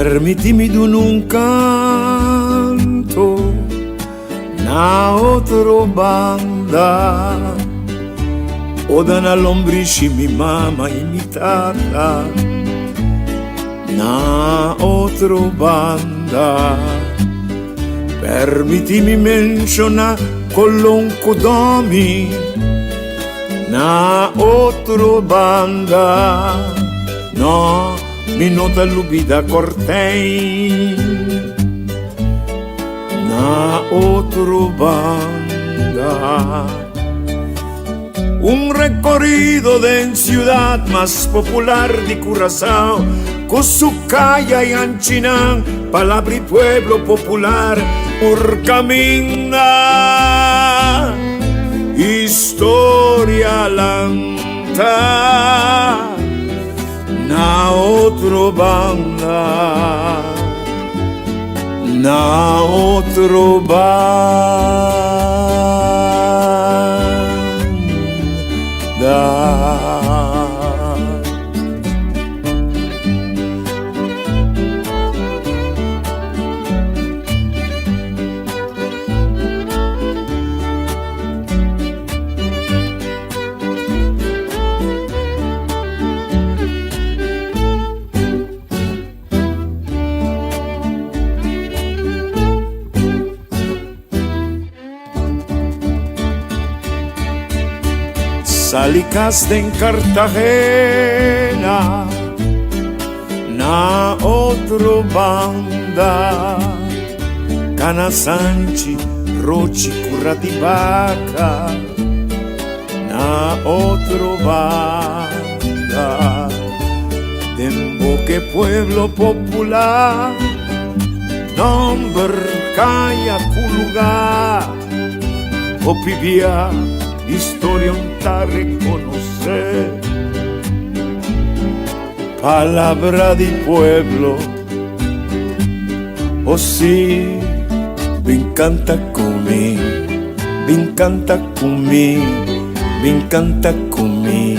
Permití mi duna un kanto na otro banda. Oda na lombrishi mi mama i mi tata na otro banda. Permití mi menshoná Colon ku Domi na otro banda. No, mi no ta lubida Cortijn na otro banda. Un recorrido den ciudad mas popular di Curaçao Cu su caya y anchinan palabra y pueblo popular Por caminda historia lanta Na otro banda Na otro banda. Sali kas den Cartagena na otro banda Cana Sanchi, Rochi, Curatibaca na otro banda Den boke pueblo popular Nomber kaya ku lugar Hopi bia historia un ta reconoce Palabra di pueblo Oh si Bin canta cu mi Bin canta cu mi Bin canta cu mi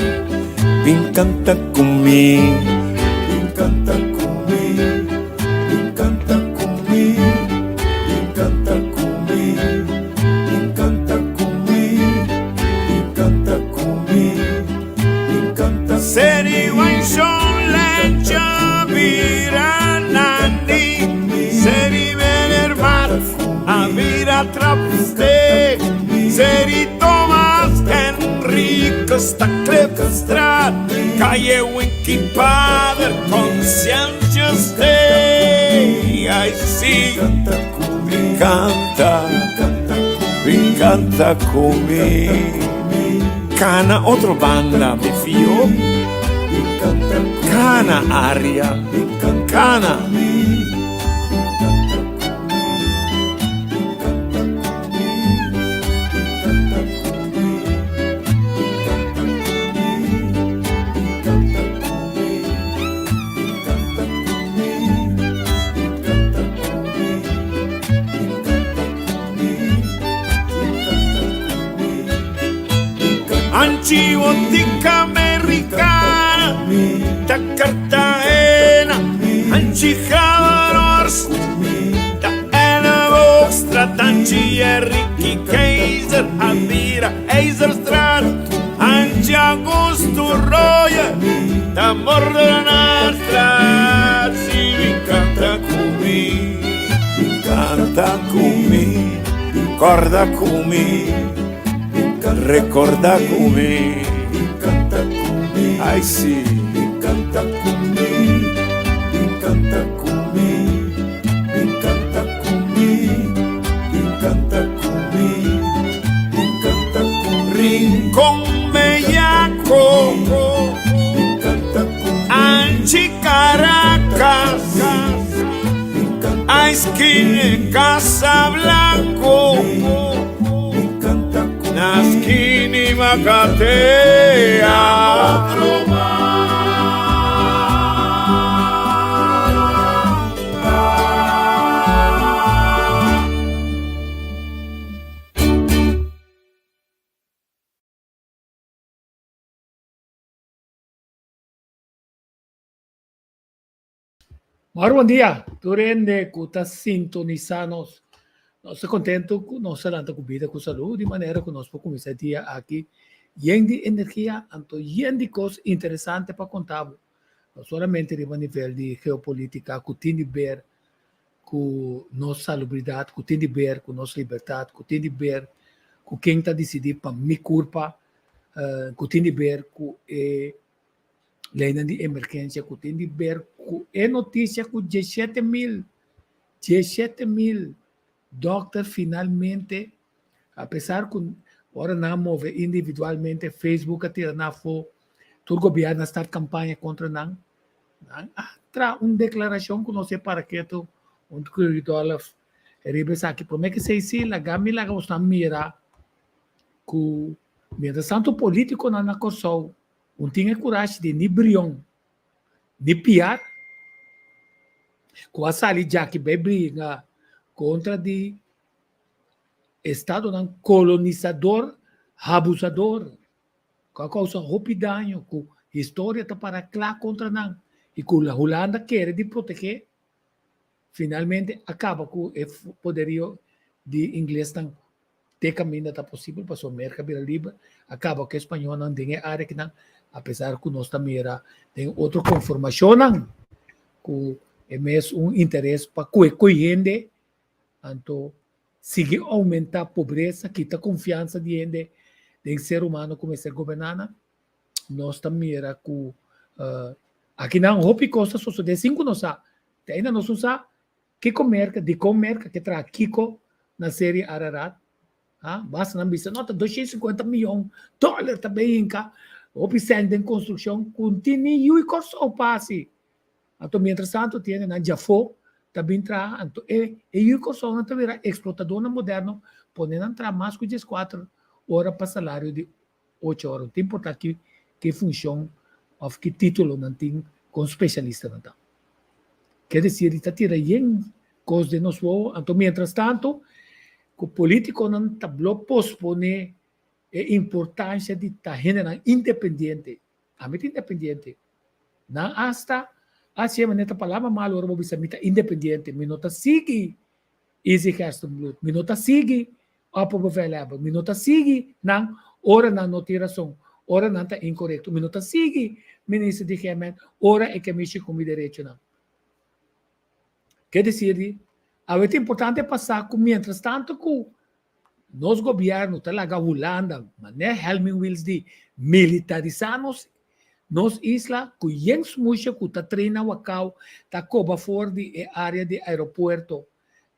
Bin canta cu mi Bin canta cu mi Bin canta cu mi Bin canta cu mi Bin canta cu mi Bin canta cu mi Bin canta Seri Wanshon Lencha bira Nandi Seri Menerbad a bira Trapsteeg Seri Thomas Henricus ta Klipstraat Calle Winky Pader Conscientious Day Ay sí, bin canta, bin canta cu mi. Cana otro banda, mi fio. Cana aria, cana. Anchi Botica Americana, ta Cartagena, Anchi Havarhorst, ta Elleboogstraat, Anchi Ricky Keizer, Abira IJzerstraat, Anchi Augusto Royer, ta Moordenaarstraat, si bin canta cu mi, bin canta cu mi, corda cu mi, recorda cu mi, Bin canta cu mi, ay si. Bin canta cu mi, bin canta cu mi, bin canta cu mi, bin canta cu mi, bin canta cu mi. Rincon Bellaco, Bin canta cu mi, Anchi Caracas, bin canta Esquina Casablanco, bin canta cu mi, na Skinny Macatea. Mor bon dia, tur hende ku ta sintonisá nos. Nos ta kontentu ku nos a lanta ku bida ku salú di manera ku nos por kuminsá e dia aki yen di energia anto yen di kos interesante pa konta bo. No solamente riba nivel di geopolítika ku tin di ber ku nos salubridat, ku tin di ber ku nos libertat, ku tin di ber ku ken ta disidí pa mi kurpa, ku tin di ber ku e Leinan di emergensia ku tin di ber ku e notisia ku 17,000, 17,000 dòkter finalmente, apesar ku ora nan a move individualmente Facebook a tira nan afó, tur gobièrnu a start kampaña kontra nan, nan a traha un deklarashon ku no se para ketu huntu ku Rudolf riba esaki. Promé ke esei si, laga mi laga bosnan mira ku mientrastantu polítikonan na Kòrsou Un tin e kurashi di ni Brion ni Piar ku a sali djaki bai bringa kontra di estadonan kolonisador habusador ku a kousa hopi daño ku historia ta para kla kontra nan i ku Hulanda kere di protegé finalmente a kaba ku e poderio di inglesnan te kaminda ta posibel pasobra Merka bira liber a kaba ku e spañolnan den e área kinan apesar ku nos ta mira den otro konformashonnan ku e mes un interes pa kue koe hende anto sigui oumentá pobresa kita konfiansa di hende den ser humano ku mester goberná nan nos ta mira ku akinan hopi kos ta sosodé sin ku nos sa te ainda nos no sa Kiko Merka, dikon Merka ke traha kiko na seri Ararat? Ha? Basta nan bisa, no, ta 250 miyon dòler ta bay hinka hopi sèn den konstrukshon ku no tin ni yu i Kòrsou pa hasi. Anto mientras tanto tin hendenan djafó ta bin traha, anto e e yu i Kòrsounan ta bira eksplotadónan moderno, pone nan traha mas ku dieskuater ora pa salario di ocho ora. No ta importá ki ki funshon òf ki título nan tin kon spesialista nan ta. Ke desir di ta tira yen kos den nos wowo, anto mientras tanto ku polítikonan ta blo posponé e importansha di ta hendenan independiente. Ami ta independiente. Nan asta a hasié manera ta palabra malu ora bo bisa mi ta independiente, mi no ta sigui Izzy Gerstenbluth, mi no ta sigui Opperbevelhebber, mi no ta sigui nan ora nan no tin rason, ora nan ta inkorekto. Mi no ta sigui Minister di GMN ora e ke mishi ku mi derechonan. Ke desir di, awe ta importante pa sa ku mientras tanto ku nos gobièrnu ta laga Hulanda, manera Helmin Wiels di, militarisá nos nos isla ku yen smusha ku ta traina wakau ta koba for di e área di aeropuerto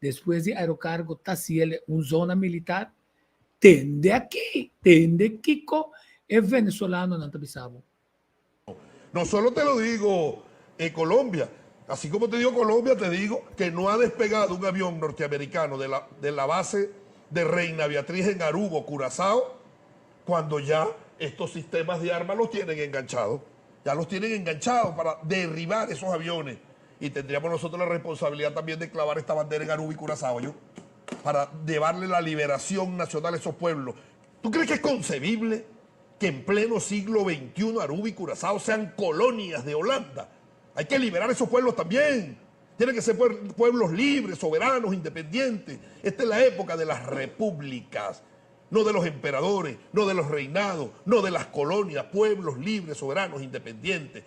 Despues di aerocargo ta haciele un zona militar? Tende aki, tende kico e venezolanonan ta bisa bo. No solo te lo digo eh Colombia, así como te digo Colombia te digo que no ha despegado un avión norteamericano de la de la base de Reina Beatriz en Aruba o Curazao cuando ya estos sistemas de armas los tienen enganchados, ya los tienen enganchados para derribar esos aviones Y tendríamos nosotros la responsabilidad también de clavar esta bandera en Aruba y Curazao, yo, para llevarle la liberación nacional a esos pueblos. ¿Tú crees que es concebible que en pleno siglo XXI Aruba y Curazao sean colonias de Holanda? Hay que liberar esos pueblos también. Tienen que ser pueblos libres, soberanos, independientes. Esta es la época de las repúblicas, no de los emperadores, no de los reinados, no de las colonias, pueblos libres, soberanos, independientes.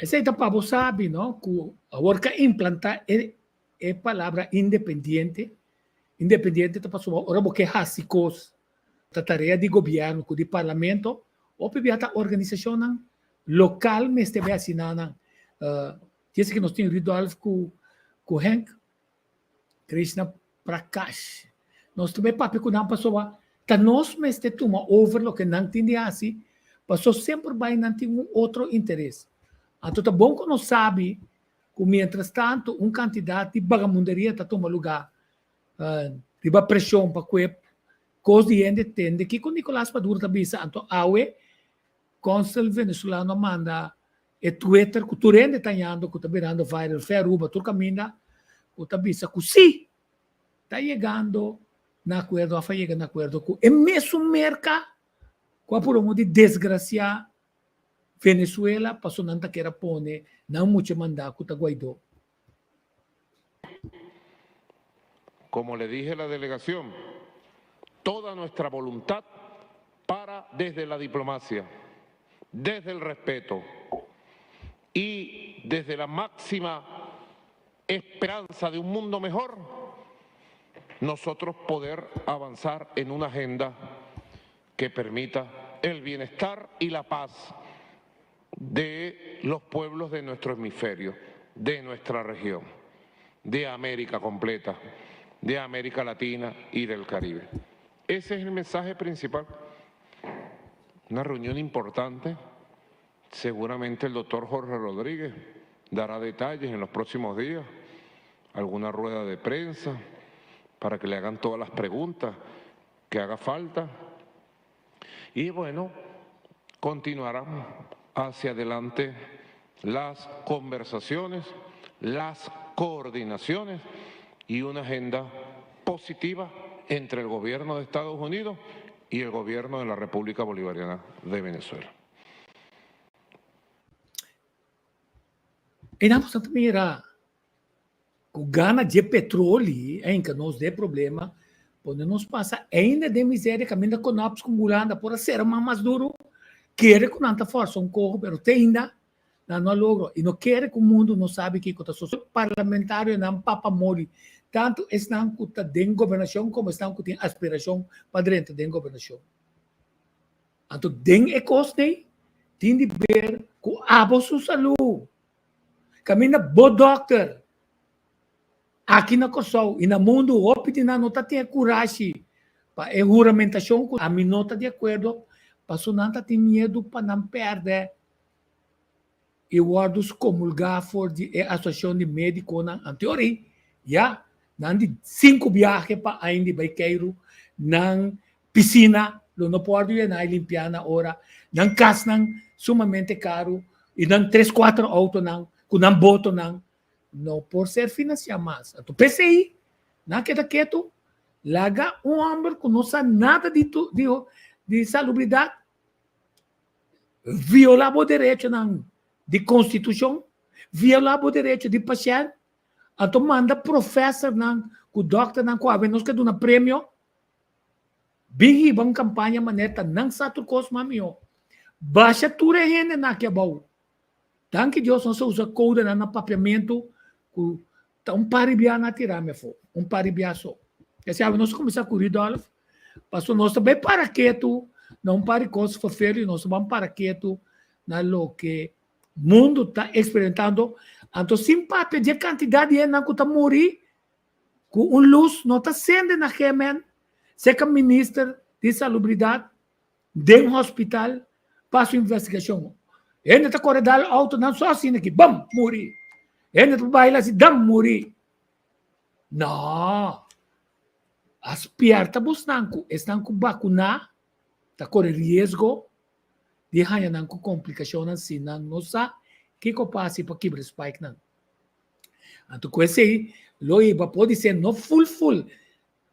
Esei ta pa bo sabi no ku awor ka implantá e e palabra independiente, independiente ta pasobra ora bo ke hasi kos ta tarea di gobièrnu ku di parlamento hopi bia ta organisashonnan lokal mester bai asina nan. Djis ke nos tin Rudolf ku ku Henk Krishna Prakash. Nos ta bai papia ku nan pasobra ta nos mester tuma over loke nan tin di hasi, paso semper bai nan tin un otro interes. Anto ta bon ku nos sabi ku mientras tanto un kantidat di bagamunderia ta tuma lugá riba preshon pa ku e kos di hende tende kiko Nicolas Maduro ta bisa. Anto awe Consul Venezolano a manda E Twitter ku tur hende ta hañando ku ta birando viral fe Aruba tur kaminda ku ta bisa ku si ta yegando na akuerdo òf a yega na akuerdo ku e mesun Merka ku a purba di desgrasiá Venezuela paso nan ta kier a pone nan mucha manda ku ta Guaidó. Como le dije a la delegación, toda nuestra voluntad para desde la diplomacia, desde el respeto y desde la máxima esperanza de un mundo mejor, nosotros poder avanzar en una agenda que permita el bienestar y la paz de los pueblos de nuestro hemisferio, de nuestra región, de América completa, de América Latina y del Caribe. Ese es el mensaje principal. Una reunión importante. Seguramente el doctor Jorge Rodríguez dará detalles en los próximos días, alguna rueda de prensa para que le hagan todas las preguntas que haga falta. Y bueno, continuarán hacia adelante las conversaciones, las coordinaciones y una agenda positiva entre el gobierno de Estados Unidos y el gobierno de la República Bolivariana de Venezuela. E nan ta mira ku gana dje petroli ainka nos den problema, pone nos pasa ainda den miseria kaminda konops ku Hulanda por a sera man mas duru, kere ku nan ta forsa un koho pero te ainda nan no a logro i no kere ku mundu no sabi kiko ta sosode. Parlamentarionan papa mori, tantu esnan ku ta den gobernashon komo esnan ku tin aspirashon pa drenta den gobernashon. Anto den e kos ei tin di ber ku abo su salú. Kaminda bo dòkter aki na Kòrsou i na mundu hopi di nan no ta tin e kurashi pa e huramentashon ku ami no ta di akuerdo paso nan ta tin miedu pa nan pèrdè i wòrdu skomulgá for di e asosiashon di médikonan. Anteori ya nan di sinku biahe pa aindi bai keiru nan Pisina lo no por wòrdu yená i limpiá na ora. Nan kasnan sumamente karu i nan tres kuater outonan ku nan botonan no por ser finansiá mas. Anto p'esei nan a keda ketu laga un hòmber ku no sa nada di di salubridat violá bo derechonan di konstitushon, violá bo derecho di pashènt, anto manda profèsernan ku dòkternan ku awe nos ke duna premio Bin hiba un campaña manera ta nan sa tur cos mas miho. Basha tur e hendenan aki abou. Danki Dios nos a usa codenan na papiamento cu ta un par di bia nan a tira mi afo. Un par di bia so. Esei awe nos a cuminsa cu Rudolf pasobra nos ta bay para ketu na un par di cos vervelend y nos ta ban para ketu na loke mundo ta experimentando. Anto sin papia dje cantidad di hendenan cu ta muri Ku un lus no ta sende na Gemen, seka minister di Salubridat den hospital pa su investigashon. Hende ta kore dal outonan so asina aki, bam, muri. Hende ta baila asi, dam, muri. No! A spierta bosnan ku esnan ku bakuná ta kore riesgo di haña nan ku komplikashonnan si nan no sa kiko pa hasi pa kibra e spikenan. Anto ku esei lo hiba podisé no ful ful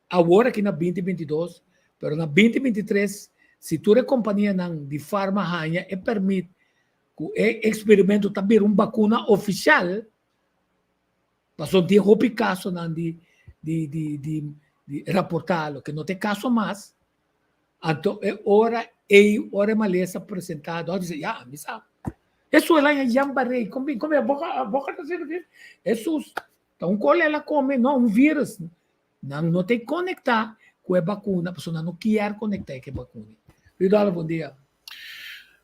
awor aki na binti binti dos, pero na binti binti tres si tur e kompanianan di farma haña e pèrmit ku e eksperimento ta bira un bakuna ofishal, pasobra tin hopi kasonan di di di di raportá loke no ta e kaso mas, Anto e ora ei, ora e malesa presentá, dòkter di, ya, mi sa. Hesus el a haña Jan Barré, kon bin, kon bin, boka, boka ta sirbi. Hesus, ta un kol el a kome, no, un virus. Nan no ta konektá ku e bakuna, pasobra nan no kier konektá ku e bakuna. Ridolfo, bon dia.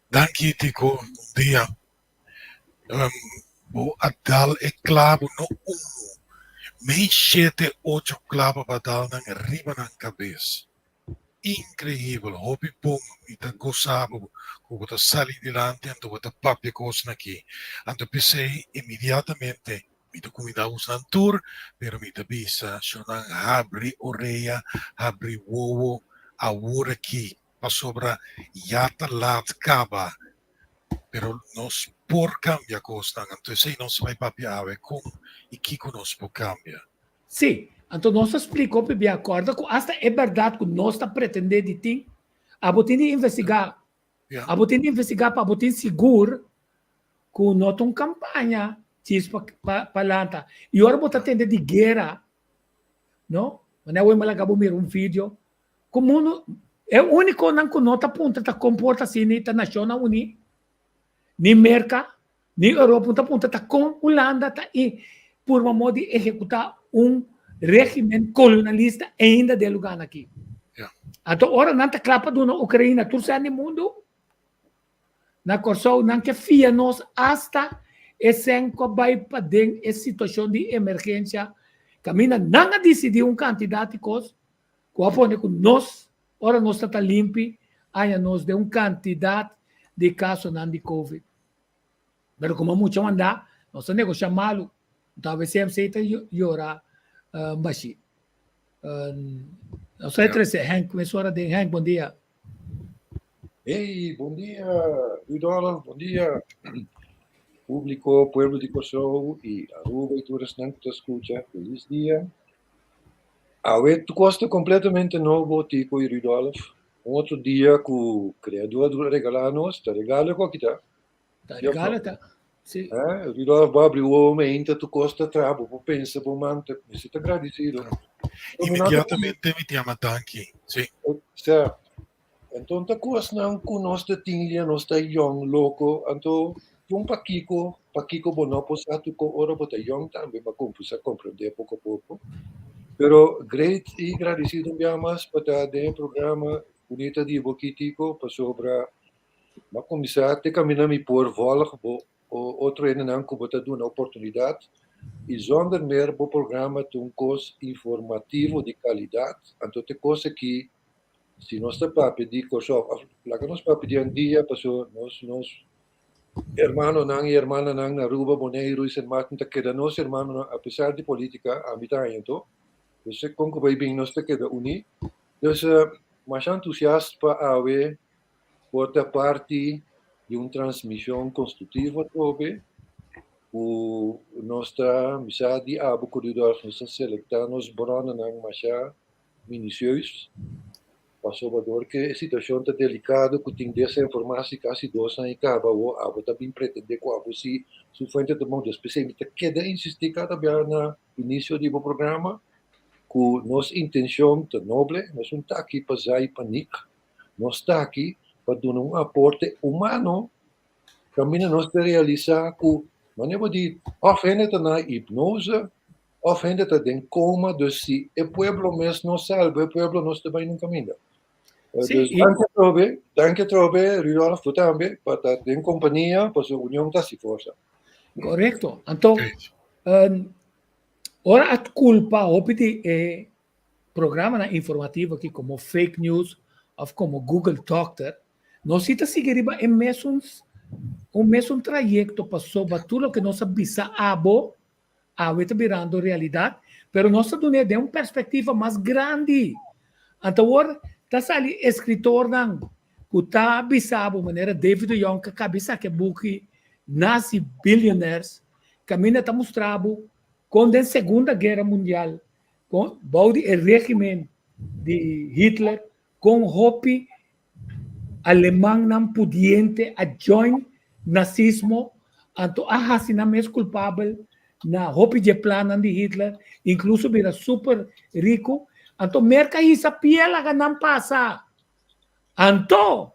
Danki Tico, bon dia. Bo a dal e clavo no uno, mei shete ocho clavo bo a dal nan riba nan cabes. Increibel, hopi bon, mi ta gosa bo cu bo ta sali dilanti anto bo ta papia cosnan aki. Anto p'esey inmediatamente mi ta cuminda usnan tur, pero mi ta bisa shonan habri orea, habri wowo awor aki, pasobra ya ta laat caba, pero nos por cambia cosnan, anto esey nos ta bay papia awe con y kico nos por cambia. Sí, anto nos a splika hopi bia, kòrda ku asta e bèrdat ku nos ta pretendé di tin, abo tin di investigá. Ja. Abo tin di investigá pa abo tin sigur ku no ta un kampaña djis pa pa pa lanta. I ora bo ta tende di guera, no? Manera awor mi a laga bo mira un video ku mundu e únikonan ku no ta puntra ta kon por ta asina i ta Nashonnan Uní, ni Merka, ni Europa no ta puntra ta kon Hulanda ta i purba modo di ehekutá un régimen kolonialista ainda den e lugánan aki. Ja. Anto ora nan ta kla pa duna Ukraina tur sèn di mundu, Na Kòrsou nan ke fia nos asta e sèn ku a bai paden e situashon di emergensia kaminda nan a disidí un kantidat di kos ku a pone ku nos ora nos ta ta limpi haña nos den un kantidat di kasonan di covid. Pero komo mucha mandá nos ta negoshá malu Tal CMC ta yora bashí. Nos ta trese Henk mesora den. Henk, bon dia. Hey, bon dia, Rudolf, bon dia, público, pueblo di Kòrsou i Aruba i tur esnan ku ta skucha. Felis dia. Awe tur kos ta kompletamente nobo, Tico i Rudolf. Un otro dia ku Kreador a regalá nos, ta regalo ku a kita. Ta regalo ta. Sí. Eh, Rudolf, bo abri wowo meinta, tur kos ta traha, bo por pensa, bo man ta, mester ta gradisido. Inmediatamente mi ta yama danki. Sí. Sa, enton ta kosnan ku nos ta tin lia, nos ta yong loko, anto un pakiko, pakiko bo no por sa tur ko ora bo ta yong tambe, bo a kumsa komprende poko a poko. Pero great i gradisido un bia mas pa ta den e programa bunita di bo Kitico, pasobra M'a kuminsá te kaminda mi por vòlg bo otro hendenan ku bo ta duna oportunidat i zonder mer bo programa ta un kos informativo di kalidat. Anto te kos aki si nos ta papia di Kòrsou òf laga nos papia di Andia pasobra nos nos hermanonan i hermananan na Aruba, Boneiru i Sint Maarten ta keda nos hermanonan apesar di politika ami ta haña anto. Dus kon ku bai bin nos ta keda uní. Dus masha entusiast pa awe por ta parti di un transmision constructivo atrobe cu nos ta misa di abo cu Rudolf nos ta selecta nos bronnan masha minucieus pasobra dor cu e situacion ta delicado cu tin desinformatie casi dos aña caba awo abo ta bin pretende cu abo si su fuente ta bon dus p'esey mi ta keda insisti cada bia na inicio di bo programa cu nos intencion ta noble nos no ta aki pa zai paniek. Nos ta aki pa duna un aporte humano kaminda nos ta realisá ku manera bo di òf hende ta na hipnose òf hende ta den koma, dus si e pueblo mes no salba e pueblo nos ta bai nun kaminda. Sí, Dus i danki atrobe, danki atrobe Rudolf bo tambe pa ta den kompania pasobra union ta hasi forsa. Korekto. Anto, ora a kulpa hopi di e programanan informativo aki komo fake news òf komo Google Doctor, nos si ta sigui riba e mesun un mesun trayekto pasobra tur loke nos a bisa abo awe ta birando realidat, pero nos ta dun'é den un perspektiva mas grandi. Anto awor ta sali eskritornan ku ta bisa bo manera David de Jong ku a kabi saka e buki Nazi Billionaires kaminda ta mustra bo kon den Segunda Guera Mundial Kon bou di e regimen di Hitler kon hopi alemannan pudiente a join nazismo anto a hasi nan mes kulpabel na hopi dje plannan di Hitler inkluso bira super riku anto Merka hisa pie laga nan pasa anto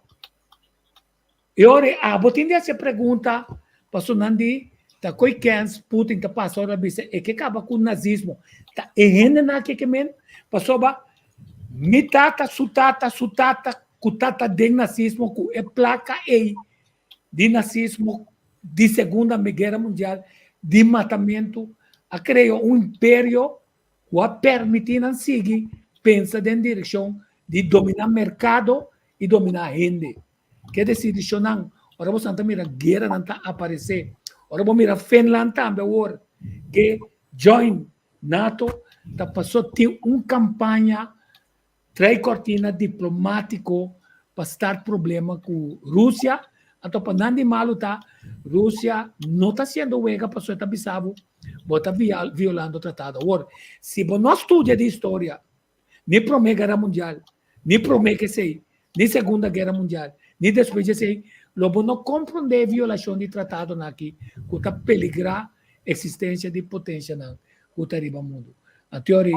E ora ei abo tin di hasi e pregunta, pasobra nan di ta koe kens Putin ta pasa ora bisa e ke kaba ku nazismo. Ta e hendenan aki ke men? Pasobra mi tata, su tata, su tata ku tata den nazismo ku e plaka ei di nazismo di Segunda Guera Mundial di matamentu a krea un imperio ku a permití nan sigui pensa den direkshon di dominá merkado i dominá hende. Ke desidishonnan ora boso ta mira gueranan ta aparesé? Ora bo mira Finland tambe awor ke join NATO ta paso tin un kampaña trai kortina diplomátiko pa start problema ku Rusia. Anto pa nan di malu ta Rusia no ta hasiendo wega pasobra e ta bisa bo bo ta violando tratado. Awor si bo no studia di historia ni Promé Guera Mundial, ni promé ke esei, ni Segunda Guera Mundial, Ni despues di esei, lo bo no komprondé e violashon di tratadonan aki ku ta peligrá eksistensia di potensianan ku ta riba mundu. Anteori,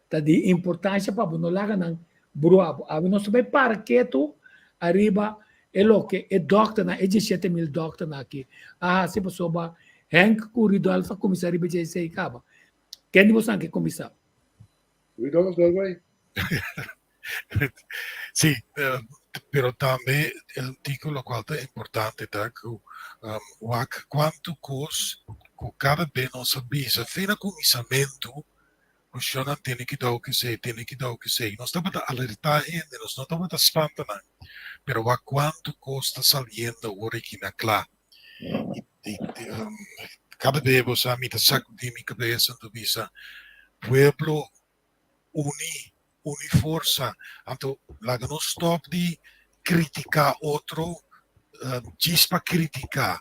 ta di importansha pa bo no laga nan brua bo. Awe nos ta bai para ketu ariba e loke e dòkternan, e diesshete mil dòkternan aki a hasi pasobra Henk ku Rudolf a kuminsá riba dje esei kaba. Ken di boso nan ke kuminsá? Rudolf, dal bai. Sí, pero tambe el artículo locual ta importante ta cu wak cuanto cos cu cada be nos a bisa fe na cuminsamento cu shownan tene kidao cu esey, tene kidao cu esey. Nos tabata alerta hende, nos no tabata spanta nan, pero wak cuanto cos ta saliendo awor aki na cla. Y, cada be bo sa mi ta sacudi mi cabeza anto bisa pueblo uni, uni forsa. Anto laga nos stop di critica otro djis pa critica.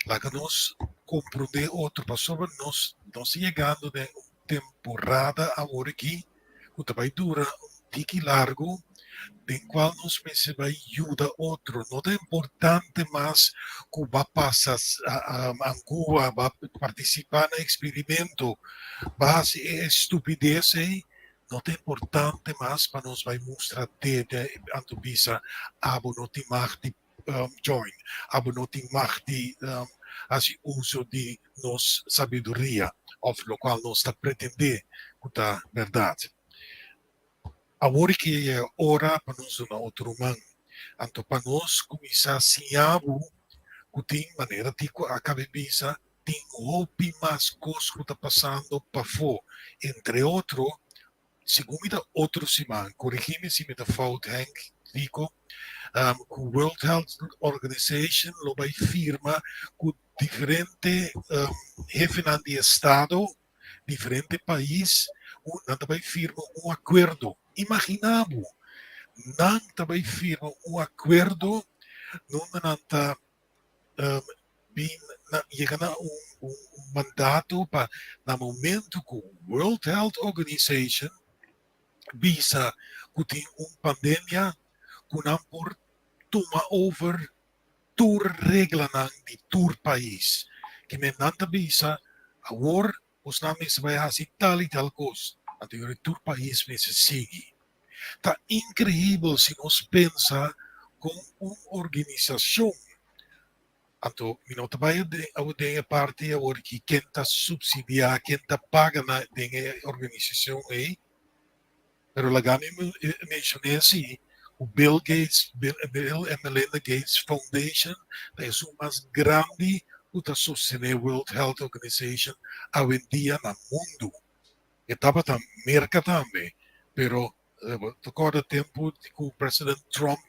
Laga nos comprende otro pasobra nos nos ta yegando den un temporada awor aki cu ta bay dura un tiki largo den cual nos mester bay yuda otro. No ta importante mas cu ba pasa Ancuba, ba participa na experimento, ba haci e estupidez ey, no ta importante mas pa nos bay mustra dede anto bisa abo no tin mag di join, abo no tin mag di haci uso di nos sabiduria of locual nos ta pretende cu ta berdad. Awor ki a yega ora pa nos duna otro man, anto pa nos kuminsá siña bo ku tin manera di ku a kabe bisa, tin hopi mas kos ku ta pasando pafó. Entre otro, segun mi ta otro siman, korigí mi si mi ta fout Henk, Rico, ku World Health Organization lo bai firma ku diferente hefenan di estado diferente pais nan ta bai firma un akuerdo. Imagina bo, nan ta bai firma un akuerdo nunda nan ta bin na yega na un un mandato pa na momento ku World Health Organization bisa ku tin un pandemia ku nan por tuma over tur reglanan di tur pais. Ke men nan ta bisa, awor bosnan mester bai hasi tal i tal kos, anto yori tur pais mester sigui. Ta inkreibel si nos pensa kon un organisashon, anto mi no ta bai awo den e parti awor ki ken ta supsidiá, ken ta paga na den e organisashon ei, Pero laga mi menshoné si ku Bill Gates, Bill and Melinda Gates Foundation ta esun mas grandi ku ta sostené World Health Organization awendia na mundu. E tabata Merka tambe, pero ta kòrda tempu ku President Trump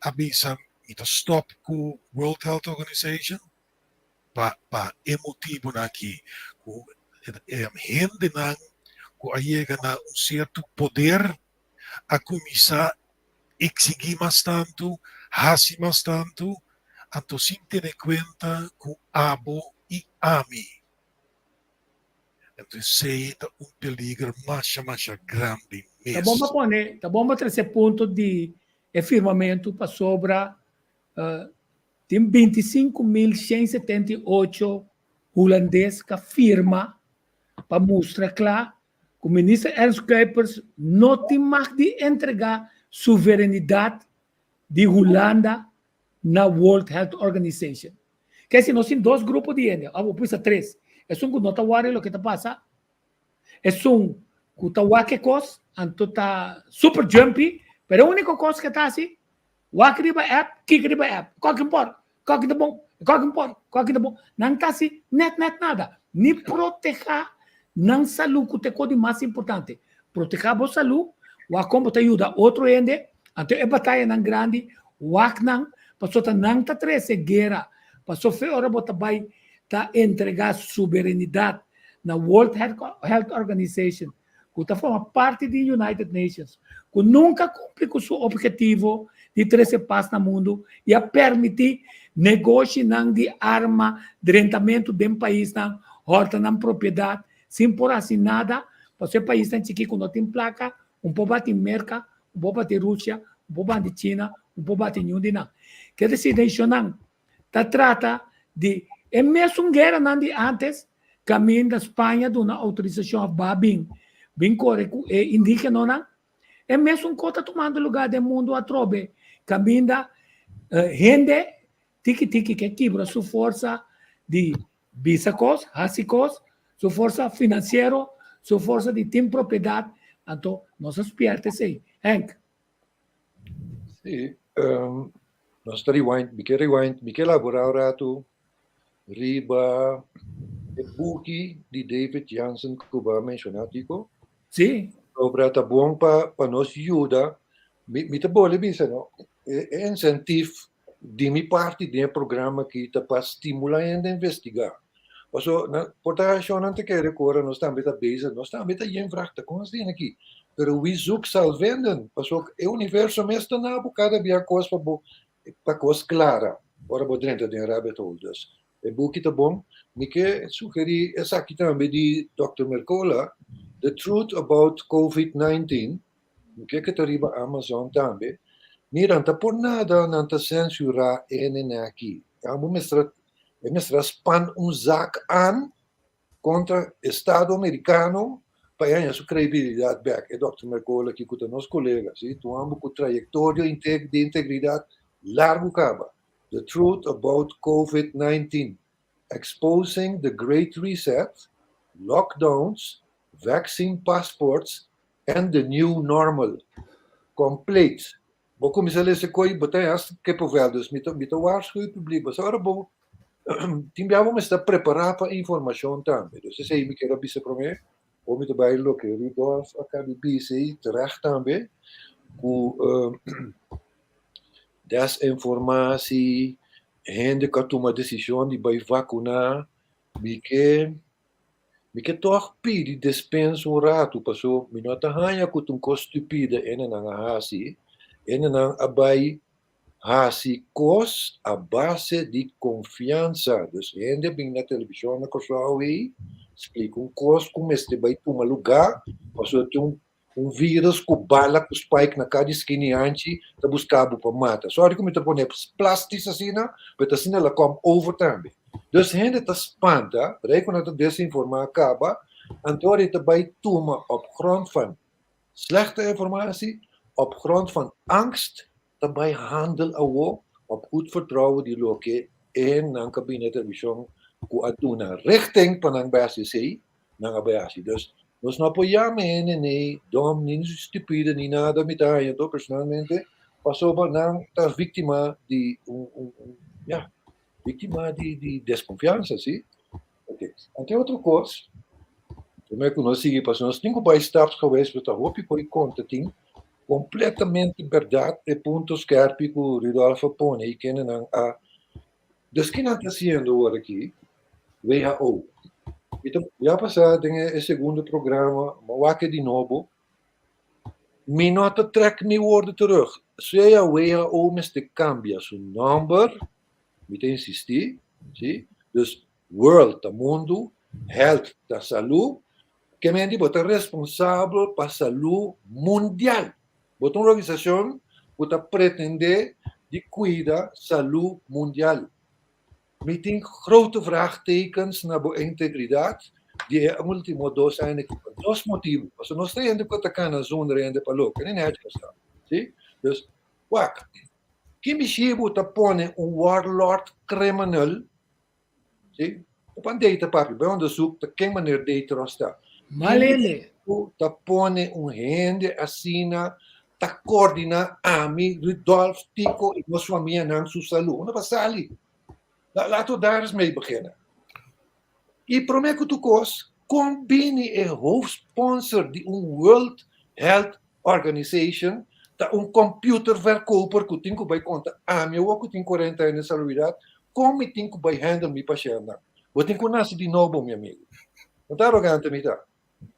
a bisa mi ta stòp ku World Health Organization pa pa e motibunan aki ku hendenan ku a yega na un sierto poder a kuminsá eksigí mas tantu, hasi mas tantu, anto sin tene kuenta ku abo i ami. Anto esei ta un peliger masha masha grandi Ta bon mes. pa pone, ta bon pa trese punto di e firmamentu pasobra Tin 25.178 hulandes ka firma pa mustra kla ku minister Ernst Kuipers no tin mag di entregá suverenidat di Hulanda na World Health Organization. Ke si nos tin dos grupo di hende, òf bo por bisa tres, esun ku no ta wòri loke ta pasa, esun ku ta wak e kos, anto ta super jumpy, pero e úniko kos ke ta hasi Wak riba app, kik riba app. Koki por, koki ta bon, koki por, koki ta bon. Nan ta hasi net net nada. Ni proteha nan salu ku ta e kos di mas importante. Proteha bo salu, wak kon bo ta yuda otro hende. Anto e batayanan grandi, wak nan, pasobra ta nan ta trese guera. Pasobra fe ora bo ta bai ta entrega soberenidat na World Health Organization, ku ta forma parti di United Nations, ku nunka kumpli ku su objetivo di trese pas na mundu i a permití negoshinan di arma drentamentu den paisnan, hòrta nan propiedat sin por hasi nada, pasobra e paisnan chikí ku no tin plaka, un por bati Merka, un por bati Rusia, un por bati China, un por bati niun di nan. Ke desir nashonnan ta trata di e mesun gueranan di antes kaminda Spaña duna outorisashon òf ba bin bin kore ku e indígenonan. E mesun kos ta tumando lugá den mundu atrobe kaminda hende tiki tiki ke kibra su forsa di bisa kos, hasi kos, su forsa finansiero, su forsa di tin propiedat. Anto nos a spièrta esei. Henk. Sí, nos ta rewind, mi ke rewind, mi ke elaborá un ratu riba e buki di David Jansen ku bo a menshoná, Tico. Sí. Obra ta bon pa pa nos yuda. Mi mi ta bole bisa no, e e insentif di mi parti den e programa aki ta pa stimulá hende investigá. Paso na por ta shonnan ta kere ku ora nos tambe ta bezig, nos tambe ta yen vraag ta kon asina aki. Pero wie zoekt zal vinden. Paso e universo mes ta na bo kada bia kos pa bo pa kos klara ora bo drenta den rabbit hole. Dus e buki ta bon. Mi ke sugerí esaki tambe di Dòkter Mercola, The Truth About Covid 19. Mi ke ke ta riba Amazon tambe. Mira, no ta por nada nan ta sensurá e nene aki. Abo mester e mester a span un zak aan kontra estado amerikano pa e haña su kredibilidat bèk. E Dòkter Mercola aki ku ta nos kolega, si, ta un hòmber ku trayektoria di integridat largu kaba. The Truth About Covid 19, Exposing the Great Reset, Lockdowns, Vaccine Passports and the New Normal. Compleet. Bo kuminsá lesa koi, bo ta haña kippenvel. Dus mi ta mi ta waarschuw e publiek. Pasobra ora bo tin bia bo mester prepará pa informashon tambe. Dus esei mi kier a bisa promé. Bo mi ta bai loke Rudolf a kabi bisa ei terecht tambe ku desinformatie, hende ku a tuma desishon di bai vakuná, mi ke Mi ke tòg pidi despensa un ratu paso mi no ta haña ku ta un kos stupide hendenan a hasi. Hendenan a bai hasi kos a base di konfiansa. Dus hende a bin na televishon na Kòrsou ei splika un kos ku mester bai tuma lugá paso tin un Un virus ku bala ku spike na kada eskina i hanchi ta buska bo pa mata. Sorry ku mi ta pone plastis asina, pero ta asina la kom over tambe. Dus hende ta spanta, rei ku nan ta desinformá kaba, anto ora e ta bai tuma op grond van slechte informatie, op grond van angst, ta bai handel awo op goed vertrouwen di loke e nan kabine televishon ku a duna richting pa nan bai hasi esei, nan a bai hasi. Dus nos no por yama hende ni dom ni stupide ni nada mi ta haña to personalmente pasobra nan ta víktima di un un un ya víktima di di deskonfiansa si. Ok anto otro kos promé ku nos sigui pasobra nos tin ku bai stapsgewijs pasobra ta hopi por konta tin kompletamente bèrdat e punto skèrpi ku Rudolf a pone i kendenan a Dus ki nan ta hasiendo awor aki? WHO. Mi ta ya pasá den e segundo programa, ma wak e di nobo. Mi no ta trek mi woorden terug. Sea WHO mester kambia su nòmber, mi ta insistí, si. Dus World ta mundu, Health ta salú. Ke men di bo ta responsabel pa salú mundial. Bo ta un organisashon ku ta pretendé di kuida salú mundial. Mi tin grote vraagtekens na bo integridat di e último dos aña aki pa dos motibu. Pasobra nos ta hende ku ta kana zonder hende pa loke, ni nèchi nos ta. Si? Dus, wak, ki mishi bo ta pone un warlord criminal Si? Op an data papia, bai onderzoek ta ken meneer Detros ta. Malele. Ku ta pone un hende asina ta koordiná ami, Rudolf, Tico i nos famianan su salú. Unda pa sali? Laten we daar eens mee beginnen. I promé ku tur kos, kon bini e hoofdsponsor di un World Health Organization ta un computerverkoper ku tin ku bai konta ami awor ku tin 40 aña den salubridat kon mi tin ku bai handle mi pashèntnan. Bo tin ku nase di nobo mi amigu. No ta arogante mi ta.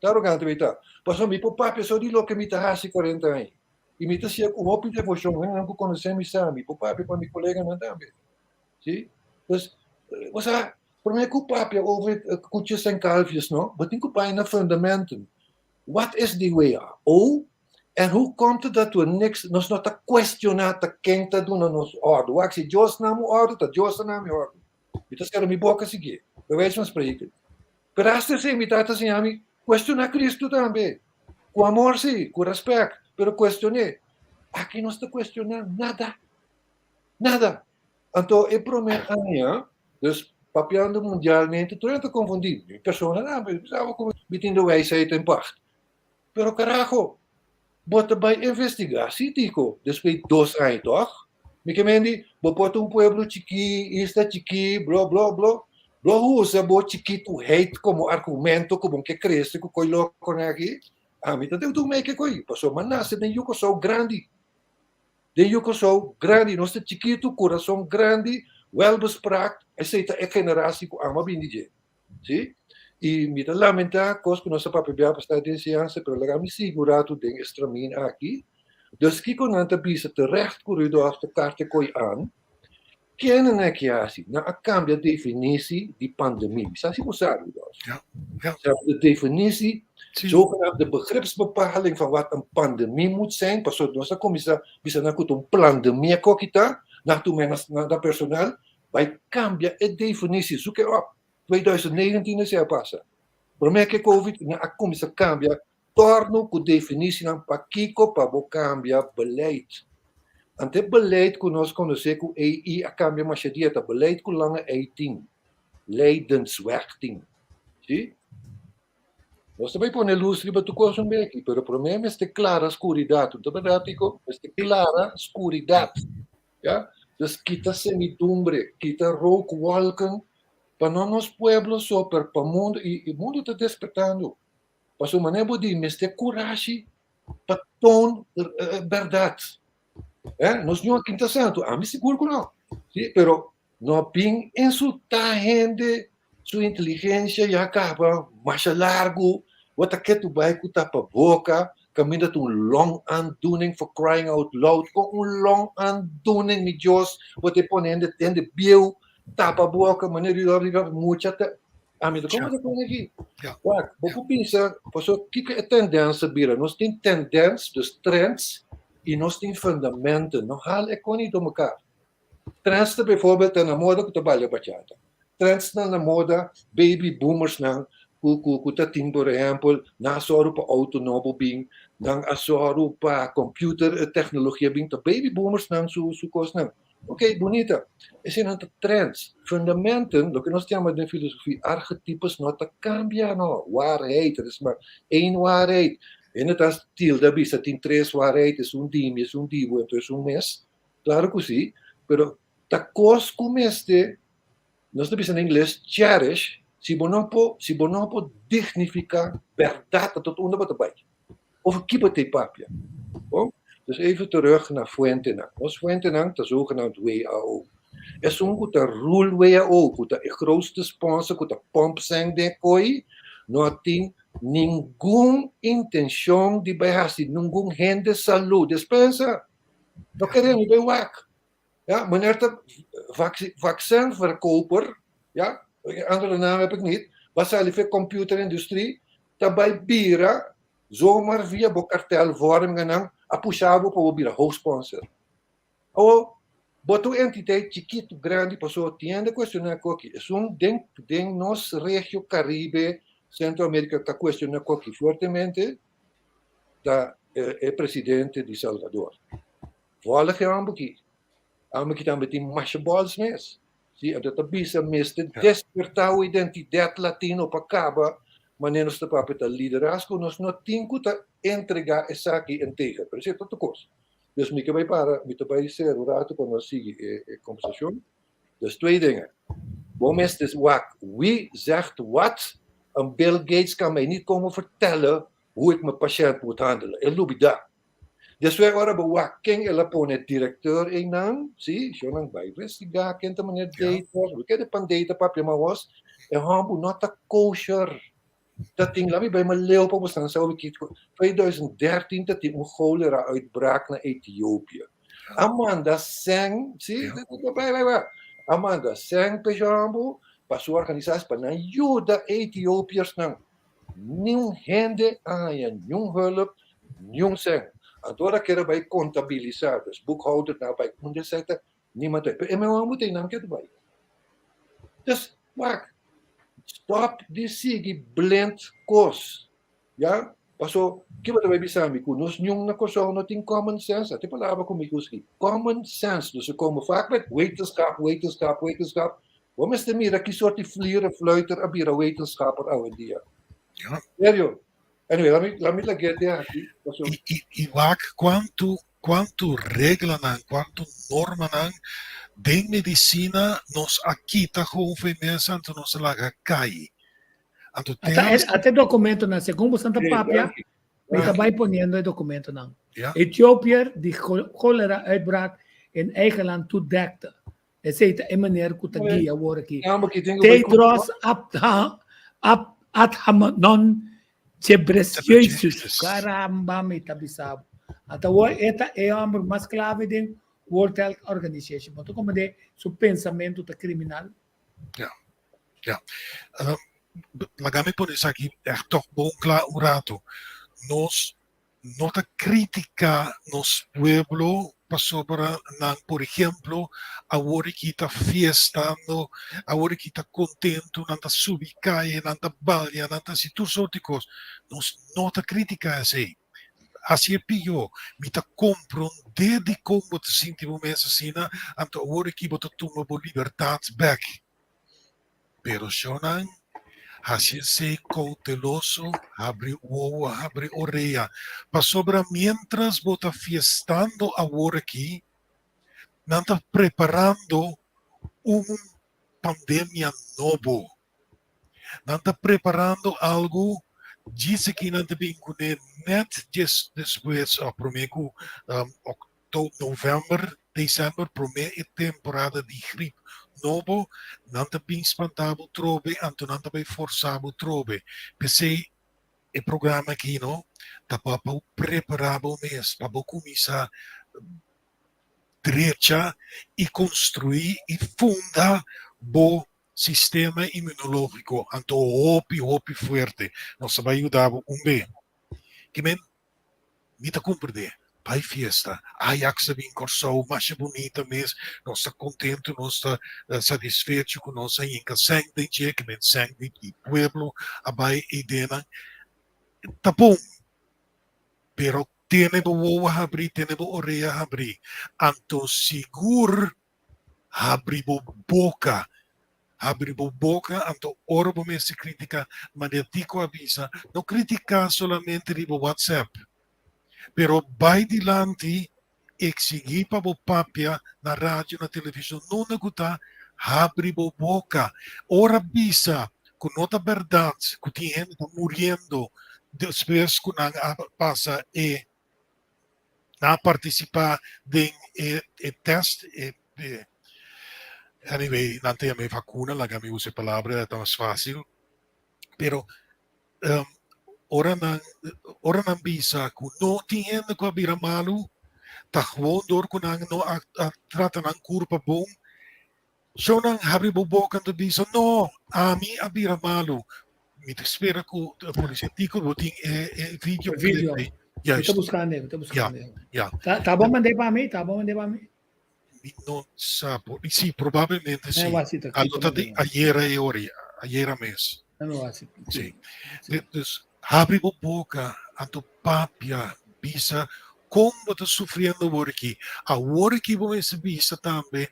Ta arogante mi ta. Pasobra mi por papia so di loke mi ta hasi 40 aña. I mi ta siña ku hopi devoshon. Hendenan ku konosé mi sa mi por papia pa mi koleganan tambe. Si? Dus, bo sa, promé ku papia over koetjes en kalfjes no, bo tin ku bai na fundamenten. Wat is di WHO? En hoe komt het dat we niks, nos no ta cuestiona ta ken ta duna nos orde? Wak, si Dios na mi orde, ta Dios ta na mi orde. Mi ta sera mi boca sigui, bij wijze van spreken. Pero hasta esei mi tata siña mi cuestiona Cristo tambe. Cu amor si, cu respect, pero cuestion'é. Aki nos ta cuestiona nada. Nada. Anto e prome aña, dus papiando mundialmente, tur hende ta confundi. Mi persona tambe, mi pensaba cu mi tin de wijsheid in pacht. Pero carajo, bo ta bai investiga si Tico despues dos aña toch? Mi ke mendi, bo por ta un pueblo chikí, isla chikí, blo blo blo. Blo usa bo chikituheid como argumento ku bo ke krese ku koi lokonan aki. Ami ta deu mei ke koi, pasobra mi a nase den yu Kòrsou grandi. Den yu Kòrsou grandi, nos ta chikitu, kurason grandi, welbespraakt, esei ta e generasi ku ami a bini dje. Sí? I mi ta lamentá kos ku nos a papia bia pa sta den enseñansa, pero laga mi sigui un ratu den e stramin aki. Dus kiko nan ta bisa terecht ku Rudolf ta karta koi an? Kende nan a ke hasi? Nan a kambia definisi di pandemie. Mi sa si bo sa, Rudolf. Ja, ja. Ze hebben de definitie, Sí. zogenaamde begripsbepaling van wat een pandemie moet zijn. Pasobra nos a kuminsá bisa nan ku ta un plandemia koki ta, nan tuma e na personal. Bai kambia e definisi, zoek e op. 2019 esei a pasa. Promé ku e covid nan a kuminsá kambia torno ku definisinan pakiko pa bo kambia beleid. Anto e beleid ku nos konosé ku AI a kambia masha dia ta beleid ku lange ei tin, Leidensweg tin. Si? Nos ta bai pone lus riba tur kos un beki, pero promé mester klara skuridat. No ta bèrdat, Tico? Mester klara skuridat. Ya? Dus kita semidumbre, kita rookwolken, pa no nos pueblo so, pero pa mundo, y e mundo ta despertando. Pasobra manera bo di, mester kurashi pa toon bèrdat. Eh, nos no a kinta santu, ami sigur ku no. Sí, pero no bin insultá hende su inteligensia ya kaba masha largu, bo ta ketu bai ku tapa boka, kaminda ta un long aandoening for crying out loud, kon un long aandoening mi Dios, bo ta pone hende hende bieu tapa boka manera di riba mucha ta ami ta komo ta pone aki? Wak, bo por bisa pasobra kiko e tendensia bira, nos tin tendens, dus trends, i nos tin fundamenten, no hal e koni door mekaar. Trends ta bijvoorbeeld ta na moda ku ta balia bachata. Trends ta na moda baby boomersnan ku ku ku ta tin por ehèmpel nan a sòru pa outo nobo bin, nan a sòru pa computer teknologia bin, ta baby boomersnan su su kosnan. Oké, bunita. Eseinan ta trends. Fundamenten, loke nos ta yama den filosofia archetypes no ta kambia no. Waarheid, er is maar één waarheid. Hende ta tilda bisa tin tres waarheid, esun di mi, esun di bo, enton esun mes. Claro cu si, pero ta cos cu mester, nos ta bisa na ingles, cherish, si bo no por, si bo no por dignifica berdad ta tot unda bo ta bay, of ki bo ta papia. Bon, dus even terug na fuentenan. Nos fuentenan ta zogenaamd WHO. Esun cu ta rule WHO, cu ta e grootste sponsor, cu ta pomp cen den kooi, no tin ningun intencion di bay haci ningun hende salud. Despensa. No kere mi bay wak. Ja, meneer ta vaccinverkoper, ja, andere naam heb ik niet, ba sali fe computerindustrie, ta bay bira zomaar via bo kartelvormingennan a pusha bo pa bo bira hoofdsponsor. Awo, bo ta un entiteit chikitu, grandi, pasobra tin hende cuestiona koki. Esun den den nos regio Caribe, Centro America ta cuestiona koki fuertemente, ta e presidente di Salvador. Volg e homber aki. Homber aki tambe tin masha bols mes. Si, anto ta bisa mester desperta un identidad latino pa caba manera nos ta papia ta liderazgo nos no tin cu ta entrega esaki integer. Pero esey ta otro cos. Dus mi ke bay para, mi ta bay cera un rato pa nos sigui e conversacion. Dus twee dingen. Bo mester wak wie zegt wat. Een Bill Gates kan mij niet komen vertellen hoe ik mijn patiënt moet handelen. E lubida. Despues ora bo wak ken el a pone directeur einan, si, shownan bai investiga ken ta meneer Data, we kende pan Data papia ma wos, e hombu no ta kosher. Ta tin, laat mi bai ma leu pa bosnan sa obi kiko. 2013 ta tin un cholera uitbraak na Ethiopië. A manda sèn, si, bai bai bai. A manda sèn pa e hombu, pa su organisatie, pa nan yuda Ethiopiërsnan. Niun hende a haña niun hulp, niun sèn. Anto ora ker a bai kontabilisá, dus boekhouder nan a bai unda esei ta, niemand ta. Pero e meu amo ta einan ke ta bai. Dus, wak, stòp di sigui blind kos. Ya, paso, ke bo ta bai bisa mi? Ku nos niun na Kòrsou no tin common sense? Ata e palabra ku mi gusta aki, common sense. Dus ze komen vaak met wetenschap, wetenschap, wetenschap. Bo mester mira ki sort di flierenfluiter a bira wetenschapper awendia. Ja. Serio. Anyway, laat mi, laat mi lag'é te aki. Paso. I, i, i wak kuantu, kuantu reglanan, kuantu normanan den medisina nos a kita gewoon for e mesa anto nos a laga kai. Anto te Ata, hasta ata e documentonan, segun boso ta Sí, papia, danki. mi ta Danki. bai poniendo e documentonan. Ja. Ethiopiër die cholera uitbraak in eigen land toedekte. Esei ta e manera ku ta guia awor aki. Tedros Adhanom Ghebreyesus. Caramba, mi ta bisa bo. Ata awor e ta e homber mas clave den World Health Organization. Bo ta comprende su pensamentu ta criminal? Ja, ja. Laga mi pone esaki echt toch bon kla un rato. Nos no ta critica nos pueblo pasobra nan, por ejemplo, awor aki ta fiestando, awor aki ta contento, nan ta subi calle, nan ta balia, nan ta haci tur soort di cos. Nos no ta critica esey. Haci e piyo. Mi ta comprende dicon bo ta sinti bo mes asina, anto awor aki bo ta tuma bo libertad bek. Pero shownan, haci esey cauteloso, habri wowo, habri orea, pasobra mientras bo ta fiestando awor aki, nan ta preparando un pandemia nobo. Nan ta preparando algo, djis aki nan ta bin cune net djes despues of prome cu november, december, prome e temporada di grip nobo, nan ta bin spanta bo trobe, anto nan ta bay forsa bo trobe. P'esey e programa aki no ta pa bo prepara bo mes, pa bo cuminsa drecha y construi y funda bo sistema inmunologico, anto hopi hopi fuerte. Nos ta bay yuda bo un be. Kimen Mi ta comprende. Bai fiesta. Ajax a bin Corsou, masha bunita mes. Nos ta contento, nos ta satisfecho cu nos a hinca seng den dje, ke men seng di di pueblo a bai eidenan. Ta bon, pero tene bo wowo habri, tene bo orea habri. Anto sigur Habri bo boka, habri bo boka, anto ora bo mester kritika, manera Tico a bisa, no kritika solamente riba WhatsApp, pero bai dilanti, eksigí pa bo papia na radio, na televishon, nunda ku ta, habri bo boka. Ora bisa ku no ta bèrdat ku tin hende ta muriendo despues ku nan a pasa e Nan a partisipá den e e tèst, e e anyway nan ta yama e vakuna, laga mi usa e palabra ta mas fásil. Pero ora nan ora nan bisa ku no tin hende ku a bira malu, ta gewoon dor ku nan no a a trata nan kurpa bon, so nan habri bo boka nan ta bisa no, ami a bira malu. Mi ta spera ku polisía Tico bo tin e e video E video. clip ei. Mi ta Juist. buskando, mi ta Ja, buskando. ja. Ta ta bo mand'é pa mi, ta bo mand'é pa mi. Mi no sa por, sí, probablemente Eh, sí. wasi ta A kita lo ta di mand'é. ayera e ora, ayera mes. No wasi. Sí. De, dus habri bo boka, anto papia, bisa kon bo ta sufriendo awor aki. Awor aki bo mester bisa tambe,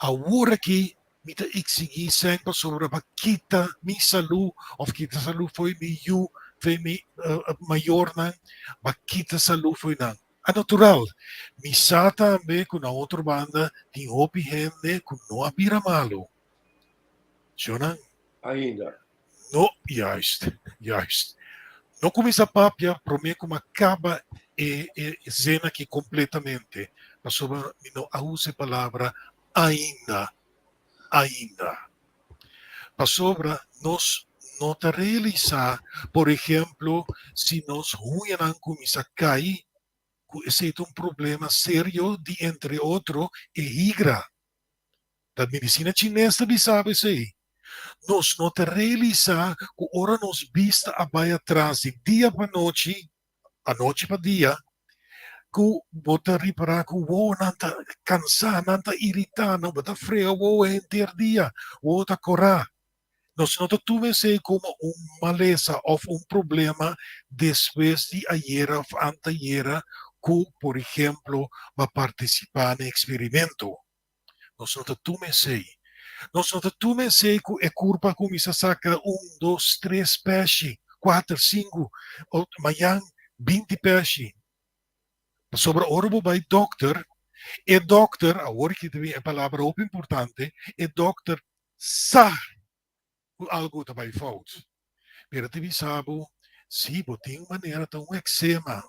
awor aki Mi ta eksigí sèn pasobra pa kita mi salú òf kita salú fo'i mi yu, fo'i mi mayornan, pa kita salú fo'i nan. A natural. Mi sa tambe ku na otro banda tin hopi hende ku no a bira malu. Shonnan? Ainda. No, juist, juist. No kuminsá papia promé ku mi a kaba e e zin aki kompletamente, pasobra mi no a usa e palabra ainda, ainda. Pasobra nos no ta realisá, por ehemplo, si nos huñanan kuminsá kai, ku esei ta un problema serio di entre otro e higra. Ta medisina chines ta bisa bo esei. Nos no ta realisá ku ora nos bista a bai atras di dia pa nochi, anochi pa dia. Ku bo ta ripará ku wowonan ta kansá, nan ta iritá, nan bo ta frega wowo henter dia, wowo ta korá. Nos no ta tuma esei komo un malesa òf un problema despues di ayera òf antayera ku, por ehemplo, bo a partisipá na e eksperimento. Nos no ta tuma esei. Nos no ta tuma esei ku e kurpa a kuminsá saka un, dos, tres pèshi, kuater, sinku, mañan 20 pèshi. Pasobra ora bo bai dòkter, e dòkter, awor aki ta bin e palabra hopi importante, e dòkter sa ku algu ta bai fout. Pero ta bisa bo, si bo tin manera ta un eksema,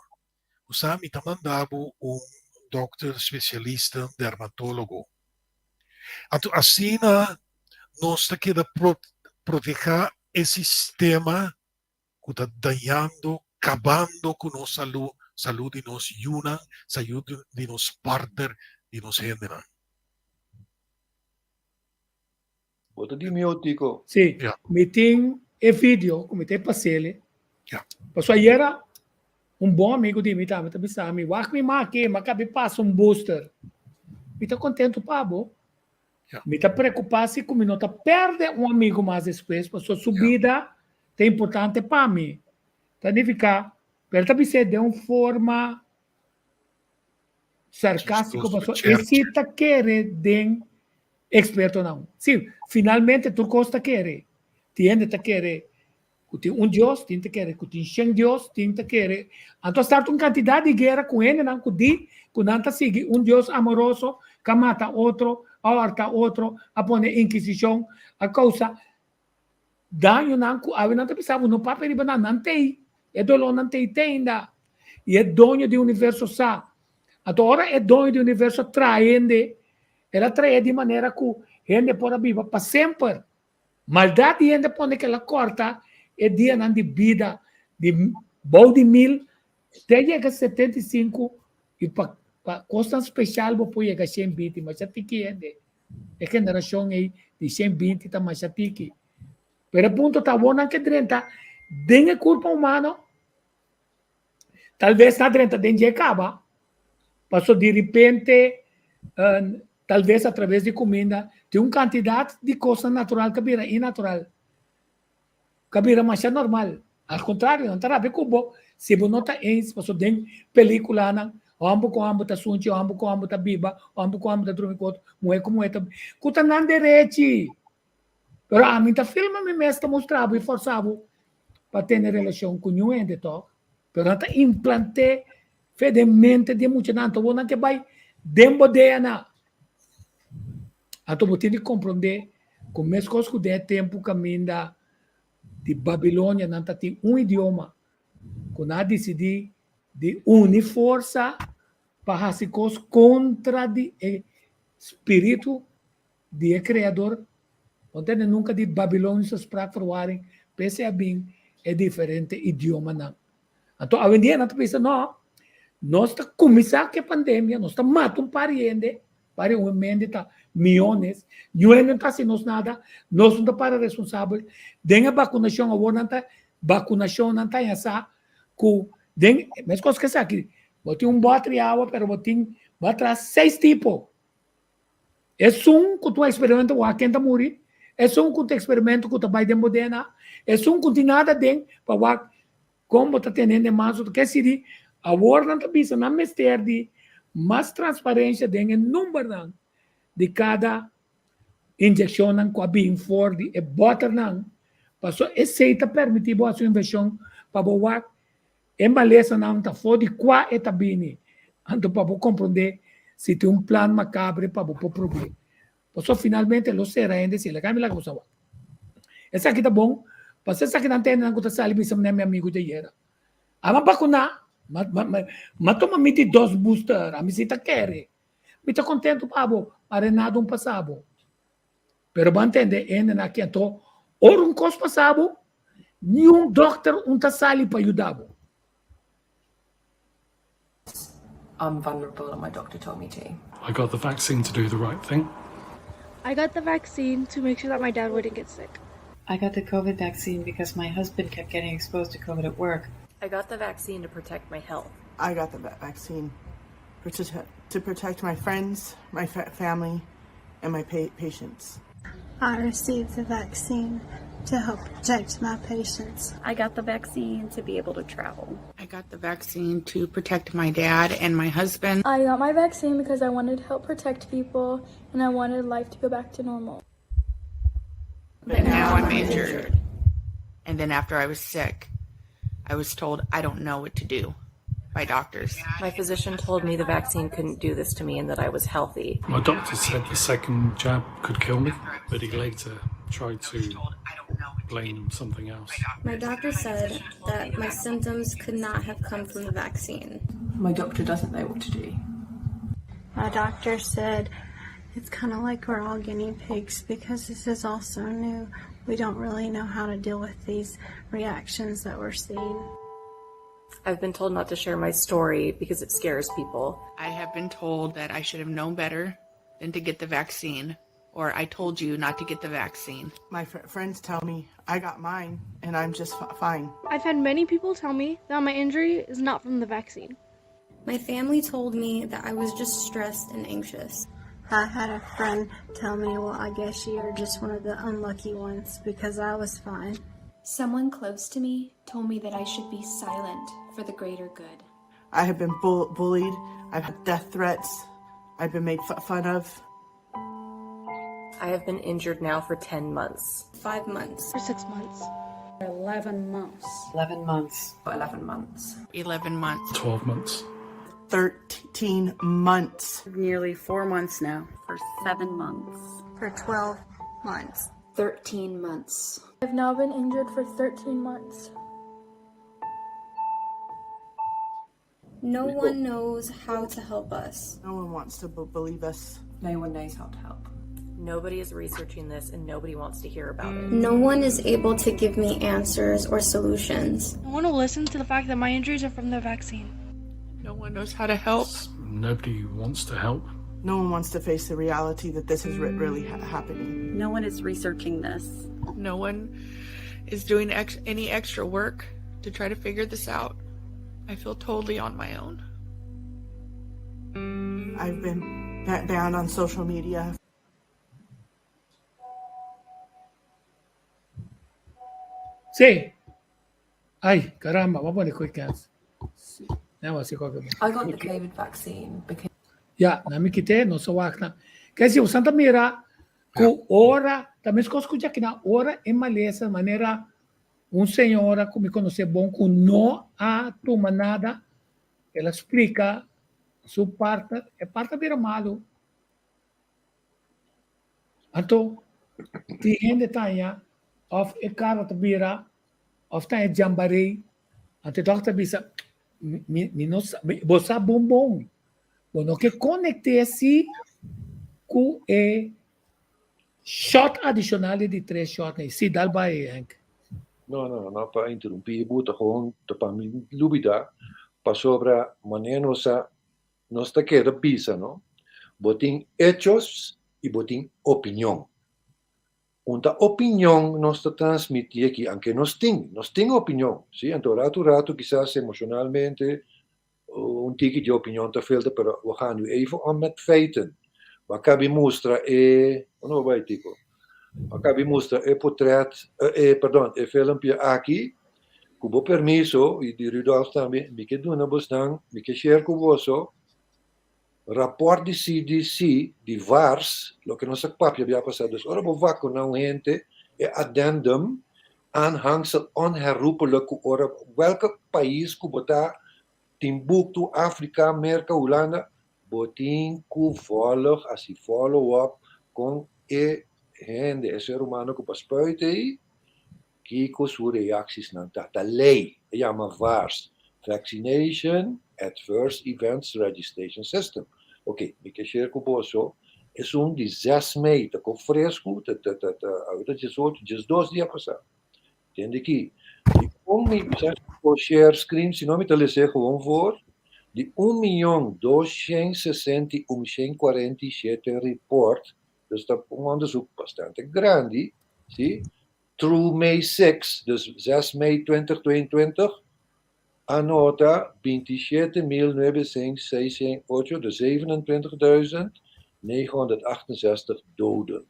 bo sa mi ta manda bo un dòkter spesialista, un dermatólogo. Anto asina nos ta keda protehá e sistema ku ta dañando, kabando ku nos salú, salú di nos yunan, salú di nos partner, di nos hendenan. Bo ta di mi o Tico? Sí, mi tin e video ku mi ta pas'ele. Pasobra ayera un bon amigu di mi tambe ta bisa mi, wak mi maki, mi a kabi pasa un booster. Mi ta kontentu pa bo. Mi ta preokupá si ku mi no ta pèrdè un amigu mas despues, pasobra su bida ta importante pa mi. Ta nifiká, pero el ta bis'é den un forma sarkástiko, pasobra e si ta kere den ekspertonan. Sí, finalmente tur kos ta kere. Tin hende ta kere ku tin un Dios, tin ta kere ku tin shen Dios, tin ta kere. Anto a start un kantidat di guera ku hendenan ku di ku nan ta sigui un Dios amoroso ku a mata otro, a hòrta otro, a pone inkisishon, a kousa dañonan ku awe nan ta bisa bo no papia riba nan, nan t'ei, e dolónan t'ei te ainda. I e doño di universo sa. Anto ora e doño di universo a traha hende, el a traha di manera ku hende por a biba pa semper. Maldat di hende pone ku el a kòrta e dianan di bida di bou di mil te yega 75 i pa pa kosnan speshal bo por yega 120, masha tiki hende. E generashon ei di 120 ta masha tiki. Pero e punto ta awor nan ke drenta den e kurpa humano, tal bes nan a drenta den dje kaba, paso di ripente tal bes a traves di kuminda tin un kantidat di kosnan natural ku a bira inatural, ku a bira masha normal. Al kontrario, nan ta rabia ku bo si bo no ta eens, paso den pelikulanan hòmber ku hòmber ta sunchi, hòmber ku hòmber ta biba, hòmber ku hòmber ta drumi ku otro, muhé ku muhé ta, ku ta nan derechi. Pero ami ta filma mi mes ta mustra bo i forsa bo pa tene relashon ku niun hende tòg. Pero nan ta implant'é fe den mente di e muchanan, anto bo nan ke bai den bo DNA. Anto bo tin di komprondé ku meskos ku den e tempu kaminda di Babilonia nan ta tin un idioma ku nan a disidí di uni forsa pa hasi kos kontra di e spiritu di e Kreador, bo tende nunka di Babilonische spraakverwarring, p'esei a bin e diferente idiomanan. Anto awendia nan ta bisa no, nos ta kuminsá ku e pandemia, nos ta mata un par di hende, par di un hende ta miónes, niun hende no ta hasi nos nada, nos no ta para responsabel. Den e bakunashon awor nan ta bakunashon nan ta haña sa ku den meskos ku esaki, bo tin un bòter di awa pero bo tin bo a traha seis tipo. Esun ku ta un eksperimento wak ken ta muri, esun ku ta eksperimento ku ta bai den bo DNA, esun ku tin nada den pa wak kon bo ta tene hende mas otro. Ke sidi awor nan ta bisa nan mester di mas transparensia den e numbernan di kada inyekshonnan ku a bin for di e bòternan, pasobra esei ta permití bo hasi un invershon pa bo wak E malesanan ta for di kua e ta bini, anto pa bo komprondé si tin un plan makabre pa bo por prob'é. Pasobra finalmente lo sera hende si laga mi laga bo sa wak. Esaki ta bon, pasobra esakinan ta hendenan ku ta sali bisa mi amigu djayera. Ama bakuná, m'a tuma mi di dos booster, ami si ta kere. Mi ta kontentu pa bo, ma Renado un pasa bo. Pero bo a ntende hendenan aki anto ora un kos pasa bo, niun dokter un ta sali pa yuda bo. I'm vulnerable and my doctor told me to. I got the vaccine to do the right thing. I got the vaccine to make sure that my dad wouldn't get sick. I got the COVID vaccine because my husband kept getting exposed to COVID at work. I got the vaccine to protect my health. I got the vaccine. To protect my friends, my family, and my patients. I received the vaccine to help protect my patients. I got the vaccine to be able to travel. I got the vaccine to protect my dad and my husband. I got my vaccine because I wanted to help protect people and I wanted life to go back to normal. But now I'm injured. And then after I was sick, I was told I don't know what to do by doctors. My physician told me the vaccine couldn't do this to me and that I was healthy. My doctor said the second jab could kill me, but he later tried to blame something else. My doctor said that my symptoms could not have come from the vaccine. My doctor doesn't know what to do. My doctor said it's kind of like we're all guinea pigs because this is all so new. We don't really know how to deal with these reactions that we're seeing. I've been told not to share my story because it scares people. I have been told that I should have known better than to get the vaccine, or I told you not to get the vaccine. My friends tell me I got mine and I'm just fine. I've had many people tell me that my injury is not from the vaccine. My family told me that I was just stressed and anxious. I had a friend tell me, well, I guess you're just one of the unlucky ones because I was fine. Someone close to me told me that I should be silent for the greater good. I have been bullied. I've had death threats. I've been made fun of. I have been injured now for 10 months. 5 months. For 6 months. 11 months. 11 months. 11 months. 11 months. 12 months. 13 months. Nearly 4 months now. For 7 months. For 12 months. 13 months. I've now been injured for 13 months. No one knows how to help us. No one wants to believe us. No one knows how to help. Nobody is researching this and nobody wants to hear about it. No one is able to give me answers or solutions. I want to listen to the fact that my injuries are from the vaccine. No one knows how to help. Nobody wants to help. No one wants to face the reality that this is really happening. No one is researching this. No one is doing any extra work to try to figure this out. I feel totally on my own. I've been banned on social media. Sí. Ay, caramba, vamos a poner quick hands. Sí. Vamos a hacer I got the COVID vaccine because Ya, na mi kite, no so wakna. Ke si santa mira ku ora, tambe skucha ku na ora e malesa manera un señora ku mi konosé bon ku no a tuma nada, el a splika su partner, e partner a bira malu. Anto, tin hende ta haña, òf e kara ta bira, òf ta haña jambaré, anto e dòkter ta bisa, mi, mi no sa, bo sa bon bon, bo no ke konekt'é si ku e shot adishonal di tres shot nei. Si, dal bai, Henk. No, no, no pa interumpí bo, ta gewoon ta pa mi lubidá, pasobra manera nos a nos ta keda bisa, no? Bo tin hechos i bo tin opinion. Un ta opinion nos ta transmití aki, anke nos tin, nos tin opinion, sí, anto ratu ratu kisas emocionalmente un tiki di opinion ta filter, pero we gaan nu even om met feiten. Bo a kabi mustra e, unda bo bai Tico? Bo a kabi mustra e potret, e, perdon, e filmpje aki, ku bo permiso, i di Rudolf tambe, mi ke duna bosnan, mi ke share ku boso, raport di CDC, di VAERS, loke nos a papia bia pasá. Dus ora bo vakuná un hende, e addendum, aanhangsel onherroepelijk ku ora welke pais ku bo ta, Timbuktu, Afrika, Merka, Hulanda, bo tin ku volg, hasi follow up kon e hende, e ser humano ku bo a spuit ei, kiko su reaksisnan ta. Ta lei, e yama VAERS, Vaccination Adverse Events Registration System. Ok, mi ke share ku boso, esun di 6 mei, ta ko fresku, ta ta ta ta awe ta 18, 12 dia pasá. Tende ki, di un mi, por share screen, si no mi ta les'é gewoon voor, di un miyon 261 147 report, dus ta un onderzoek bastante grandi, si, through May 6, dus 6 mei 2022. A nota 27.968, dus 27.968 doden.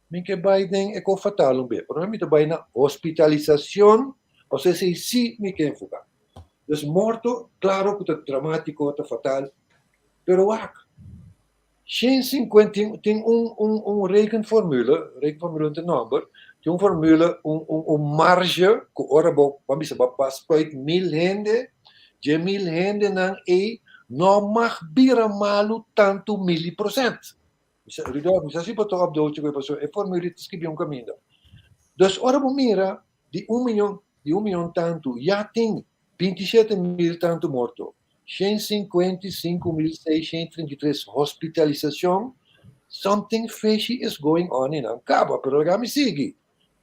Mi ke bai den e kos fatal un be, pero mi ta bai na hospitalisashon, pasobra esei sí mi ke enfoká. Dus morto, klaro ku ta dramátiko, ta fatal, pero wak, 150, tin, tin un, un, un rekenformule, rekenformule no ta nòmber, tin un formule, un, un, un marge ku ora bo, ban bisa, bo a spuit mil hende, dje mil hendenan ei no mag bira malu tantu miliprosènt. Rudolf, mi sa si bo ta op de hoogte ku e pasobra e formule ta skibí un kaminda. Dus ora bo mira di un miyon, di un miyon tantu, ya tin 27 mil tantu morto, 155.633 hospitalisashon, something fishy is going on einan. Kaba, pero laga mi sigui.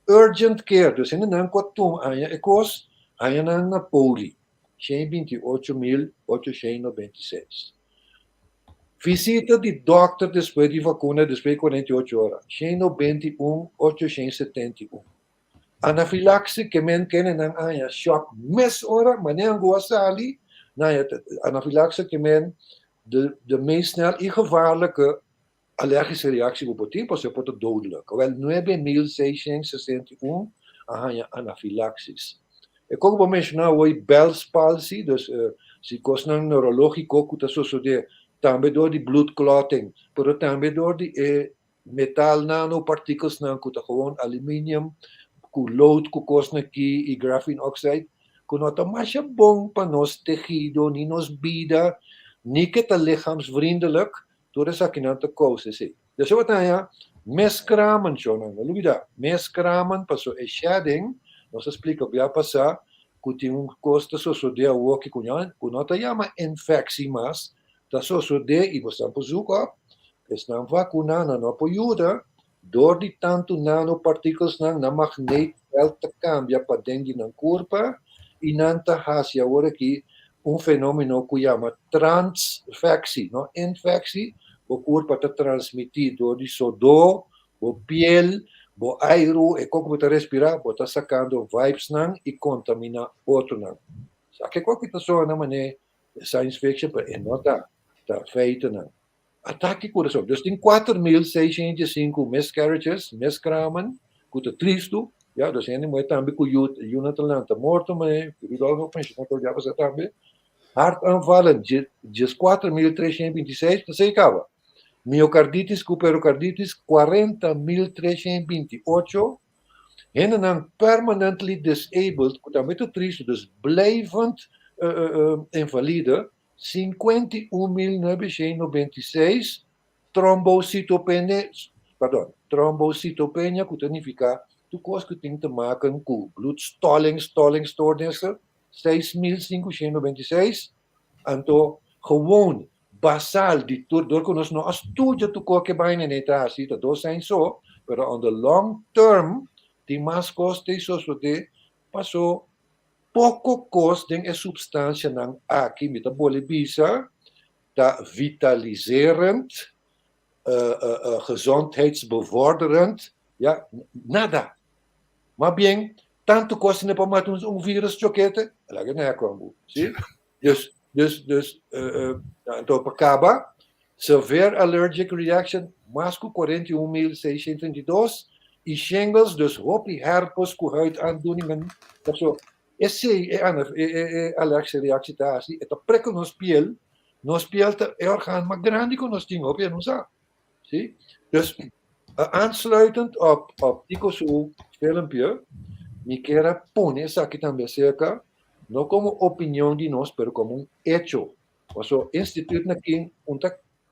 Urgent care, dus hendenan ku a tuma haña e kos, haña nan na poli, 128.896. Visita di dòkter despues di vakuna despues di 48 ora, 191.871. Anafilaxis ke men kende nan haña shòk mes ora, manera nan ku a sali, nan haña anafilaxis ke men de de meest snel i gevaarlijke alergische reactie ku por tin, pasobra por ta dodelijk. Awèl 9661 a haña anafilaxis. E kos ku bo menshoná awor Bell's palsy, dus si kosnan neurológiko ku ta sosodé tambe dor di bloed clotting, pero tambe dor di e metal nanopartikelsnan ku ta gewoon aluminium ku lood ku kosnan aki i graphene oxide ku no ta masha bon pa nos tehido ni nos bida ni ke ta lichaamsvriendelijk, tur esakinan ta kousa esei. Despues bo ta haña meskramen, shownan, no lubida, meskramen pasobra e shedding, nos a splika bia pasá ku tin un kos ta sosodé awoki ku ku no ta yama infeksi mas, ta sosodé i bo esnan por zoek op, esnan vakuná nan no por yuda, dor di tantu nanopartikelnan nan magneetveld ta kambia paden di nan kurpa i nan ta hasi awor aki un fenomeno ku yama transfeksi, no infeksi, bo kurpa ta transmití dor di sodó, bo piel, bo airu, e kos ku bo ta respirá, bo ta sakando vibesnan i kontaminá otronan. Sa kiko aki ta sona manera science fiction, pero e no ta, ta feitonan. Atake kurason. Dus tin 4605 miscarriages, miskramen, ku ta tristu, ya, dus hende muhé tambe ku yu, yunan ta lanta morto muhé, Rudolf a menshoná tur dia pasá tambe. Hartaanvallen, 14326, ta sei kaba. Miokarditis ku perokarditis, 40328. Hendenan permanently disabled, ku tambe ta tristu, dus blijvend invalide, 51996 Trombocytopenia, pardon, trombocytopenia ku ta nifiká tur kos ku tin te maken ku bloedstolling, stollingsstoornissen, 6596, anto gewoon basal di tur, dor ku nos no a studia tur kos ke baina nei ta hasi, ta dos aña so, pero on the long term tin mas kos ta sosodé Paso poko kos den e supstansianan aki, mi ta bole bisa, ta vitaliserend, gezondheidsbevorderend, ya, nada. Mas bien, tantu kos asina pa mata un virus chokete, laga e nea kon, si? Dus, dus, dus, anto pa kaba, severe allergic reaction, mas ku 41.632, i shingles, dus hopi herpes ku huidaandoeningen, paso esei e e e alergische reactie ta hasi, e ta prek ku nos piel, nos piel ta e orgaan mas grandi ku nos tin, hopi a no sa, si. Dus, aansluitend op op Tico su filmpje, mi kier a pone esaki tambe aserka, no komo opinion di nos, pero komo un echo. Paso instituut na kin un ta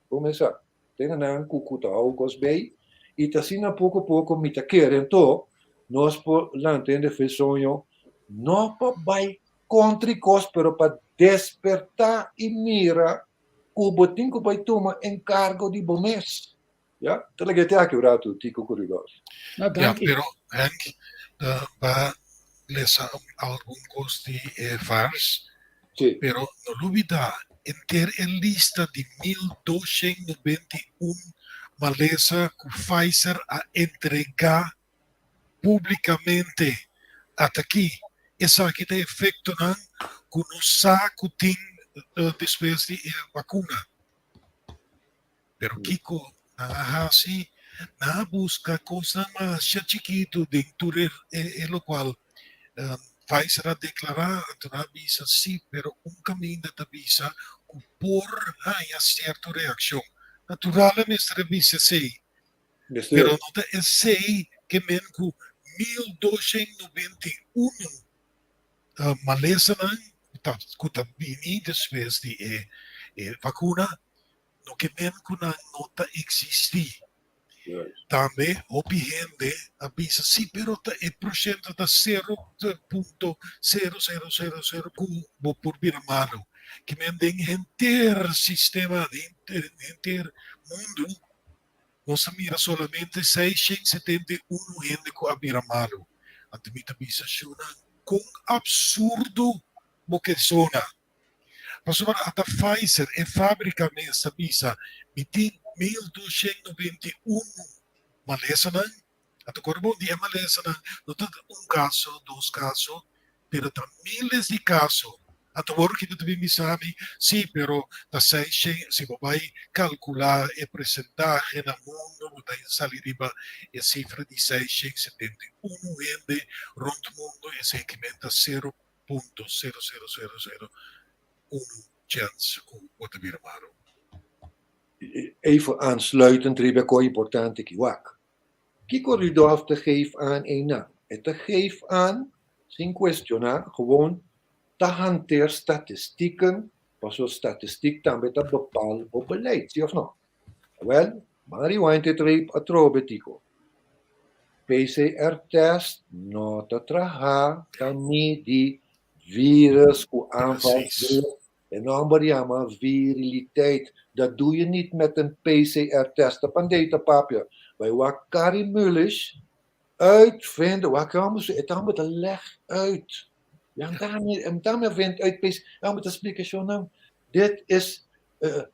kuminsá tene nan ku ku ta hou kos bei i ta asina poko poko mi ta kere anto nos por lanta hende fe soño no pa bai kontra e kos pero pa despertá i mira ku bo tin ku bai tuma enkargo di bo mes. Ya, ta lag'é te aki un ratu, Tico ku Rudolf. Ya, pero Henk, ba lesa algun kos di e vars, pero no lubida, henter e lista di 1291 malesa ku Pfizer a entregá públikamente ata aki. Esaki ta efektonan. ku nos sa ku tin despues di e vakuna. Pero kiko nan a hasi? Nan a buska kosnan masha chikitu den tur e lokual Pfizer a deklará, anto nan a bisa sí, pero un kaminda ta bisa ku por haña sierto reakshon. Natural e mester a bisa esei, pero no ta esei ke men ku 1291 malesanan ku ta bini despues di e vakuna no ke men ku nan no ta eksistí. Tambe hopi hende a bisa si pero ta e porshento ta sero punto sero sero sero sero ku bo por bira malu. Ke men den henter sistema den henter mundu nos a mira solamente 671 hende ku a bira malu. Anto mi ta bisa shunan kon absurdo bo ke sona. Pasobra ata Pfizer, e fábrika mes ta bisa, mi tin 1291 malesanan. Ata kore bon di e malesanan no ta un kaso, dos kaso, pero ta miles di kaso. Ata wor ki bo ta bin bisa mi, sí, pero ta seishen, si bo bai kalkulá e presentahe na mundu, bo ta sali riba e sifra di 671 hende rònt mundu, esei ki men ta sero punto sero sero sero sero unu chèns ku bo ta bira malu. Even aansluitend riba e kos importante ki wak. Kiko Rudolf ta geef aan einan? E ta geef aan, sin kuestioná, gewoon ta hanteer statistieken, pasobra statistiek tambe ta bepaal bo beleid, si òf no? Awel, ban rewind e tape atrobe Tico. PCR test no ta traha ta midi virus ku aanval E nomber yama viriliteit. Dat doe je niet met een PCR test. Ta pandei ta papia. Bai wak Kary Mullis uitvinden. Wak e ta ta leg uit. Ja, en daarmee vindt uit PCR. Ja, met de explicatie. Dit is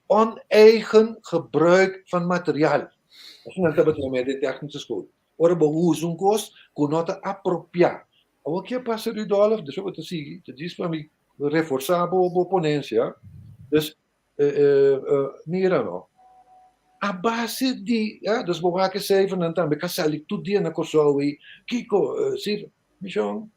oneigen gebruik van materiaal. Asina nan tabata yama den technische school. Ora bo usa un kos ku no ta apropiá. Awor ke pasa Rudolf? Despues bo ta sigui, ta djis pa mi reforsá bo bo ponensia. Dus mira no, a base di, ja, dus bo wak e cijfernan tambe ka sali tur dia na Kòrsou ei, kiko, sifra, mishon,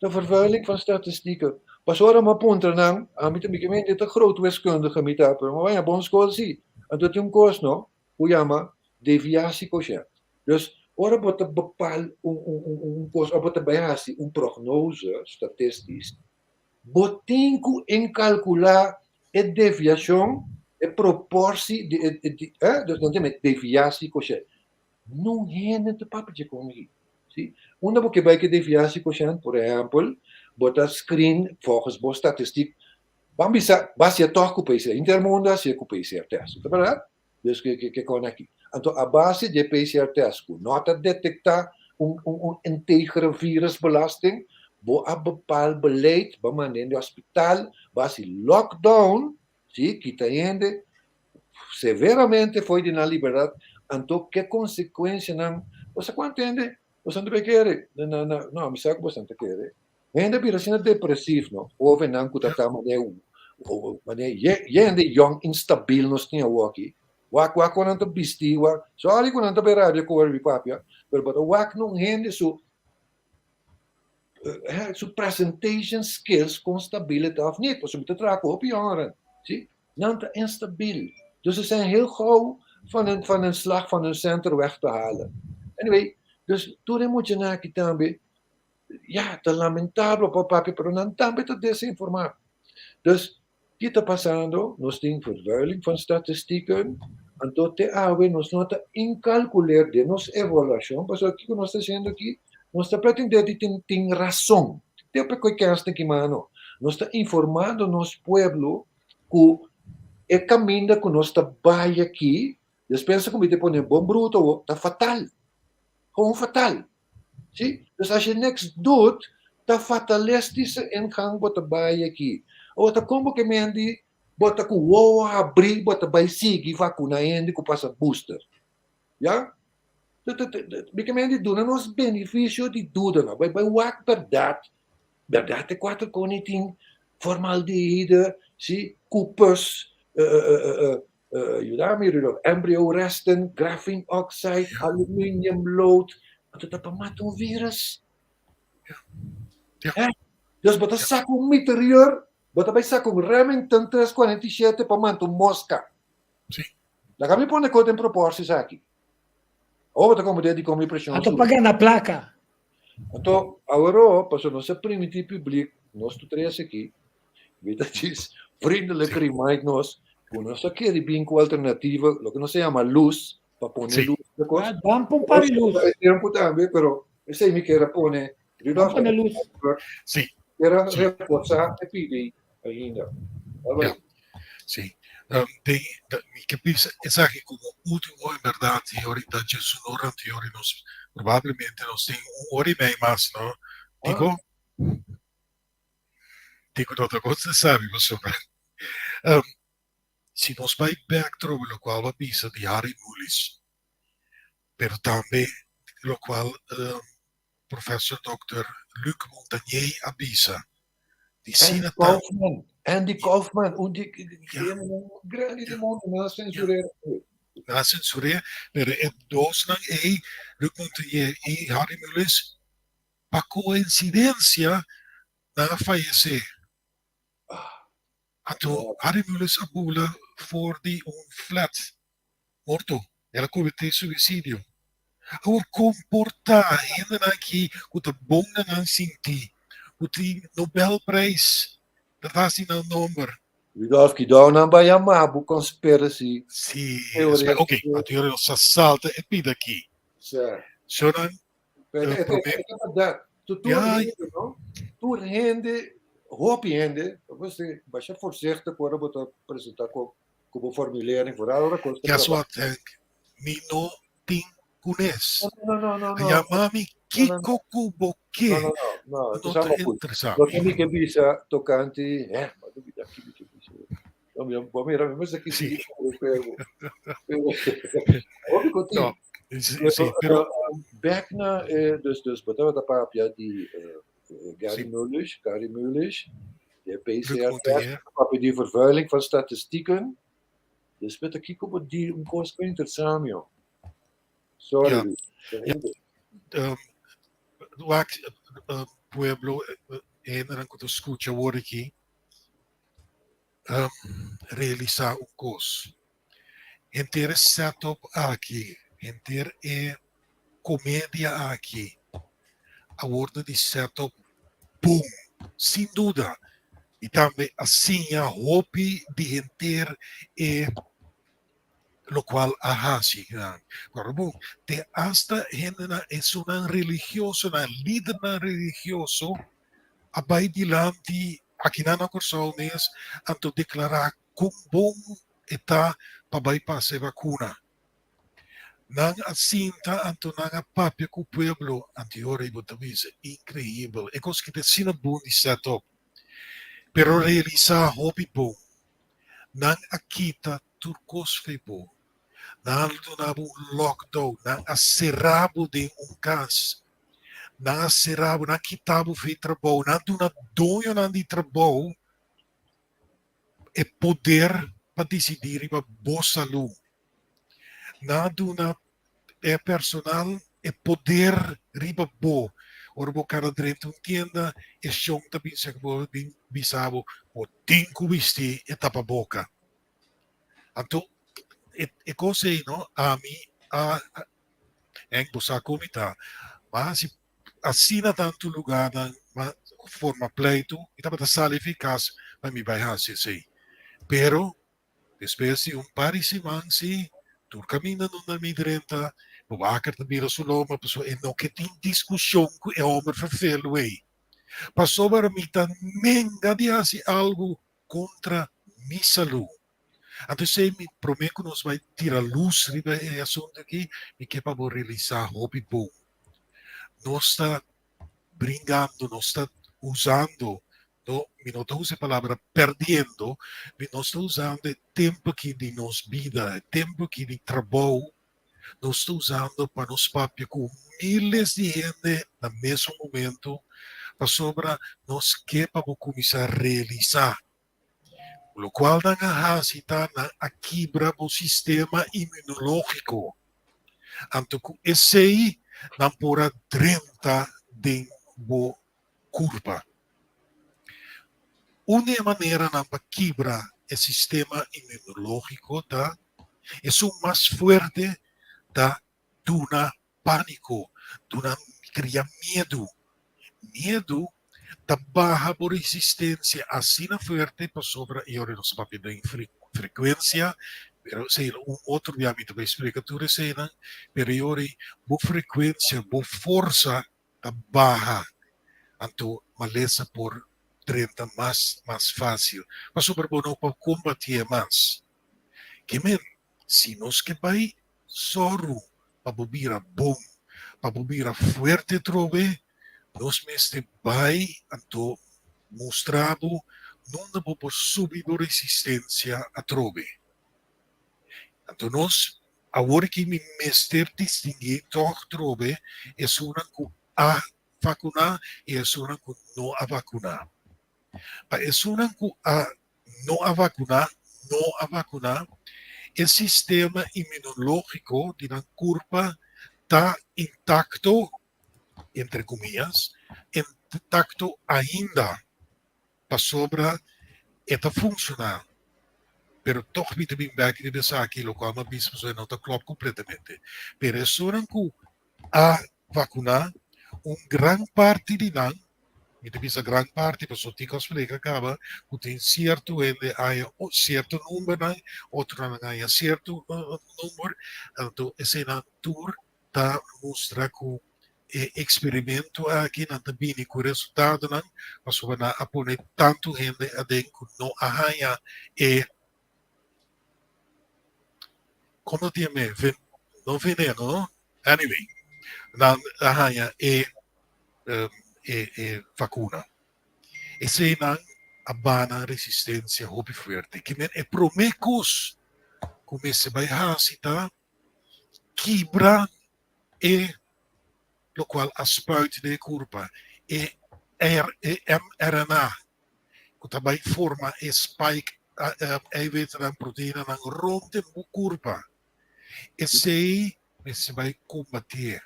Ta vervuiling van statistieken. Pasobra mi a puntra nan, ami ta mi ke mende ta groot wiskundige mi ta, pero mi a bai na bon skol si. Anto tin un kos no, ku yama deviatiequotient. Dus ora bo ta bepaal un un un un kos of bo ta bai hasi un prognose statistisch, bo tin ku inkalkulá e deviashon, e proportie di e di eh, dus nan ta yama deviatiequotient. Nun hende ta papia dje kon aki. Si? Unda bo ke bai ke deviatiequotient, por ehempel, bo ta screen volgens bo statistiek, ban bisa, bo hacia tog ku PCR, henter mundo hacia ku PCR test, ta berdad? Dus ke ke kon aki. Anto a base dje PCR test ku no ta detekta un un un integere virusbelasting, bo a bepaal beleid, bo a manda hende hospital, bo a hasi lockdown, si, kita hende severamente fo'i di nan libertad, anto ke konsekuensianan, bo sa kuantu hende boso ta bay kere, na na na no mi sa ku boso ta kere, hende a bira asina depresiv no, hovennan ku ta ta manera manera ye hende yong instabil nos tin awoki, wak wak kon nan ta bisti wak, sorry ku nan ta bay rabia ku ora mi papia, pero bo ta wak na un hende su su presentation skills kon stabil e ta of nit, pasobra mi ta traha ku hopi yongeren, si. Nan ta instabil. Dus ze zijn heel gauw van hun, van hun slag, van hun center weg te halen. Anyway, dus tur e muchanan aki tambe, ja, ta lamentabel pa papia, pero nan tambe ta desinformá. Dus, ki ta pasando? Nos tin vervuiling van statistieken, anto te awe nos no ta inkalkuleer den nos evaluashon, pasobra kiko nos ta hasiendo aki? Nos ta pretendé di tin, tin rason. Te op e koe kens den ki mano. Nos ta informando nos pueblo ku e kaminda ku nos ta bai aki, despensa ku mi ta pone bon bruto awo, ta fatal. Gewoon fatal. Si? Dus as je niks doet, ta fatalistische ingang bo ta bai aki. Awo ta kon bo ke mendi bo ta ku wowo habrí bo ta bai sigui vakuna hende ku pasa booster. Ya? Mi ke mendi duna nos benefisio di duda no. Bai bai wak bèrdat. Bèrdat e kuater koni tin. Formaldehyde, si, ku pus, yuda mi Rudolf, embryo resten, graphene oxide, aluminium, lood, anto ta pa mata un virus. Ja. Dus bo ta saka un miterior, bo ta bai saka un Remington 347 pa manta un mosca. Sí. Laga mi pone kos den proporties aki. Awor bo ta komprendé dikon mi preshon a Anto subi. pa gana plaka. Anto, aworó, pasobra nos a primintí publik, nos tur tres aki, mi ta djis vriendelijk remind nos ku nos a kere bin ku alternativa, loke nos a yama lus, pa pone Sí. lus na kos. Ah, ban pa un par di lus. E tempu tambe, pero esei mi kier a pone, Ban Rudolf, pone lus. Sí. kier a Sí. reforsá e pidi ainda. Ja. Sí. Um, den, de, mi ke bisa esaki como último en berdad y ahorita dje un hora anterior y nos probablemente nos tin un hora y mei mas, no? Digo, digo no ta cosa sabi pasobra. Um, si nos bai back trobe locual bo a bisa di Harry Mulisch, pero tambe locual um, Professor Dòkter Luc Montagnier a bisa di Andy sina ta. Kaufman, Andy Kaufman, un di Ja. hendenan grandi di mundu, nan a censur'é. Nan a censur'é, pero e dosnan ei, Luc Montagnier i Harry Mulisch, pa coincidencia nan a fayecé. Anto Harry Mulisch a bula for di un flat morto. El a cometé suicidio. Awor comporta hendenan aki cu ta bon na nan sinti, cu tin Nobelprijs ta hasi nan nomber. Rudolf, kidou nan bai yama bo conspiracy Si, theory. ok, anto yora nos a salta e pida aki. Sa. So nan Pero e prome e ta berdad. Tu tur Ja. hende, no? Tur hende, hopi hende, bo basha voorzichtig ora bo ta presenta ku ku bo formulering, vooral ora kos ta Guess trabá. what, Henk? Mi no tin kunes. No, no, no, no, no. Yama mi No, no, kiko ku bo ke. No, no, no, no, No ta ta sama goed. interesá. Loke mi ke bisa tokante, hè, ma mi ta ki mi ke bisa. No, mi bo mira, mi mester ki Sí. sigui pero pero hopi ku tin. No, sí, Pero, sí, pero back na eh, dus dus bo tabata papia di Gary Sí. Mulisch, Gary Mulisch, de Luc PCR test, Montagnier. papia di vervuiling van statistieken. Dus met kiko bo di un kos ku interesá mi. Sorry, Ja. Luc. Ja. Wak, pueblo, hendenan ku ta skucha awor aki, realisá un kos. Henter e setup aki, henter e komedia aki, a wordo di setup bon, sin duda. I tambe a siña hopi di henter e lokual a hasi. Kòrda bon, te asta hendenan, esunnan religiosonan, lidernan religioso a bai dilanti akinan na Kòrsou mes anto deklará kon bon e ta pa bai pasa e bakuna. Nan a sinta anto nan a papia ku pueblo anto e ora ei bo ta bisa inkreibel e kos ki ta asina bon di set up pero realisá hopi bon. Nan a kita tur kos fei bo. Nan a duna bo un lockdown, nan a sera bo den un kas. Nan a sera bo, nan a kita bo fei trabou, nan a duna doñonan di trabou e poder pa disidí riba bo salú. Nan a duna e personal e poder riba bo. Ora bo kana drenta un tienda, e shon ta bisa ku bo, bin bisa bo, bo tin ku bisti e tapaboka. Anto e e kos ei no, ami a Henk bo sa kon mi ta, ma si asina tantu lugarnan ma forma pleitu, mi tabata sali fi kas pa mi bai hasi esei. Pero despues di un par di siman si, tur kaminda nunda mi drenta, bo waker ta bira su lomba pasobra e no ke tin diskushon ku e homber ferfelu ei. Pasobra mi ta nenga di hasi algu kontra mi salú. Anto esei mi promé ku nos bai tira lus riba e asuntu aki, mi ke pa bo realisá hopi bon. Nos ta bringando, nos ta usando, no, mi no ta usa e palabra perdiendo, mi nos ta usando e tempu aki di nos bida, e tempu aki di trabou, nos ta usando pa nos papia ku miles di hende na mesun momento. Pasobra nos ke pa bo kuminsá realisá. Lokual nan a hasi ta nan a kibra bo sistema imunológiko. Anto ku esei nan por a drenta den bo kurpa. Un di e maneranan pa kibra e sistema imunológiko ta esun mas fuerte ta duna pániko, duna kria miedu. Miedu ta baha bo resistensia asina fuerte pasobra e ora nos papia den frekuensia, pero esei un otro bia mi ta bai splika tur eseinan, pero e ora bo frekuensia, bo forsa ta baha, anto malesa por drenta mas mas fásil pasobra bo no por kombatié mas. Ke men, si nos ke bai sòru pa bo bira bon, pa bo bira fuerte atrobe, nos mester bai anto mustra bo nunda bo por subi bo resistensia atrobe. Anto nos awor aki mi mester distinguí tòg atrobe esunnan ku a vakuná i esunnan ku no a vakuná. Pa esunnan ku a no a vakuná, no a vakuná, e sistema inmunológiko di nan kurpa ta intakto, entre kumias, intakto ainda, pasobra e ta funshoná. Pero tòg mi ta bin bèk riba esaki, lokual mi a bisa pasobra e no ta klòp kompletamente. Pero esunnan ku a vakuná, un gran parti di nan, mi ta bisa gran parti pasobra tin kos splika kaba ku tin sierto hende haña sierto numbernan, otronan haña sierto number, anto eseinan tur ta mustra ku e eksperimento aki nan ta bini ku resultadonan pasobra nan a pone tantu hende aden ku no a haña e Komo ta yam'é? No veneno, no? Anyway, nan a haña e e e vakuna. Eseinan a baha nan resistensia hopi fuerte. Ke men e promé kos ku mester bai hasi ta kibra e lokual a spuit den e kurpa, e mRNA ku ta bai forma e spike eiwitnan, proteinanan rond den bo kurpa. Esei mester bai kombatié.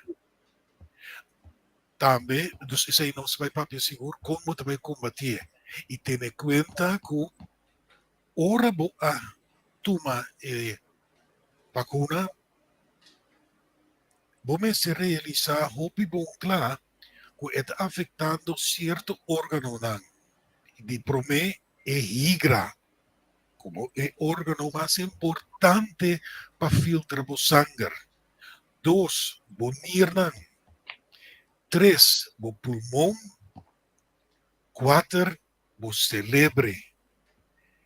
Tambe, dus esei nos bai papia sigur kon bo ta bai kombatié. I tene kuenta ku ora bo a tuma e bakuna, bo mester realisá hopi bon kla ku e ta afektando sierto órganonan. Di promé e higra komo e órgano mas importante pa filtra bo sanger. Dos, bo nirnan. Tres, bo pulmon. Kuater, bo selebre,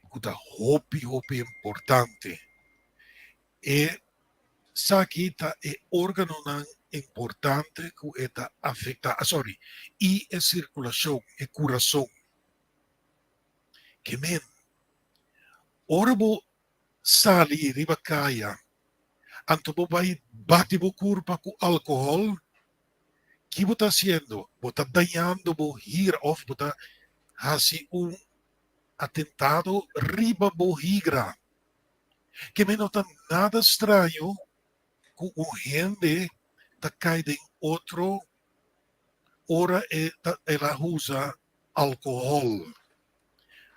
ku ta hopi hopi importante. E saki ta e órganonan importante ku e ta afektá, ah sorry, i e sirkulashon, e kurason. Ke men, ora bo sali riba kaya, anto bo bai bati bo kurpa ku alkohòl, ki bo ta hasiendo? Bo ta dañando bo hir òf bo ta hasi un atentado riba bo higra. Ke men no ta nada straño ku un hende ta kai den otro ora e ta el a usa alkohòl.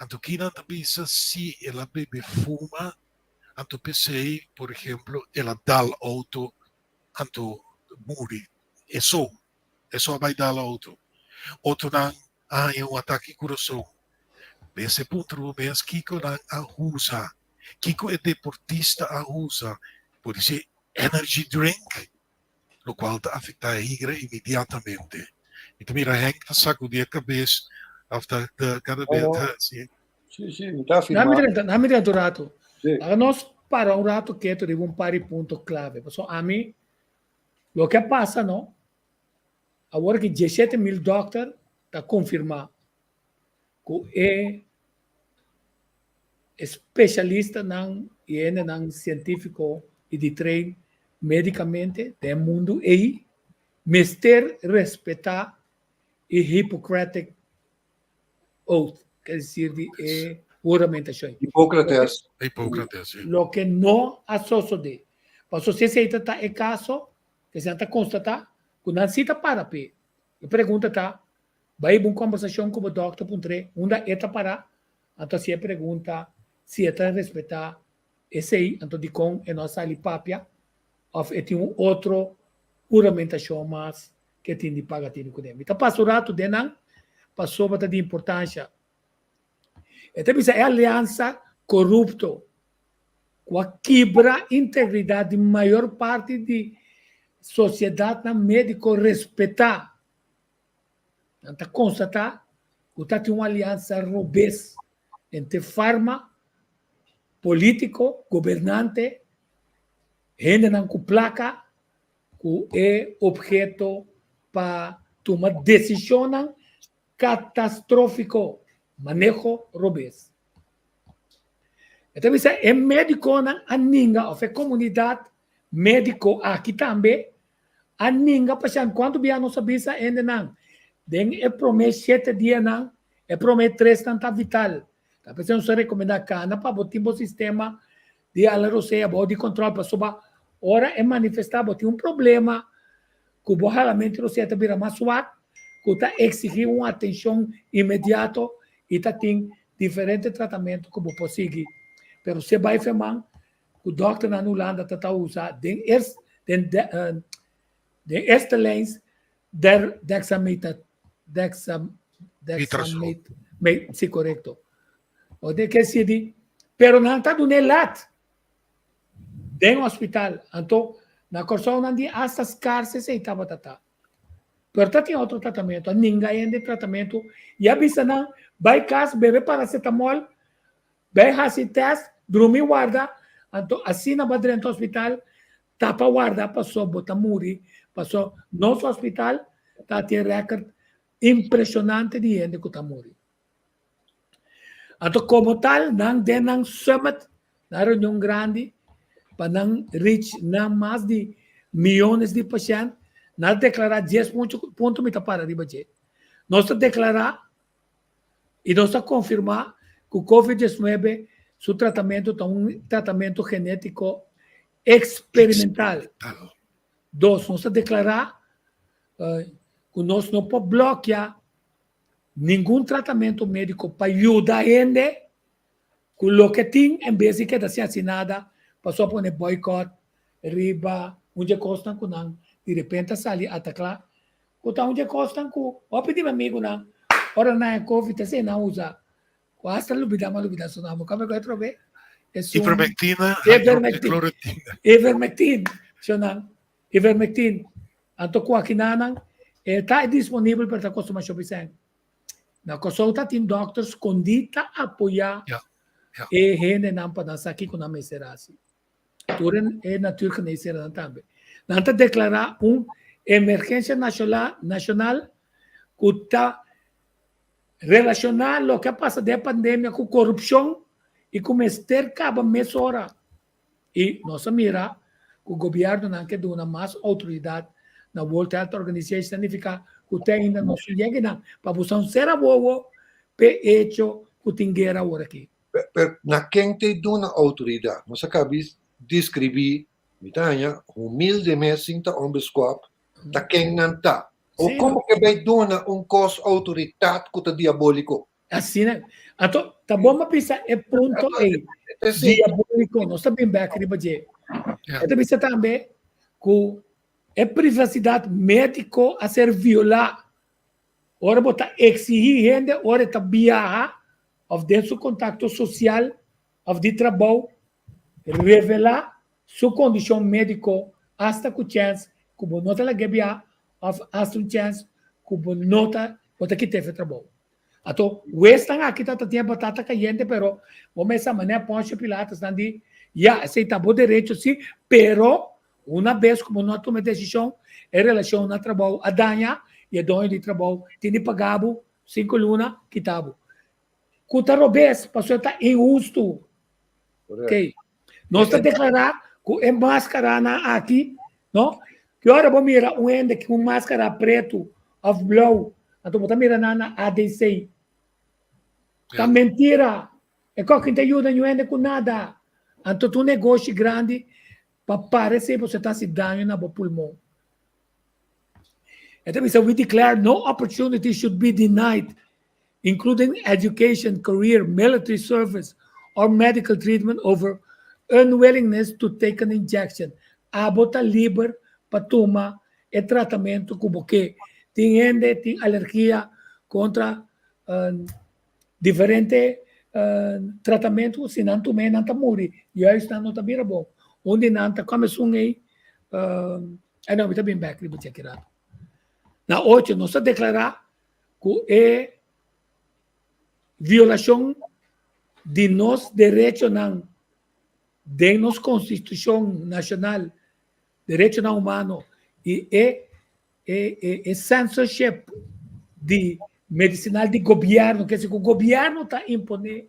Anto kinan ta bisa si el a bebe fuma, anto p'esei por ehemplo el a dal outo anto muri e so, e so a bai dal outo. Otronan a haña un atake kurason. Mester puntra bo mes kiko nan a usa, kiko e deportista a usa, por ser energy drink, lokual ta afektá e higra inmediatamente. Mi ta mira Henk ta sakudí e kabes òf ta kada bes ta hasi. Sí, sí, mi ta afirmá. Dame drenta un rato. Laga nos para un rato ketu riba un par di punto klave. Pasobra ami, loke a pasa no, Awor ki diesshete mil dòkter ta konfirmá ku e spesialistanan i e hendenan sientífiko i di train médikamente den e mundu ei mester respetá. E Hippocratic Oath, ke desir di e huramentashon. Hipócrates. Hipócrates, si. Loke no a sosodé. Pasobra si esei ta ta e kaso, esei nan ta konstatá ku nan si ta para p'e. E pregunta ta, bai bo un kòmbersashon ku bo dòkter puntr'é unda e ta pará, anto hasié e pregunta si e ta respetá esei, anto dikon e no a sali papia òf e tin un otro huramentashon mas ke tin di paga tinu kuné. Mi ta pasa un ratu den nan pasobra ta di importansha. E ta bisa e aliansa korupto ku a kibra integridat di mayor parti di sosiedatnan médiko respetá. Nan ta konstatá ku ta tin un aliansa robes entre farma, polítiko, gobernante, hendenan ku plaka ku e obheto pa tuma desishonnan katastrófiko, maneho robes. E ta bisa e médikonan a ninga òf e komunidat médiko aki tambe a ninga pashènt. Kuantu bia nos a bisa hendenan den e promé shete dianan, e promé tresnan ta vital. Ta p'esei nos ta rekomendá kana pa bo tin bo sistema di ala rosea bou di control pasobra ora e manifesta bo tin un problema cu bo halamento di rosea ta bira mas swak cu ta exigi un atencion inmediato y ta tin diferente tratamento cu bo por sigui pero si e bay feman cu dokternan na Hulanda ta ta usa den den den eerste lijns der dexamita dexam dexamit si corecto O den ke sidi, pero nan ta dun'é lat den hospital. Anto na Kòrsou nan di asta skars esei tabata ta. Pero ta tin otro tratamentu, a ninga hende tratamentu i a bisa nan bai kas bebe paracetamol, bai hasi tèst, drumi warda, anto asina bo a drenta hospital tapa warda paso bo ta muri, paso nos hospital ta tin rèkòrt impreshonante di hende ku ta muri. Anto komo tal nan den nan summit, nan reunion grandi, pa nan reach nan mas di miyones di pashènt, nan a deklará dies punto mi ta para riba dje. Nos ta deklará i nos ta konfirmá ku covid diesnuebe su tratamentu ta un tratamentu genétiko eksperimental. Dos, nos ta deklará ku nos no por blòkia Ningun tratamentu médiko pa yuda hende ku loke tin en bes di keda sin hasi nada pasobra a pone boycott riba un dje kosnan ku nan di repente a sali atakla ku ta un dje kosnan ku hopi di mi amigunan ora nan haña covid ta esei nan usa ku hasta lubida mi a lubida su nomber kome ku e trobe esun Ivermectina, hydroxychloroquine. Ivermectin, shonnan. Ivermectin, anto ku akinanan e ta disponibel pero ta kosta masha bisèn. Na Kòrsou ta tin dòkter skondí ta apoyá e hendenan pa nan sa kiko nan mester hasi. Tur e natuurgeneesherennan tambe. Nan ta deklará un emergensia nashonal ku ta relashoná loke a pasa den e pandemia ku korupshon i ku mester kaba mesora. I nos a mira ku gobièrnunan ke duna mas outoridat na World Health Organization, ta nifiká ku te ainda nos no yega nan pa buska un sera wowo p'e echo ku tin guera awor aki. Pero na ken ta e duna outoridat? Nos a kaba di deskribí, mi ta haña humilde mes sin ta onbeskòp, ta ken nan ta. O komo ke bai duna un kos outoritat ku ta diabóliko? Asina. Anto, ta bon pa bisa e punto ei. Diabólico. Nos ta bin bek riba dje. E ta bisa tambe ku e privasidat médiko a ser violá ora bo ta eksihí hende ora e ta biaha òf den su kontakto sosial òf di trabou revelá su kondishon médiko asta ku chèns ku bo no ta lag'é biaha òf asta un chèns ku bo no ta bo ta kit'é for trabou. Ato wesnan aki ta ta tin e batata kayente pero bo mester manera Poncio Pilatus nan di ya esei ta bo derecho si pero una bes ku bo no a tuma e desishon e relashon na trabou a daña i e doño di trabou tin di paga bo sinku luna kita bo ku ta robes pasobra e ta inhustu. Ok nos ta deklará ku e maskaranan aki no ki ora bo mira un hende ku un maskara pretu òf blou. Anto bo ta mira nan na ADC. Ta mentira. E kòki ta yuda ñu hende ku nada. Anto ta un negoshi grandi pa parese bo ta hasi daño na bo pulmon. E ta bisa, we declare no opportunity should be denied, including education, career, military service, or medical treatment over unwillingness to take an injection. Abo ta liber pa tuma e tratamentu ku bo ke. Tin hende tin alergia kontra diferente tratamentu, si nan tum'é nan ta muri, juist nan no ta bira bon. Un di nan ta kòm esun ei, ai no, mi ta bin bèk riba dje aki rato. Na ocho nos ta deklará ku e violashon di nos derechonan den nos konstitushon nashonal, derechonan humano i e e censorship di medicinal di gobierno, ke si ku gobierno ta impone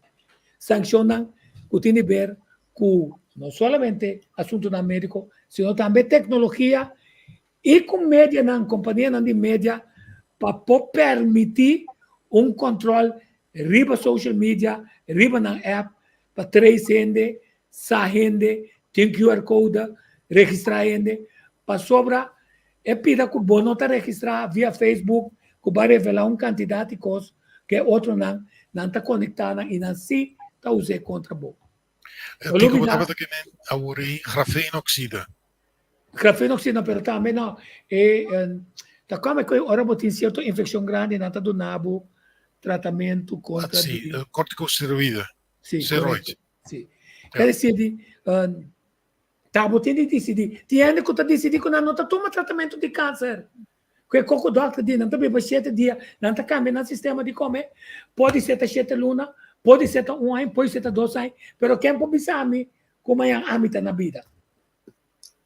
sankshonnan ku tin di ber ku no solamente asuntunan mediko, sino tambe teknologia i ku medianan, kompanianan di media pa por permití un kòntròl riba social media, riba nan app pa trace hende, sa hende, tin QR code, registrá hende, pasobra e pida ku bo no ta registrá via Facebook ku bo a revelá un kantidat di kos ku e otronan nan ta konektá nan i nan sí ta us'é kontra bo. E Kiko bo tabata ke men awor ei grafenoxide? Grafenoxide pero tambe no e ta kome ku ora bo tin sierto infekshon grandi nan ta duna bo tratamentu kontra di. Sí, kortikosteroide. Sí, korekto. Sí. Ker disi di Ta bo tin di disidí. Tin hende ku ta disidí ku nan no ta tuma tratamentu di kanser. Ku e koko dòkter di nan ta biba shete dia, nan ta kambia nan sistema di kome. Podi ser ta shete luna, podi ser ta un aña, podi ser ta dos aña, pero ken por bisa mi ku mañan ami ta na bida?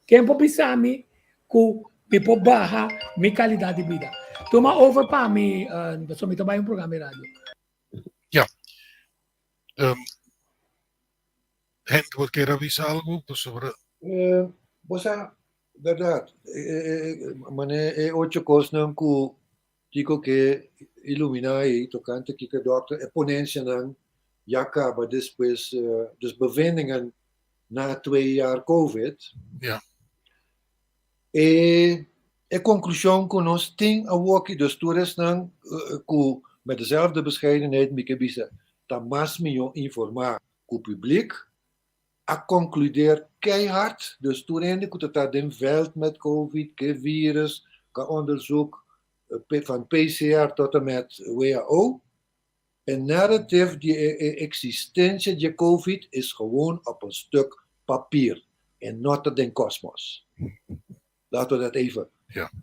Ken por bisa mi ku mi por baha mi kalidat di bida? Tuma over pa mi, pasobra mi ta bai un programa di radio. Ya. Henk, bo kier a bisa algu pasobra. Bo sa, bèrdat, manera e ocho kosnan ku Kiko ke iluminá ei tokante kiko e dòkter, e ponensianan ya kaba despues, dus bevindingen na twee jaar covid. Ja. E e konklushon ku nos tin awoki, dus tur esnan ku met dezelfde bescheidenheid mi ke bisa ta mas mihó informá ku publiek a konkludeer keihard, dus tur hende ku ta ta den veld met covid, ke virus, ka onderzoek van PCR tot en met WHO, e narrative di e eksistensia di e covid is gewoon op een stuk papier en no ta den kosmos. Laten we dat even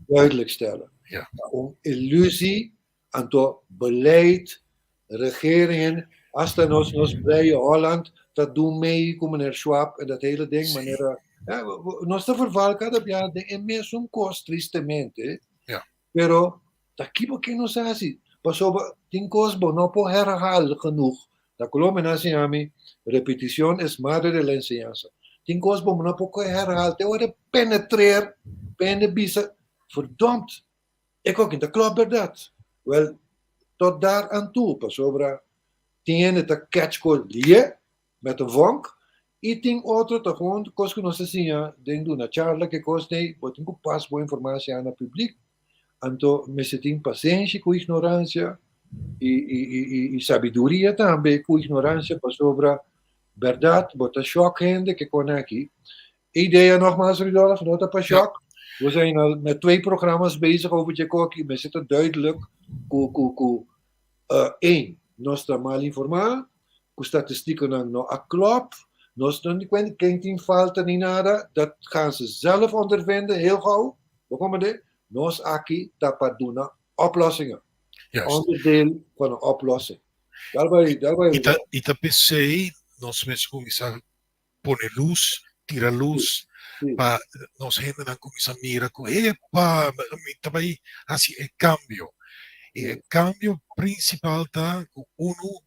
duidelijk stellen. Ta un illusie, anto beleid, regeringen, hasta nos nos blije Holland ta doen mee ku meneer Schwab en dat hele ding, manera, nos ta verval kada bia den e mesun kos tristemente, pero ta kibo ke nos a hasi? Pasobra tin kos bo no por herhaal genoeg. Na Colombia nan a siña mi, repeticion es madre de la enseñanza. Tin kos bo no por herhaal te ora e penetreer, pende bisa, verdomd, e koki ta klòp bèrdat. Wèl, tot daar aan toe, pasobra tin hende ta catch kos lie met een vonk i tin otro ta gewoon kos ku nos ta siña den duna charla ke kos nei, bo tin ku pas bo informatie na publiek. Anto mester tin pasenshi ku ignoransia i i sabiduria tambe ku ignoransia pasobra bèrdat bo ta shòk hende ke kon aki. E idea nogmaals Rudolf no ta pa shòk. We zijn al met twee programma's bezig over dje koki. Mester ta duidelijk ku ku ku één nos ta mal informá, ku statistikonan no a klòp, nos no ken tin falta ni nada, dat gaan ze zelf ondervinden heel gauw. Bo komprendé? Nos aki ta pa duna oplossingen. Onderdeel van een oplossing. Daarbij, daarbij. I ta, i ta p'esei nos mester kuminsá pone lus, tira lus, pa nos hendenan kuminsá mira ku, epa, mi ta bai hasi e kambio. I e kambio prinsipal ta ku unu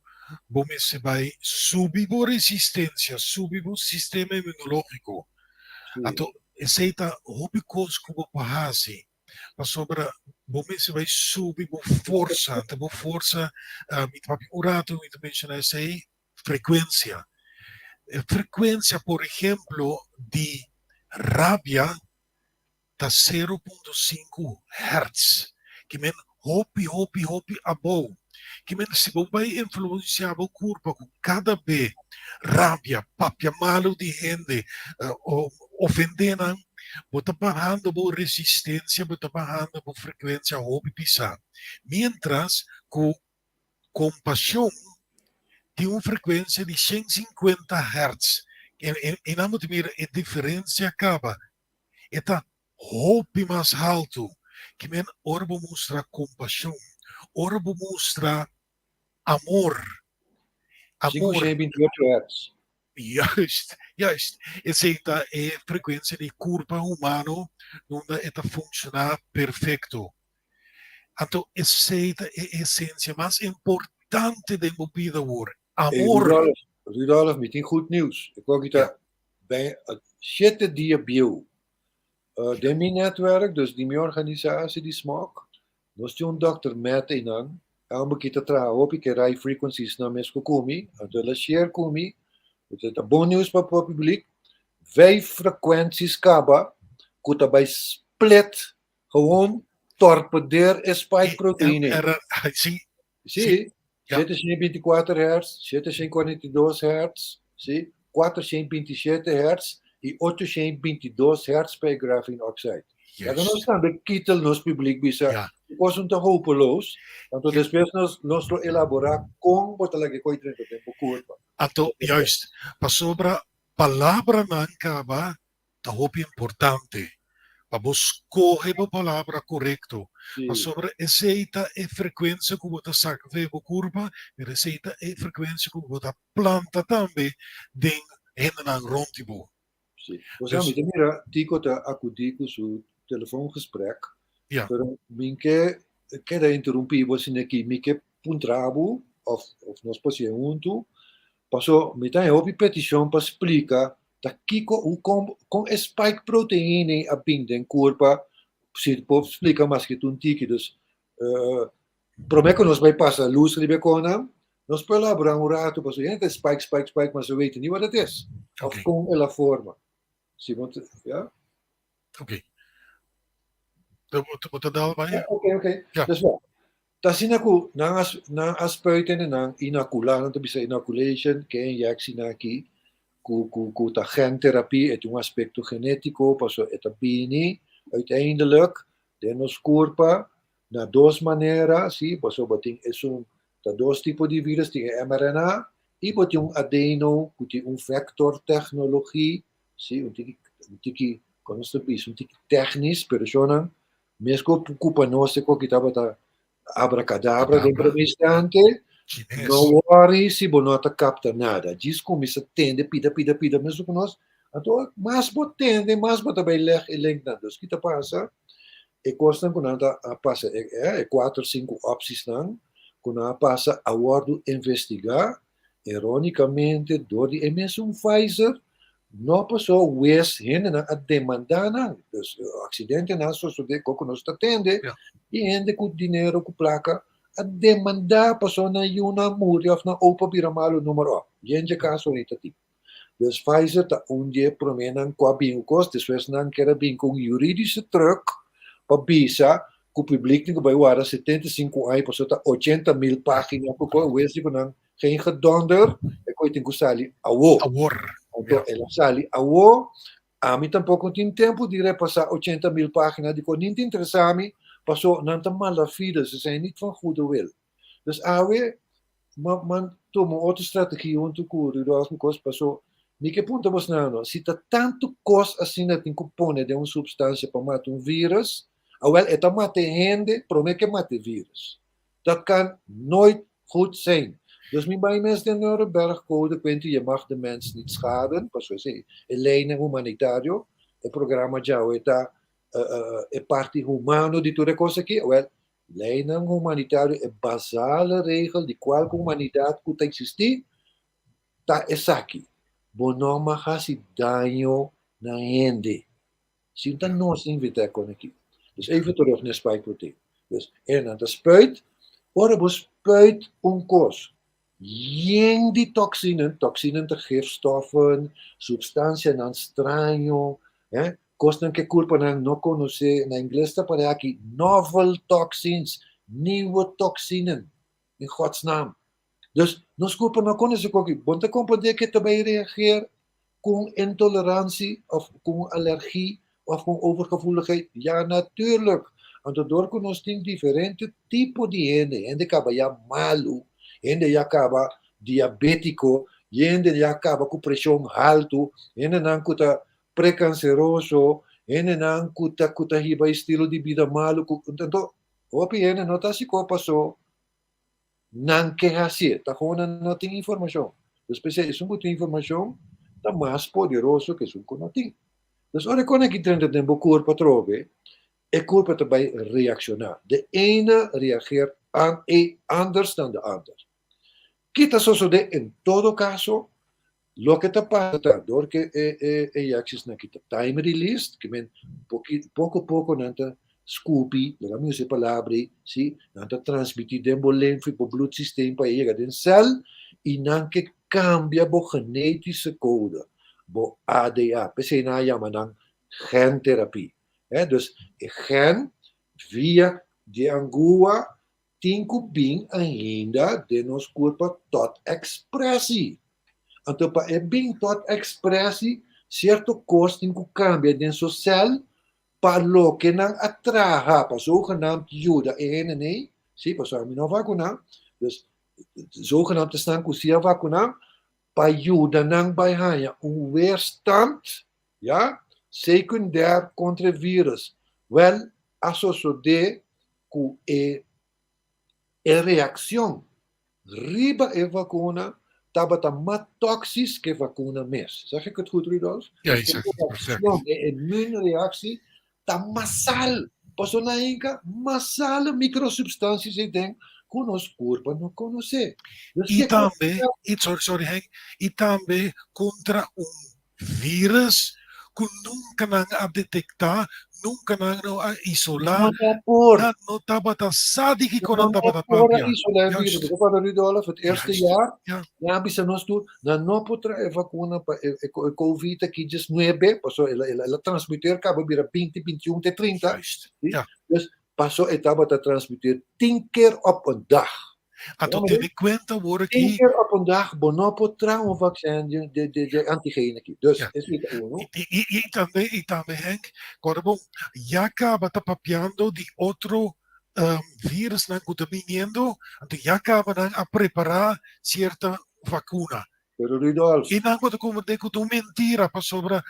bo mester bai subi bo resistensia, subi bo sistema imunológiko. Anto esei ta hopi kos ku bo por hasi pasobra. Bo mester bai subi bo forsa, anto bo forsa, mi ta papia un rato mi ta menciona esei, frecuencia. E frecuencia por ehemplo di rabia ta 0.5 hertz, ki men hopi hopi hopi abou. Ki men si bo bai influencia bo curpa cu cada be rabia, papia malo di hende, ofende nan, bo ta bahando bo resistencia, bo ta bahando bo frecuencia hopi pisa. Mientras cu Kompashon tin un frekuensia di 150 hertz. I nan bo ta mira e diferensia kaba. E ta hopi mas haltu. Ki men ora bo mustra kompashon, ora bo mustra amor, amor. 528 hertz. Juist, juist. Esei ta e frekuensia di kurpa humano unda e ta funshoná perfekto. Anto esei ta e esensia mas importante den bo bida awor, amor. Rudolf, Rudolf, mi tin goed nieuws. E koki ta bij shete dia bieu. Den mi netwerk, dus di mi organisatie di SMOC, nos tin un dokter Matt einan, e homber ki ta traha hopi ke rai frequencies nan mes ku ku mi, anto el a share ku mi, ta bon nieuws pa publiek, vijf frequenties kaba ku ta bai split Gewoon torpedeer e spike protein. Sí. Sí. 724 hertz, 742 hertz, sí, 427 hertz y 822 hertz pa e graphene oxide. Yes. Laga nos tambe kitel nos publiek bisa, ja. Kos un ta hopeloos, anto despues nos, nos lo elabora kon bo ta laga e koi drenta den bo kurpa. Anto, juist, pasobra palabranan kaba Ta hopi importante pa bo skohe bo palabra korekto, pasobra esei ta e frekuensia ku bo ta saka for di bo kurpa, pero esei ta e frekuensia ku bo ta planta tambe den hendenan rònt di bo. Sí. Osea, mi ta mira Tico ta akudí ku su telefoongesprek, pero mi ke keda interumpí bo asina aki, mi ke puntra bo òf nos por hasié huntu, Paso mi ta haña hopi petishon pa splika ta kiko u kon kon e spike protein ei a bin den kurpa, si por splika maske ta un tiki. Dus prome ku nos bai pasa lus riba e konan, nos por elaborá un ratu pasobra hende ta spike spike spike mas e weten ni wat et is òf kon el a forma. Si bo ta ya. Oké. Bo ta dal bai? Oké oké. Dus wak. Ta asina ku nan a nan a spuit hende nan inokulá, nan ta bisa inoculation, ke inyèksi nan aki ku ku ku ta genterapie, e tin un aspekto genétiko pasobra e ta bini uiteindelijk den nos kurpa na dos manera, si, pasobra bo tin esun ta dos tipo di virus, tin e mRNA i bo tin un adeno ku tin un vector technologie, si, un tiki un tiki kon nos ta bisa un tiki tèknis, pero shonnan Mes ku kupa nos e koki tabata abrakadabra den prome instante, no worry si bo no ta kapta nada. Djis kuminsá tende pida pida pida mesun ku nos. Anto mas bo tende, mas bo ta bai leg e linknan. Dus ki ta pasa? E kosnan ku nan ta a pasa, e kuater sinku opsisnan ku nan a pasa a wòrdu investigá Ironicamente dor di e mesun Pfizer no paso wes hendenan a demanda nan. Dus accidentenan a sosode con cu nos ta tende y hende cu dinero cu placa a demanda paso nan yunan muri of nan opa bira malo noem maar op. Yen dje caso ei ta tin. Dus Pfizer ta un dje promenan cu a bin cu cos despues nan kier a bin cu un juridische truc pa bisa ku publiek tin ku bai warda 75 aña pasobra ta 80 mil pagina ku koe wes di ku nan geen gedonder e koe tin ku sali awo. Awor. Anto el a sali awo. Ami tampoko no tin tempu di repasá 80 mil pagina di koe nin ta interesá mi paso nan ta malafide, ze zijn niet van goede wil. Dus awe ma man tuma un otro strategia huntu ku Rudolf mi kos paso mi ke punta bos nano si ta tantu kos asina tin ku pone den un supstansia pa mata un virus awel e ta mata e hende prome ke mata e virus dat kan nooit goed zijn dus mi bai mes den Nuremberg code kuenti je mag de mens niet schaden paso esei e leynan humanitario e programa djawe ta e parti humano di tur e kos aki awel Leinan humanitario e basale regel di kualke humanidat ku ta eksistí ta esaki, bo no mag hasi daño na hende. Si ta nos invitá kon aki. Dus even terug na e spike protein. Dus e nan ta spuit, ora bo spuit un kos yen di toksinen, toksinen ta gifstoffen, supstansianan straño, hè, kosnan ku e kurpanan no konosé, na ingles ta par'é aki novel toxins, nieuwe toksinen, in godsnaam. Dus nos kurpa no konosé koki. Bo no ta komprondé ku e ta bai reageer ku un intolerantie òf ku un alergie òf ku un overgevoeligheid? Ja, natuurlijk. Anto dor ku nos tin diferente tipo di hende, hende kaba ya malu, hende ya kaba diabétiko, hende ya kaba ku preshon haltu, hendenan ku ta prekanseroso, hendenan ku ta ku ta hiba estilo di bida malu ku anto hopi hende no ta hasi kos paso nan ke hasié, ta gewoon nan no tin informashon. Dus p'esei esun ku tin informashon ta mas poderoso ku esun ku no tin. Dus ora e kos aki drenta den bo kurpa atrobe, e kurpa ta bai reakshoná. De ene reageert an e anders dan de ander. Ki ta sosodé en todo kaso? Loke ta pasa ta dor ku e e inyeksisnan aki ta time released, ke men poki poko poko nan ta skupi, laga mi usa e palabra ei, si, nan ta transmití den bo limfe, bo bloedsysteem pa e yega den sèl i nan ke kambia bo genetische kode, bo ADA. P'esei nan a yama nan genterapie. Dus e gen via di e angua tin ku bin ainda den nos kurpa tot ekspresi. Anto pa e bin tot ekspresi, sierto kos tin ku kambia den su sèl pa loke nan a traha pa zogenaamd yuda e hendenei, si, pasobra mi no a vakuná, dus zogenaamd esnan ku si a vakuná, pa yuda nan bai haña un weerstand, ya, secundair kontra e vírus. Wèl, a sosodé ku e e reakshon riba e vakuna tabata mas toksis ku e vakuna mes. Zeg ik het goed, Rudolf? Ja, je zegt het perfect. E immuunreactie ta masal. Pasobra nan hinka masal microsubstanties ei den ku nos kurpa no konosé. Dus I tambe, i sorry, sorry Henk, i tambe kontra un Virus ku nunka nan a detektá, nunka nan no a isolá, No ta por. nan no tabata sa di kiko nan No tabata por a papia. isolá e virus. Juist. Bo ta Rudolf, het eerste Juist. jaar, Ja. nan a bisa nos tur, nan no por traha e vakuna pa e, e, e COVID aki diesnuebe, pasobra el a, el a, el a transmiteer kaba bira binti, bintiun te trinta. Juist. Sí? Ja. Dus paso e tabata transmiteer tin keer op een dag. Anto tene kuenta awor Tin aki. keer op een dag bo no por traha un vaccin di di di di antigeen aki. Dus Ja. esei ta uno. I, i, i tambe, i tambe Henk, kòrda bon, ya kaba ta papiando di otro um, virusnan ku ta biniendo, anto ya kaba nan a prepará sierta vakuna. Pero Rudolf. I nan ku ta komprendé ku ta un mentira pasobra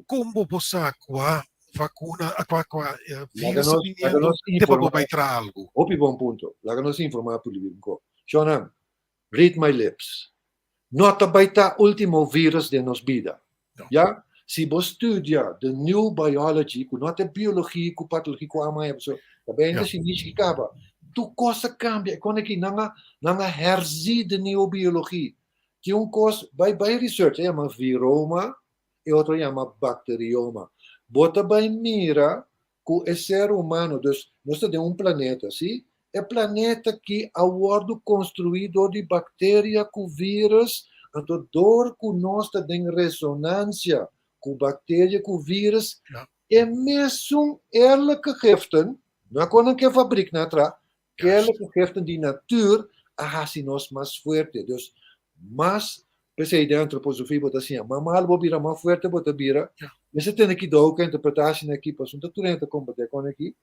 kon bo por sa kua vakuna, kua kua Laga virus ta nos, laga biniendo nos te pa bo informá. bai traha algu. Hopi bon punto. Laga nos informá público. Shonnan, read my lips. No ta bai ta último virus den nos bida. No. Ya? Si bo studia the new biology, ku no ta biologia ku patologia ku ama e, so, ta bai ainda Ja. si nishi kaba. Tur kos a kambia. E kon aki nan a, nan a herzie de nieuwe biologie. Tin un kos, bai bai research, e yama viroma, e otro yama bacterioma. Bo ta bai mira ku e ser humano, dus nos ta den un planeta, si? E planeta ki a wòrdu konstruí dor di bakteria ku vírus, anto dor ku nos ta den resonansia ku bakteria ku vírus, Ja. e mesun eerlijke giften, no a kon nan ke fabrik nan a traha, Juist. eerlijke giften di natuur a hasi nos mas fuerte. Dus mas, p'esei den antroposofia bo ta siña, mas mal bo bira, mas fuerte bo ta bira. Ja. Mester tene kidou ku e interpretashi aki, pasobra no ta tur hende ta komprendé kon aki,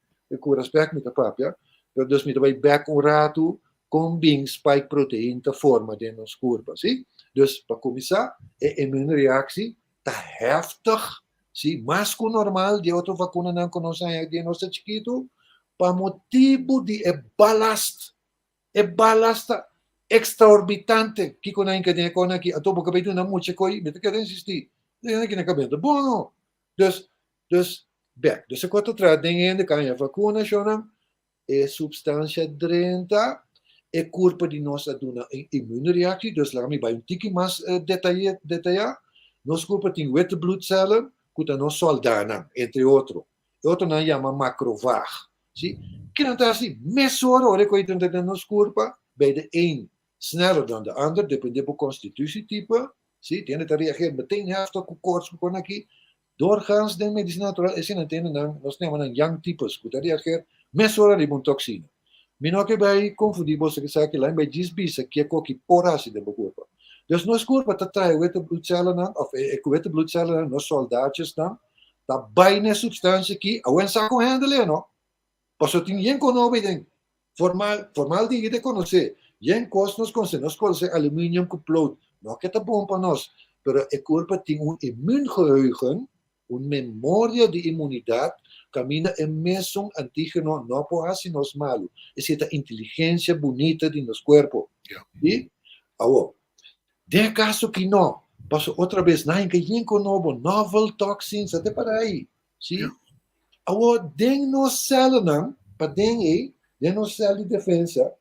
ku respect mi ta papia, pero dus mi ta bai bek un ratu kon bin spike protein ta forma den nos kurpa, si? Dus pa kuminsá, e immuunreactie ta heftig, si, mas ku normal di e otro vakunanan ku nos a haña den nos ta chikitu, pa motibu di e balast, e balast ta extraorbitante, kiko nan hinka den e kòne aki, anto bo ka bai duna mucha koi, mi ta keda insistí, den aki na kabenta, bon, dus, dus, bek, dus e kos ta traha den hende ku a haña vakuna, shownan, E substancia drenta e curpa di nos a duna un immuunreactie, dus laga mi bai un tiki mas detaye, detaya. Nos curpa tin witte bloedcellen cu ta nos soldanan, entre otro. E otronan yama macrovaag. Si? Kinan ta hasi? Mesora ora ku e drenta den nos kurpa, bij de een sneller dan de ander, depende bo constitutietype, si? Tin hende ta reageer meteen heftig ku koorts ku kon aki. Doorgaans den medisina natural esei nan nan, nos ta yama nan yang types, ku ta reageer mesora riba un toksina. Mi no ke bai konfundí boso ku esaki, laat mi bai djis bisa kieko ki por hasi den bo kurpa. Dus nos kurpa ta traha e witte bloedcellennan, òf e witte bloedcellennan, nos soldaatjesnan, ta bai na e substansia aki, awen sa kon handle no. Pasobra tin yen konobe den formal, formal di hende konosé, yen kos nos konosé, nos konosé aluminium ku plout, no ke ta bon pa nos, pero e kurpa tin un immuungeheugen, un memoria di inmunidat, kaminda e mesun antígeno no por hasi nos malu. Esei ta inteligensia bunita di nos kuerpo. Sí? Awor, den e kaso ki no, paso otra bes nan hinka yen konobo, novel toxins, a te para ei. Sí? Awor, den nos sèlnan, paden ei, den nos sèl di defensa,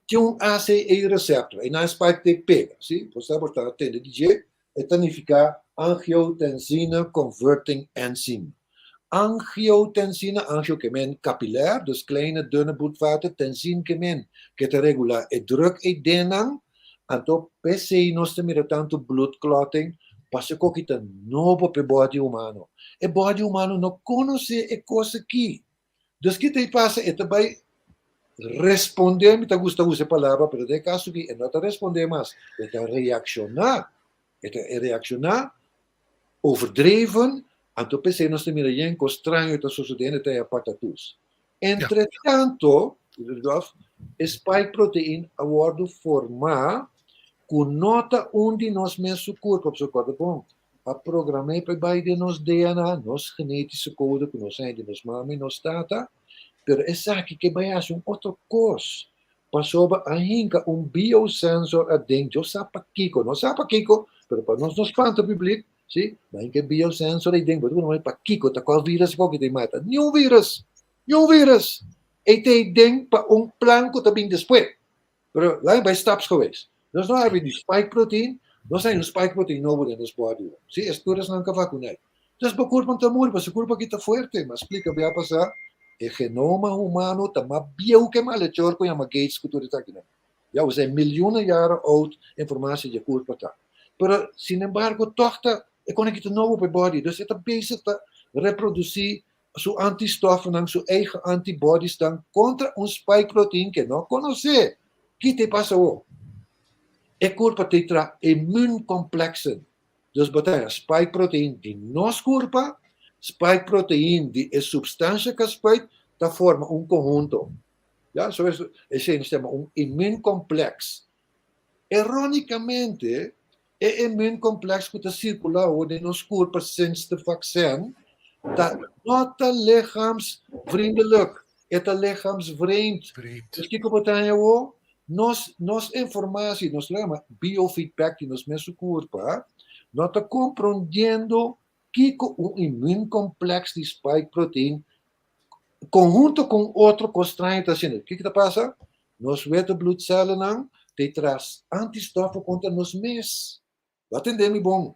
tin un ACE receptor, ei nan spike te pega, sí? Bo sa bo ta tende di dje, e ta nifiká angiotensine converting enzyme. Angiotensine, angio ke men capilair, dus kleine dunne bloedvaten, tensine ke men ke ta regulá e druk ei den nan, anto p'esei nos ta mira tantu bloedclotting, pasobra koki ta nobo p'e body humano. E body humano no konosé e kos aki. Dus ki ta i pasa? E ta bai respondé, mi ta gusta usa e palabra, pero den e kaso aki e no ta respondé mas, e ta reakshoná. E ta reakshoná overdreven, anto p'esei nos ta mira yen kos straño ta sosodé na e apatatus. Entretanto, Rudolf, e spike protein a wòrdu formá ku no ta un di nos mes su kurpa, pasobra kòrda bon, a program'é pa e bai den nos DNA, nos genetische code ku nos haña di nos mama i nos tata, pero esaki ke bai hasi un otro kos, pasobra a hinka un biosensor aden, Dios sa pakiko, no sa pakiko, pero pa nos no spanta publik, si, a hinka e biosensor aden, bo ta puntra mi pakiko, ta kua virus ku ta mata? Niun virus, niun virus! E ta aden pa un plan ku ta bin despues. Pero laat bai stapsgewijs. Nos no habri di spike protein, nos hay un spike protein nobo den nos body. Si, es tur esnan ka vacunai. Dus bo kurpa no ta muri, pasobra kurpa aki ta fuerte. M'a splika bia pasá, e genoma humano ta mas bieu ke malechor ku yama Gates ku tur esakinan. Ya, osea milioenen jaren oud informatie di e kurpa ta. Pero, sin embargo, tòg ta e kon aki ta nobo pa e body. Dus e ta bezig ta reprodusí su antistoffennan, su eigen antibodiesnan kontra un spike protein ke no konosé. Ki te pasa awor? E kurpa te traha immuuncomplexen. Dus bo ta haña spike protein di nos kurpa, spike protein di e substansha ku a spuit ta forma un konhunto. Ya, so esei nos ta yama un immuuncomplex. Ironicamente, e immuuncomplex ku ta sirkulá awor den nos kurpa sinds de vaksin ta no ta lichaamsvriendelijk, e ta lichaamsvreemd. Dus kiko bo ta haña awor? Nos nos informatie, nos lo yama biofeedback di nos mes su kurpa, no ta komprondiendo kiko un immuuncomplex di spike protein konhunto ku un otro kos straño ta hasiendo. Kiko ta pasa? Nos witte bloedcellennan ta e tras antistoffen kontra nos mes. Bo a tende mi bon?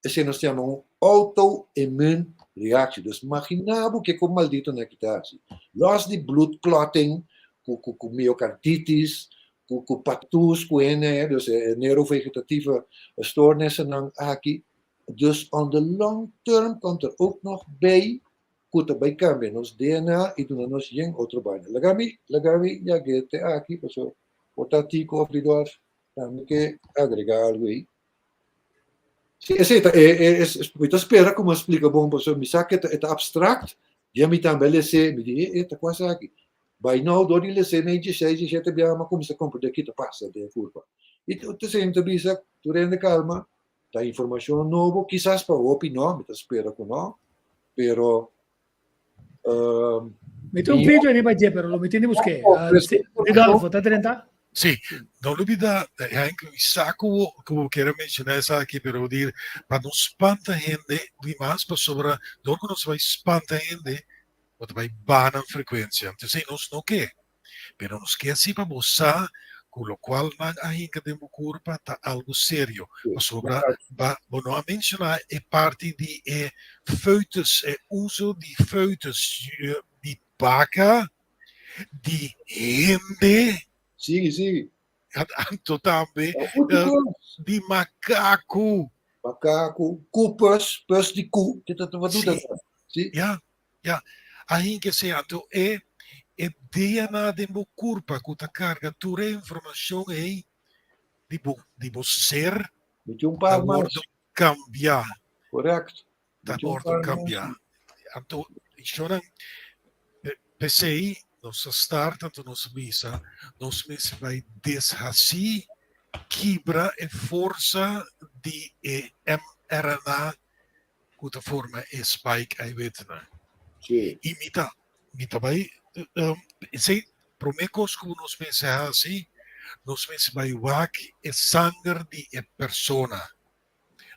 Esei nos ta yama un auto-immuun reactie. Dus magina bo kiko malditonan aki ta hasi. Los di bloed clotting, ku ku ku miocarditis, ku ku patus ku hende, dus e neurovegetatieve stoornissennan aki. Dus on the long term komt er ook nog bij ku ta bai kambia nos DNA i duna nos yen otro baina. Laga mi, laga mi yag'é te aki, paso por ta Tico of Ridolf tambe ke agregá algu ei. Sí, esei ta e, e, e, mi ta spera ku mi a splika bon, paso mi sa ku e ta, e ta abstrakt, dia mi tambe a les'é, mi di, e, e, ta kua esaki? Bai nou dor di les'é mei dieseis, diesshete biaha mi a kuminsá komprendé ki ta pasa den e kurpa. I t'esei mi ta bisa, tur hende kalma, Ta informacion nobo, kisas pa hopi no, mi ta spera cu no, pero uh, Mi tin un video riba dje, pero lo mi tin di buské. Ridolfo, ta drenta? Sí, no lubida, Henk, mi sa ku bo, ku bo kier a menshoná esaki, pero dir, pa no spanta hende di mas, pasobra dor ku nos bai spanta hende, bo ta bai baha nan frekuensia. Entonces nos no ke. Pero nos ke hasi pa bo sa ku lokual nan a hinka den bo kurpa ta algu serio. Pasobra ba bo no a menshoná e parti di e foetus, e uso di foetus, di. baka, di hende. Sí, sí. Anto tambe di makaku. Makaku, ku pus, pus di ku, te ta tuma duda. Sí. Ja, ja. Ahin ke sea, anto e e DNA den bo kurpa ku ta karga tur e informashon ei di bo di bo ser Mi tin un ta par mas. wordo kambiá. Correct. Ta Mi tin un wordo par mas. kambiá. Anto, shonnan, p'esei nos a start, anto nos a bisa, nos mester bai deshasí, kibra e forsa di e mRNA ku ta forma e spike eiwitnan. Sí. I mi ta, mi ta bai, esei promé kos ku nos mester hasi, nos mester bai wak e sanger di e persona.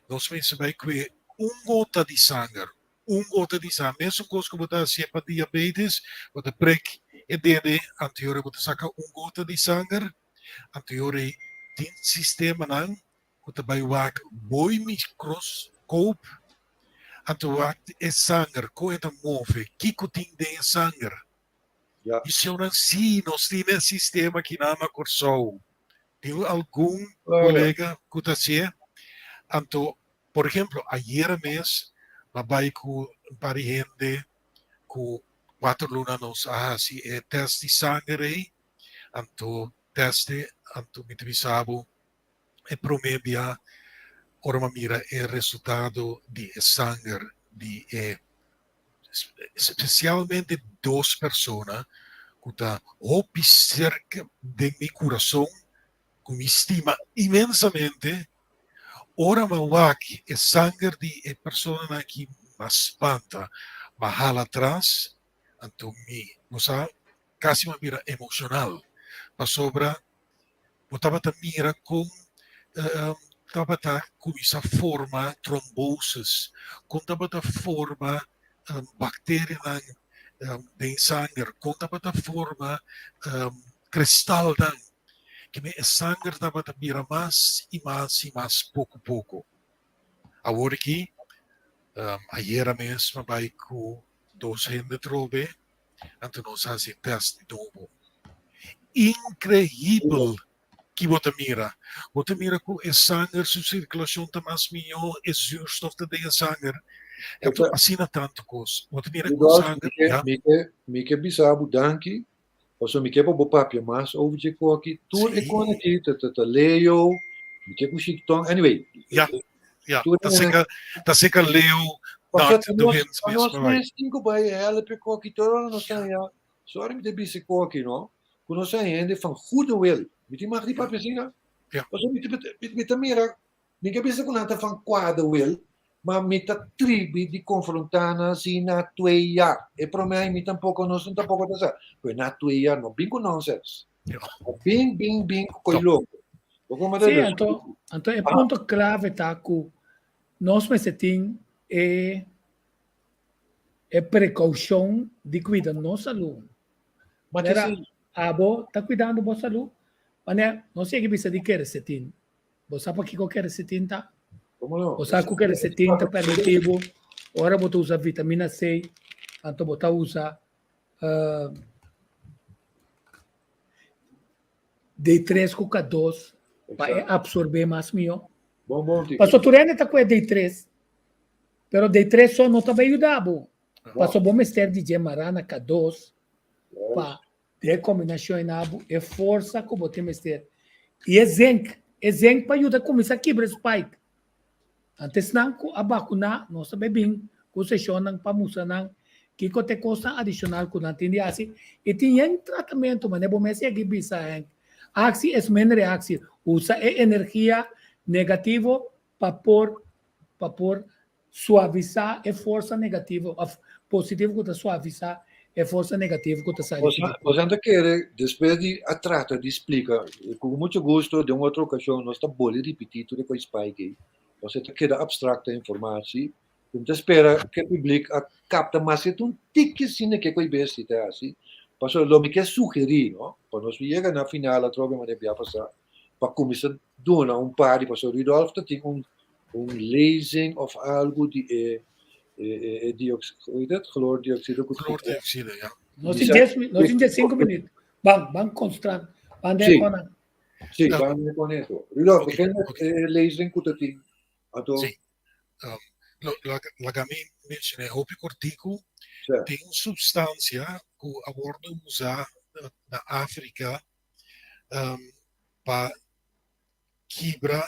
Nos mester bai kue un gota di sanger, un gota di sanger. Mesun kos ku bo ta hasié pa diabetes, bo ta prek e dede, anteora bo ta saka un gota di sanger, anteora tin sistemanan ku ta bai wak boi mikroskoop, anto wak e sanger, kon e ta move, kiko tin den e sanger. Ja. I shownan sí, nos tin e sistema kinan na Kòrsou. Tin algun Ah, ja. kolega ku ta hasié. Anto, por ehemplo, ayera mes m'a bai ku un par di hende ku kuater luna nos a hasi e tèst di sanger ei. Anto tèst e, anto mi ta bisa bo e promé bia ora m'a mira e resultado di e sanger di e Spesialmente dos persona ku ta hopi serka den mi kurason, ku mi stima inmensamente, ora mi a wak e sanger di e personanan aki m'a spanta, m'a hala atras, anto mi, bo sa, kasi m'a bira emoshonal, pasobra bo tabata mira kon tabata kuminsá forma trombosis, kon tabata forma bakterianan den sanger, kon tabata forma kristalnan, kende e sanger tabata bira mas i mas i mas poko poko. Awor aki, ayera mes mi a bai ku dos hende trobe anto nos hasi test di nobo. Increíbel ki bo ta mira. Bo ta mira ku e sanger su sirkulashon ta mas mihó, e zuurstof ta den e sanger. Anto asina tantu kos. Bo ta mira ku sanger, ya. Mi ke, mi ke bisa bo danki, pasobra mi ke pa bo papia mas over dje koki. Tur e kon aki ta ta ta Leo, mi ke ku Shikton, anyway. Ya, ya, ta seka, ta seka Leo, Pasobra Dart, ta de nos, Wind ta mes nos pa bai. mes tin ku bai help e koki tur ora nos ta haña. Sorry mi ta bisa e koki no, ku nos ta haña hende van goede wil. Mi tin mag di papia asina? Ya. Pasobra mi ta, mi ta mira, mi ke bisa ku nan ta van kwade wil, ma mi ta tribi di konfrontá nan si na twee jaar. E promé ai mi tampoko, nos tampoko ta sa. Pero na twee jaar no bin ku nonsens. Ja. Bin, bin, bin ku koi loko. Bo kuma ta Sí, dus. anto, anto e punto klave ta ku nos mester tin e e prekoushon di kuida nos salú. Ma Manera te si. abo ta kuidando bo salú, manera nos yega bisa di quercetin. Bo sa pakiko quercetin ta? Komo no? Bo sa ku quercetin ta permití bo ora bo ta usa vitamina C, anto bo ta usa uh, D3 ku K2 pa e absorbé mas mihó. Bon, bon, tiki. Paso tur hende ta ku e D3, pero D3 so no ta bai yuda bo. Paso bo mester di dje mará na K2 pa den kombinashon na bo e forsa ku bo tin mester. I e zinc, e zinc pa yuda kuminsá kibra e spike. Anto esnan ku a bakuná nos ta bai bin ku seshonnan pa mustra nan kiko ta e kosnan adishonal ku nan tin di hasi i tin yen tratamentu manera bo mes yegi bisa Henk, aksi es men reaksi, usa e energia negativo pa por pa por suavisá e forsa negativo òf positivo ku ta suavisá e forsa negativo ku ta sali Boso, boso ta kere despues di a trata di splika, ku mucho gusto den un otro okashon nos ta boli ripití tur e kos spike ei, pasobra ta keda abstrakto e informatie, ku mi ta spera ku e publik a kapta maske ta un tiki asina ke kos besti ta hasi, pasobra lo mi ke sugerí no, pa nos yega na final atrobe manera bia pasá, pa kuminsá duna un par di, pasobra Rudolf ta tin un un lezing of algo di e e e diox hoe heet het? Chloordioxide ku Chloordioxide, ja. Nos tin 10, nos tin 5 minuut. Ban, ban constant. Ban den konan. Sí, ban den konan. Rudolf, begin met lezing ku ta tin. Anto. Sí. Um, laga mi mencioné hopi kortiku. Tin un substansia ku a wordo usá na Afrika um, pa kibra,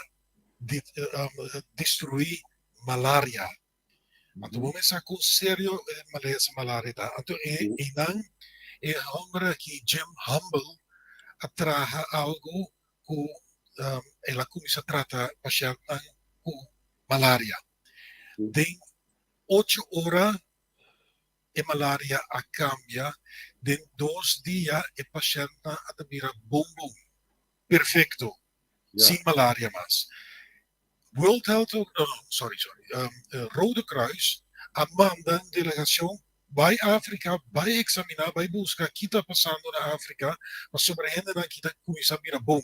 di, um, destruí malaria. Anto bo mester sa kon serio e malesa malaria ta. Anto e einan e homber aki Jim Humble a traha algo ku el a kuminsá trata pashèntnan ku malaria. Den ocho ora e malaria a kambia, den dos dia e pashèntnan a ta bira bon bon, perfekto, sin malaria mas. World Health, no, no, sorry, sorry, um, Rode Kruis a manda un delegacion bai Afrika, bai examina, bai busca ki ta pasando na Afrika, pasobra hendenan ki ta cuminsa bira bon.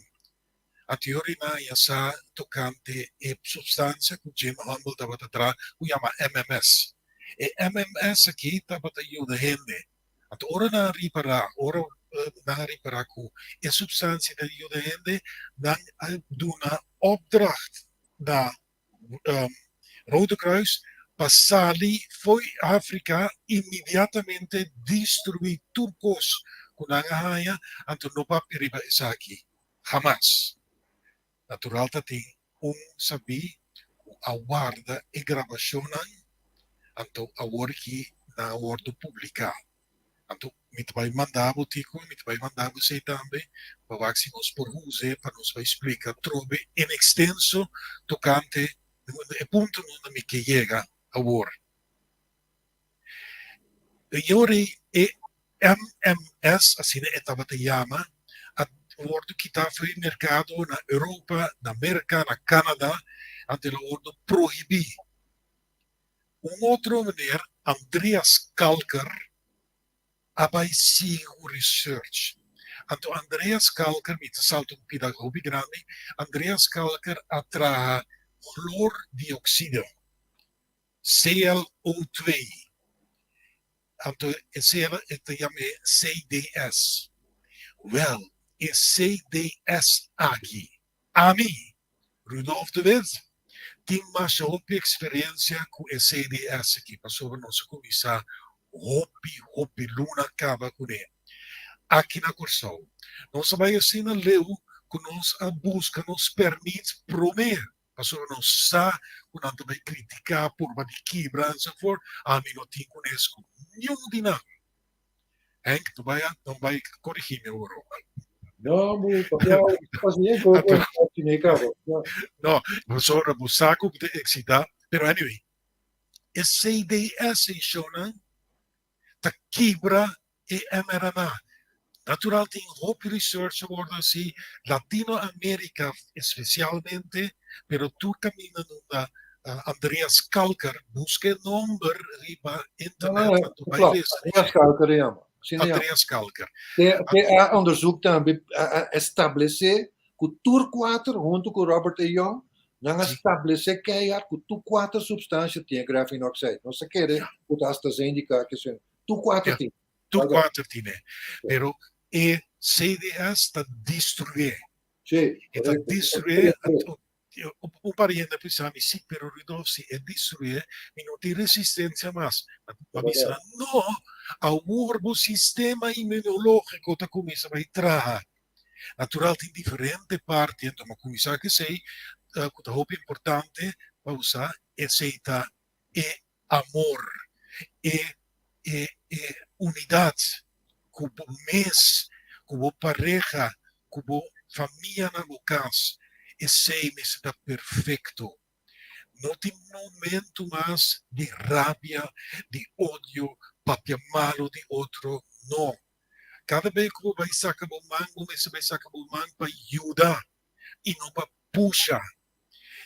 Anto yori nan ya sa tocante e substancia cu Jim Humble tabata traha cu yama MMS. E MMS aki tabata yuda hende. Anto ora nan a ripara, ora nan a ripara ku e supstansia ta yuda hende, nan a duna opdracht na Rode Kruis pa sali fo'i Afrika inmediatamente destruí tur kos ku nan a haña, anto no papia riba esaki hamas. Natural ta tin un sabí ku a warda e grabashonnan, anto awor ki nan a wòrdu publiká. Anto mi ta bai manda bo Tico, mi ta bai manda bo esei tambe pa wak si nos por us'e pa nos bai splika trobe en ekstenso tokante e punto unda mi ke yega awor. E yori e MMS, asina e tabata yama, a wordo kita for di merkado na Europa, na Merka, na Canada, anto el a wordo prohibí. Un otro meneer, Andreas Kalcker, a bai sigui ku research. Anto Andreas Kalcker, mi ta salta un pida hopi grandi, Andreas Kalcker a traha chloordioxide. ClO2, anto e cel e ta yam'é CDS. Wèl, e CDS aki, ami, Rudolf de Wit, tin masha hopi eksperensia ku e CDS aki, pasobra nos a kuminsá hopi, hopi luna kaba kuné aki na Kòrsou. Nos a bai asina leu ku nos a buska nos pèrmit promé Pasobra nos sa ku nan ta bai kritiká, purba di kibra enzovoort. Ami no tin kunes ku niun di nan. Henk, no bai no bai korigí mi awor. No, bo papia pas bien ku ku kabo. No, pasobra bo sa ku bo ta eksitá. Pero anyway, e CDS ei shownan ta kibra e mRNA. Natural tin hopi research a wordo haci, Latino America especialmente, pero tur caminda nunda Andreas Kalcker, busca e nomber riba internet anto bay lesa. Andreas Kalcker e yama. Andreas Kalcker. Te a onderzoek tambe a establece cu tur cuater hunto cu Robert A. Young nan a establece keihard cu tur cuater substancia tin e graphene oxide. Nos a kere cu ta AstraZeneca ke Tur kuater tin. Tur kuater tin e. Pero e CDS ta destrué. Sí. E ta destrué. Un par di hende a bisa mi, sí, pero Rudolf, si e destrué, mi no tin resistencia mas. Ma mi bisa, no, awor bo sistema inmunológiko ta kuminsá bai traha. Natural tin diferente parti, anto mi a kuminsá ku esei, ku ta hopi importante pa usa, esei ta e amor, e e e unidat ku bo mes, ku bo pareha, ku bo famia na bo kas, esei mester ta perfekto. No tin momentu mas di rabia, di odio, papia malu di otro, no. Kada bes ku bo bai saka bo man, bo mester bai saka bo man pa yuda i no pa pusha.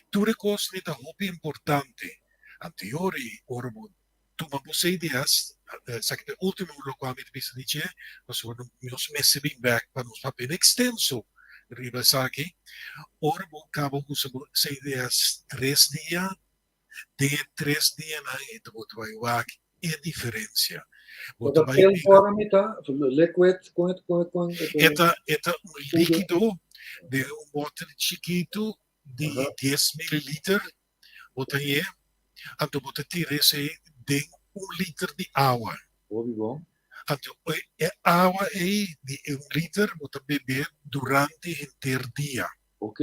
Tur e kosnan ta hopi importante. Anterior i ora bo tuma bo CDS, esaki ta e ultimo lokual mi ta bisa di dje, pasobra nos mester bin bek pa nos papia en ekstenso riba esaki. Ora bo kaba usa bo CDS tres dia, den e tres dianan e ta bo ta bai wak e diferensia. Bo ta bai bira. Liquid, kon kon kon E ta e ta un líkido den un bòter chikitu di dies mililiter bo ta hé, anto bo ta tira esei den un liter di awa. Hopi bon. Anto e awa ei di e un liter bo ta bebé durante henter dia. Ok.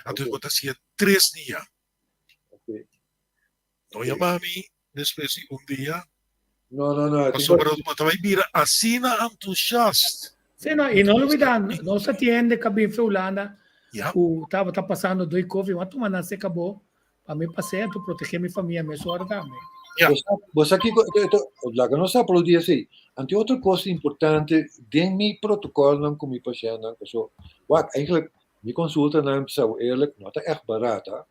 Anto bo ta hasié tres dia. Ok. No yama mi despues di un dia. No, no, no. Pasobra bo ta bai bira asina entusiast. Sí, no, y no olvida, nos a tiende ka bin fe Hulanda ku tabata pasando doi covid, ma tuma nan se kabo pa mi pasé anto proteger mi famia mesora tambe. Bo sa kiko, laga nos aplaudí esei. Anto otro kos importante den mi protokolnan ku mi pashèntnan, paso wak, eigenlijk mi konsultanan, bisa bo eerlijk, no ta ègt barata.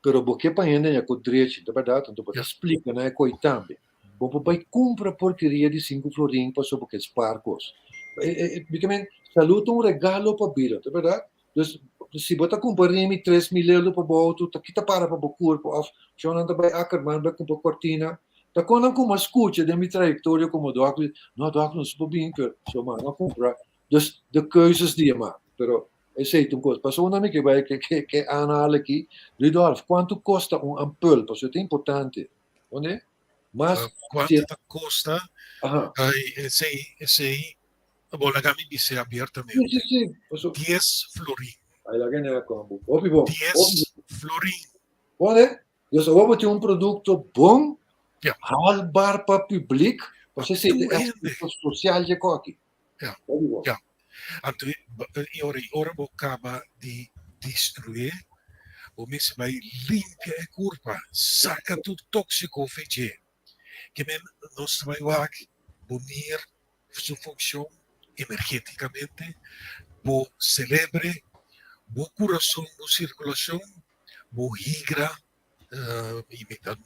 Pero bo ke pa hende haña ku drechi, ta bèrdat? Anto bo ta splika nan e koi tambe. Bo por bai kumpra porkeria di sinku florin pasobra bo ke spar kos. Mi ta men, salú ta un regalo pa bida, ta bèrdat? Dus, si bo ta kumpra rimi 3000 euro pa bo outo, ta kita para pa bo kurpo òf shon nan ta bai Ackerman bai kumpra kortina. Ta kon nan kuma skucha den mi trayektoria komo dòkter, no dòkter nos por bin, pero so ma no kumpra. Dus de keuzes di e mak. Pero esei ta un kos. Pasobra unda mi ke bai ke ke ke aanhal aki, Rudolf, kuantu kosta un ampul? Pasobra ta importante. Oné? Mas Kuantu ta kosta? Aha. Ai, esei, esei, bo laga mi bis'é abiertamente. Si, si, si. Paso Dies florin. Ai laga nea kombo. Hopi bon. Dies florin. Oné? Dus awor bo tin un produkto bon, haalbaar pa publiek, pasobra esei ta e aspekto sosial dje koki. Ja, ja. Anto e ora i ora bo kaba di destrué, bo mester bai limpia e kurpa, saka tur tóksiko for dje. Ke men nos ta bai wak bo nir su funshon energétikamente, bo selebre, bo kurason, bo sirkulashon, bo higra, i mi ta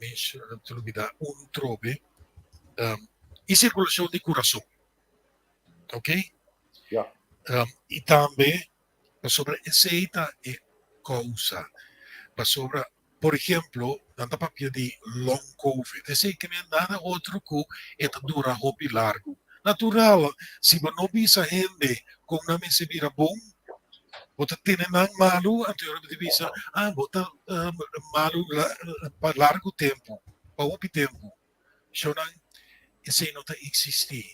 lubida un trobe, i sirkulashon di kurason. Ok? Ja. I tambe pasobra esei ta e kousa. Pasobra, por ehemplo, nan ta papia di long covid. Esei ke men nada otro ku e ta dura hopi largu. Natural, si bo no bisa hende kon nan mester bira bon, bo ta tene nan malu, anto bo ta bisa, ah, bo ta malu pa largu tempu, pa hopi tempu. Shownan, esei no ta eksistí.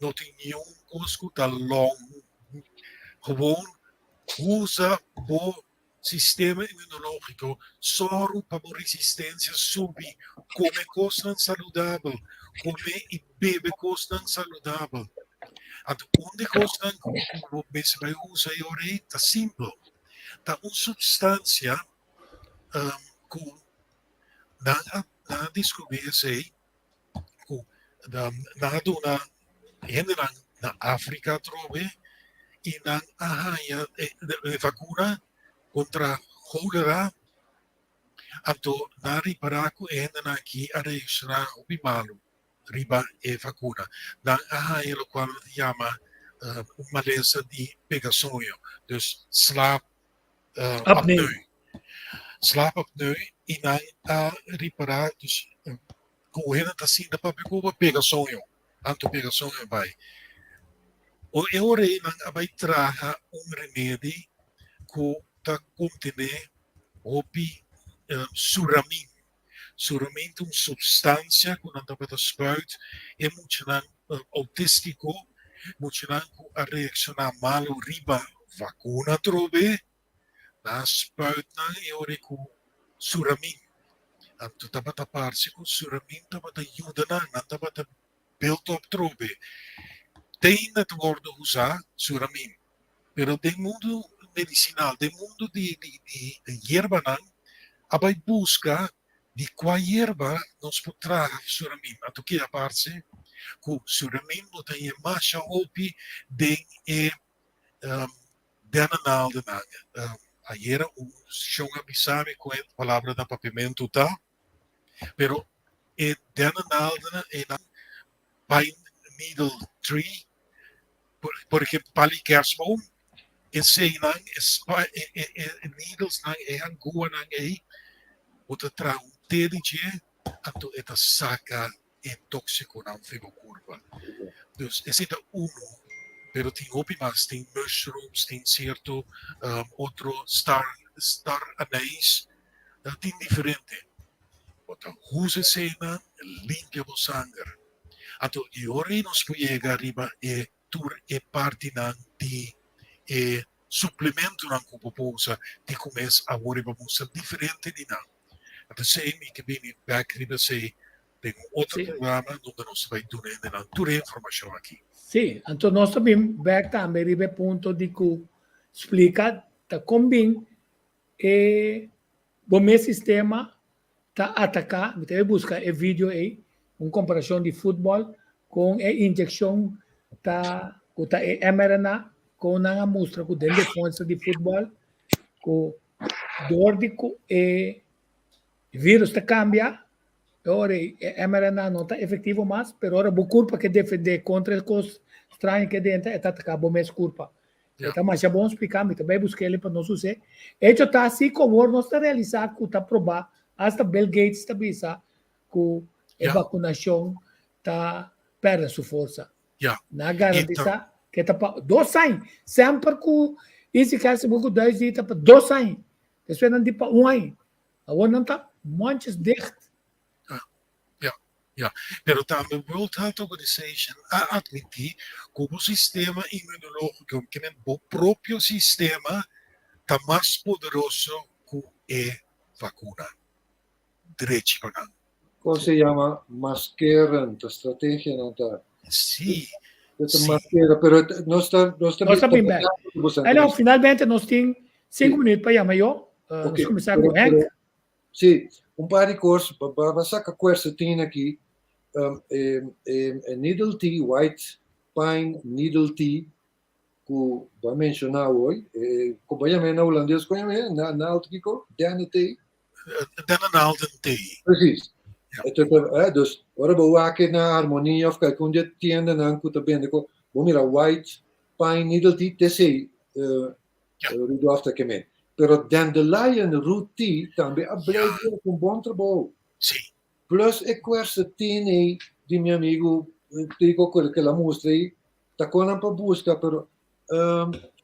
No tin niun kos ku ta long. Gewoon usa bo sistema inmunológiko, sòru pa bo resistensia subi, kome kosnan saludabel, kome i bebe kosnan saludabel. Anto un di kosnan ku bo mester bai usa e ora ei ta simpel, ta un supstansia ku Nan a nan a diskubrí esei ku nan a duna hendenan na Afrika atrobe i nan a haña e vakuna kontra kólera. Anto nan a ripará ku e hendenan aki a reakshoná hopi malu riba e vakuna. Nan a haña lokual nan ta yama un malesa di pega soño, dus slaap Apneu. Slaapapneu i nan a ripará dus ku hende ta sinta papia ku bo pega soño, anto pega soño bai. E ora ei nan a bai traha un remedi ku ta kontené hopi suramin. Suramin ta un supstansia ku nan tabata spuit e muchanan outístiko, muchanan ku a reakshoná malu riba vakuna atrobe, nan a spuit nan e ora ku suramin. Anto tabata parse ku suramin tabata yuda nan, nan tabata build up trobe. Te ainda ta wòrdu usá suramin, pero den mundu medisinal, den mundu di di yerbanan a bai buska di kua yerba nos por traha suramin. Anto ke a parse ku suramin bo ta haña masha hopi den e dennenaaldennan. Ayera un shon a bisa mi ku e palabra na papiamentu ta. Pero e dennenaalden e nan pine needle tree, por ejemplo pali kerstboom, eseinan e e needlesnan e anguanan ei bo ta traha un te di dje anto e ta saka. e tóksikonan for bo kurpa. Dus esei ta unu, pero tin hopi mas, tin mushrooms, tin sierto otro star star anijs, tin diferente. Bo ta usa eseinan limpia bo sanger. Anto e ora ei nos por yega riba e tur e partinan di e suplementonan ku bo por usa di kumes awor riba mustra diferente di nan. Anto esei mi ke bini bek riba esei den un otro programa donde nos ta bai duna hendenan tur e informashon aki. Sí, anto nos ta bin bek tambe riba e punto di ku splika ta kon bin e bo mes sistema ta ataká, mi ta bai buska e video ei, un komparashon di futbòl kon e inyekshon ta ku ta e mRNA kon nan a mustra ku den defensa di futbòl ku dor di ku e virus ta kambia e ora ei e mRNA no ta efektivo mas pero ora bo kurpa ke defendé kontra e kos straño ke drenta e ta ataká bo mes kurpa. E ta masha bon spliká, mi ta bai buska el pa nos us'é. Echo ta asi ku awor nos ta realisá ku ta probá, asta Bill Gates ta bisa ku e vakunashon ta pèrdè su forsa. Nan a garantisá ku e ta pa dos aña. Semper ku Easy Cash sigur ku duis di ta pa dos aña. Despues nan di pa un aña. Awor nan ta mondjes dicht. Ja, ja. Pero tambe World Health Organization a admití ku bo sistema inmunológiko, ke men bo propio sistema, ta mas poderoso ku e vakuna. Drechi pa nan. Kon se yama maskeren, ta strategianan ta. Sí. Ta maskera, pero nos ta nos ta Nos ta bin bek. Eno, finalmente nos tin sinku minuut pa yama yo. Nos kuminsá ku Henk. Sí, un par di kos, ba saka quercetin aki, e e needle tea, white pine needle tea, ku bo a menshoná awor, e ku bo a yam'é na hulandes, kon yam'é? Na naald kiko? Dennetee? Dennenaaldenthee. Precies. Ja. Dus ora bo wak na Harmonia of kalkun di e tiendanan ku ta bende ko, bo mira white pine needle tea, t'esei Rudolf ta kem'é. Pero dandelion root tea tambe a blijk di un bon trabou. Sí. Plus e quercetin ei di mi amigu Tico ku el a mustra ei, ta kon nan pa buska, pero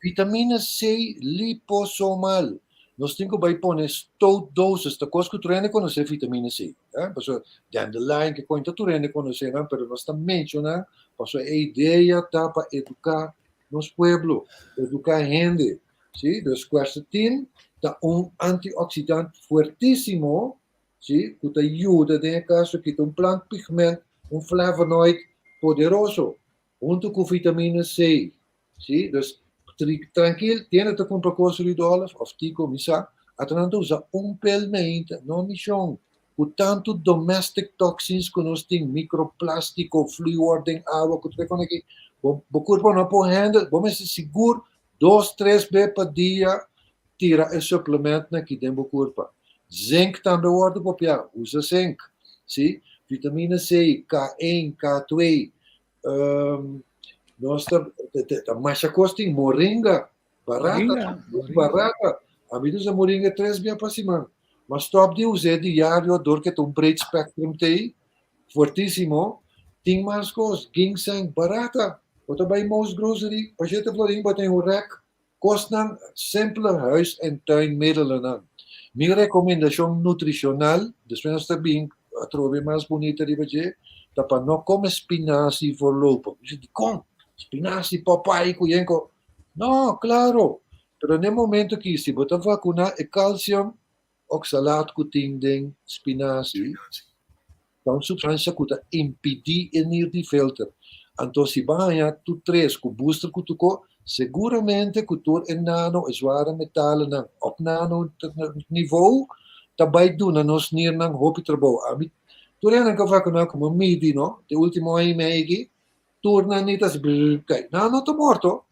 vitamina C liposomal. Nos tin ku bai pone stoot doses, ta kos ku tur hende konosé vitamina C. Pasobra dandelion ke koin ta tur hende konosé nan, pero nos ta menshoná pasobra e idea ta pa eduká nos pueblo, eduká hende, si, dus quercetin ta un antioxidant fuertísimo, si, ku ta yuda den e kaso aki, ta un plant pigment, un flavonoid poderoso, huntu ku vitamina C, si, dus trankil, tiende ta kumpra kos Rudolf òf Tico, mi sa, ata nan ta usa un pel meinta, no mishon, ku tantu domestic toxins ku nos tin, microplastico, fluor den awa ku tur e kon aki, bo bo kurpo no por handle, bo mester sigur dos tres be pa dia tira e suplementnan aki den bo kurpa. Zinc tambe wòrdu popiá, usa zinc, si, vitamina C, K1, K2, nos ta ta masha kos tin, moringa, Barata, barata. Ami ta usa moringa tres bia pa siman. Ma stop di us'é diario dor ke ta un breed spectrum tei, fuertisimo. Tin mas kos, ginseng, barata. Bo ta bai Mo's Grocery, pa shete florin bo tin un rek. Kosnan simple huis en tuin middelennan. Mi rekomendashon nutrishonal, despues nos ta bin atrobe mas bunita riba dje, ta pa no kome spinazi voorlopig. Bo di, dikon? Spinazi, Popeye ku yenko. No, claro. Pero n'e momento aki si bo ta vacuna e calcium oxalaat cu tin den spinazi ta un substancia cu ta impidi e nir di filter. Anto si bo haña tur tres cu booster cu tuco, seguramente cu tur e nano, e zware metalenan op nano niveau ta bay duna nos nirnan hopi trabou. Ami tur esnan cu a vacuna como midi no, te ultimo aña y medio aki, Tur nan ni ta hasi brrr kai. Nan no ta morto.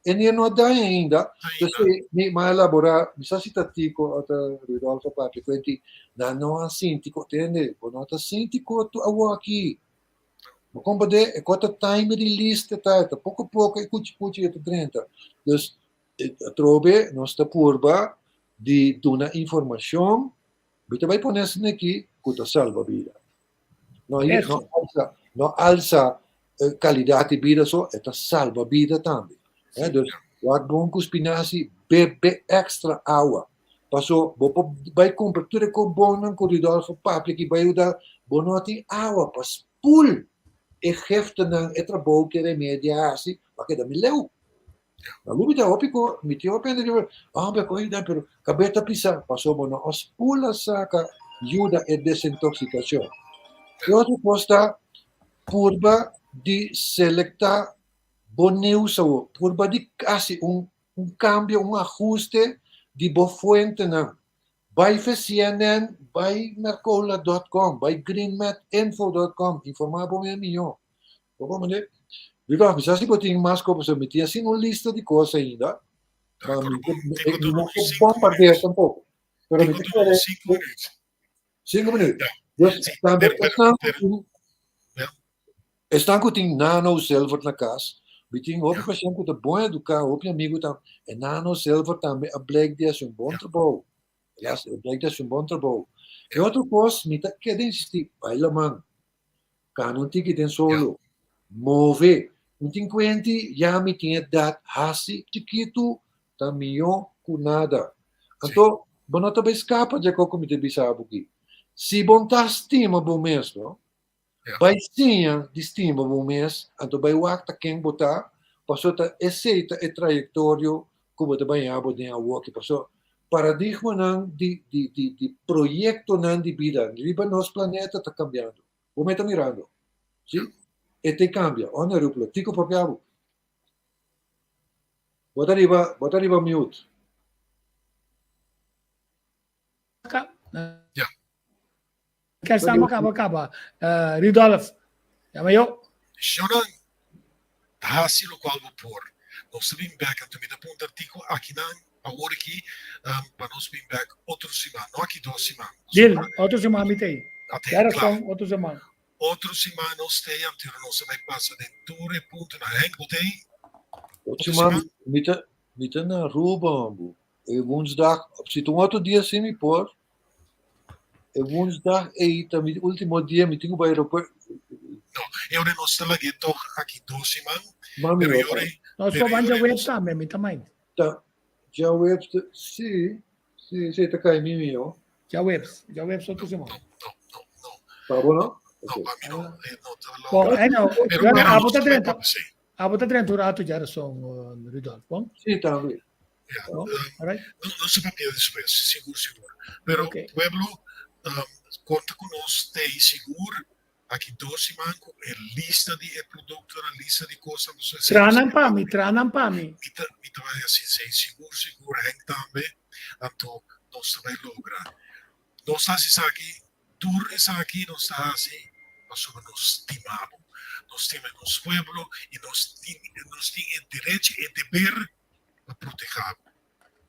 E nier no a daña ainda. Entonces, mi m'a elabora, mi sa si ta Tico o ta Rudolfo papia ku enti, nan no a sinti ku, tende, bo no ta sinti ku tu awoki. Bo komprende? E kos ta time release te ta, e ta poko poko e kuchi kuchi e ta drenta. Dus, atrobe nos ta purba di duna informashon, mi ta bai pone esaki ku ta salba bida. No, no alsa, no alsa eh, kalidat di bida so, e ta salba bida tambe. Eh, dus, wak bon ku spinazi, bebe extra awa. Paso, bo por bai kumpra tur e kobonnan ku Rudolfo papia ki bai yuda, bo no tin awa pa spoel e giftennan, e trabou ku e remedi a hasi, pa keda mi leu. Na lu mi ta hopi ko, mi tin hopi hende ku, ah, mi a kohe yuda, pero kabes ta pisa, paso bo no a spoel a saka yuda e desintoxikashon. E otro kos ta purba di selektá bo nieuws awor, purba di hasi un un kambio, un ahuste di bo fuentenan. Bai fe CNN, bai Mercola dot com, bai greenmetinfo dot com, informá bo mes mihó. Bo comprende? Rudolf, mi sa si bo tin mas kos, pasobra mi tin asina un lista di kos ainda, ma mi mi no ke bombardea tampoko. Pero mi ta kere. Sinku minuut. Dus tambe esnan ku tin esnan ku tin nano silver na kas, mi tin hopi pashent ku ta bon eduká, hopi amigu ta, e nano silver tambe a blijk di hasi un bon trabou. Yes, a blijk di hasi un bon trabou. E otro kos, mi ta keda insistí, bai laman. Kana un tiki den solo. Move. Mi tin kuenti, ya mi tin edat, hasi chikitu ta mihó ku nada. Anto, bo no ta bai skapa dje kos ku mi ta bisa bo aki. Si bo ta stima bo mes, no, bai siña di stima bo mes, anto bai wak ta ken bo ta, pasobra ta esei ta e trayektorio ku bo ta baña bo den awoki. Pasobra paradigmanan di di di di proyektonan di bida riba nos planeta ta kambiando. Bo me ta mirando. Si? E te kambia. Ora Ruplo, kiko papia bo? Bo ta riba, bo ta riba mute. Ja. Kèr kaba kaba. Uh, Rudolf, yama yo. Shonan, ta hasi lokual bo por. Nos ta bin bèk, anto mi ta puntra Tico akinan awor aki um, pa nos bin bèk otro siman, no aki dos siman. Deal, otro siman mi t'ei. Kla rason, otro siman. Otro siman nos t'ei, anto nos ta bai pasa den tur e puntonan. Henk, bo t'ei? Otro siman mi ta, mi ta na Aruba, bu. E woensdag, si ta un otro dia si mi por. E woensdag ei ta mi ultimo dia, mi tin ku bai aeropuerto. No, e ora nos ta lag'é tog aki dos siman. Mami, Pero e ora, Nos pero por e ban ora djaweps nos, tambe, mi ta mind. Ta djaweps, si, si, si ta kai mi mihó. Djaweps, djaweps otro siman. Pa bo no? No, pa mi no, e no ta Bon, logra. eh no, Pero, yo pero abo nos ta ta bai drenta, papia, sí. abo ta drenta un rato djarason, Rudolf, bon? Si, tambe. Ja, No? All right? no, nos ta papia despues, sigur, sigur. Pero Okay. pueblo, um, konta ku nos t'ei sigur aki dos siman ku e lista di e produktonan, lista di kosnan, pasobra esei Traha nos nan pa mi, traha nan pa mi. Mi ta, mi ta bai hasi esei sigur, sigur, Henk tambe, anto nos ta bai logra. Nos ta hasi esaki, tur esaki nos ta hasi pasobra nos stima bo, nos stima nos pueblo i nos tin, nos tin e derecho, e deber pa proteha bo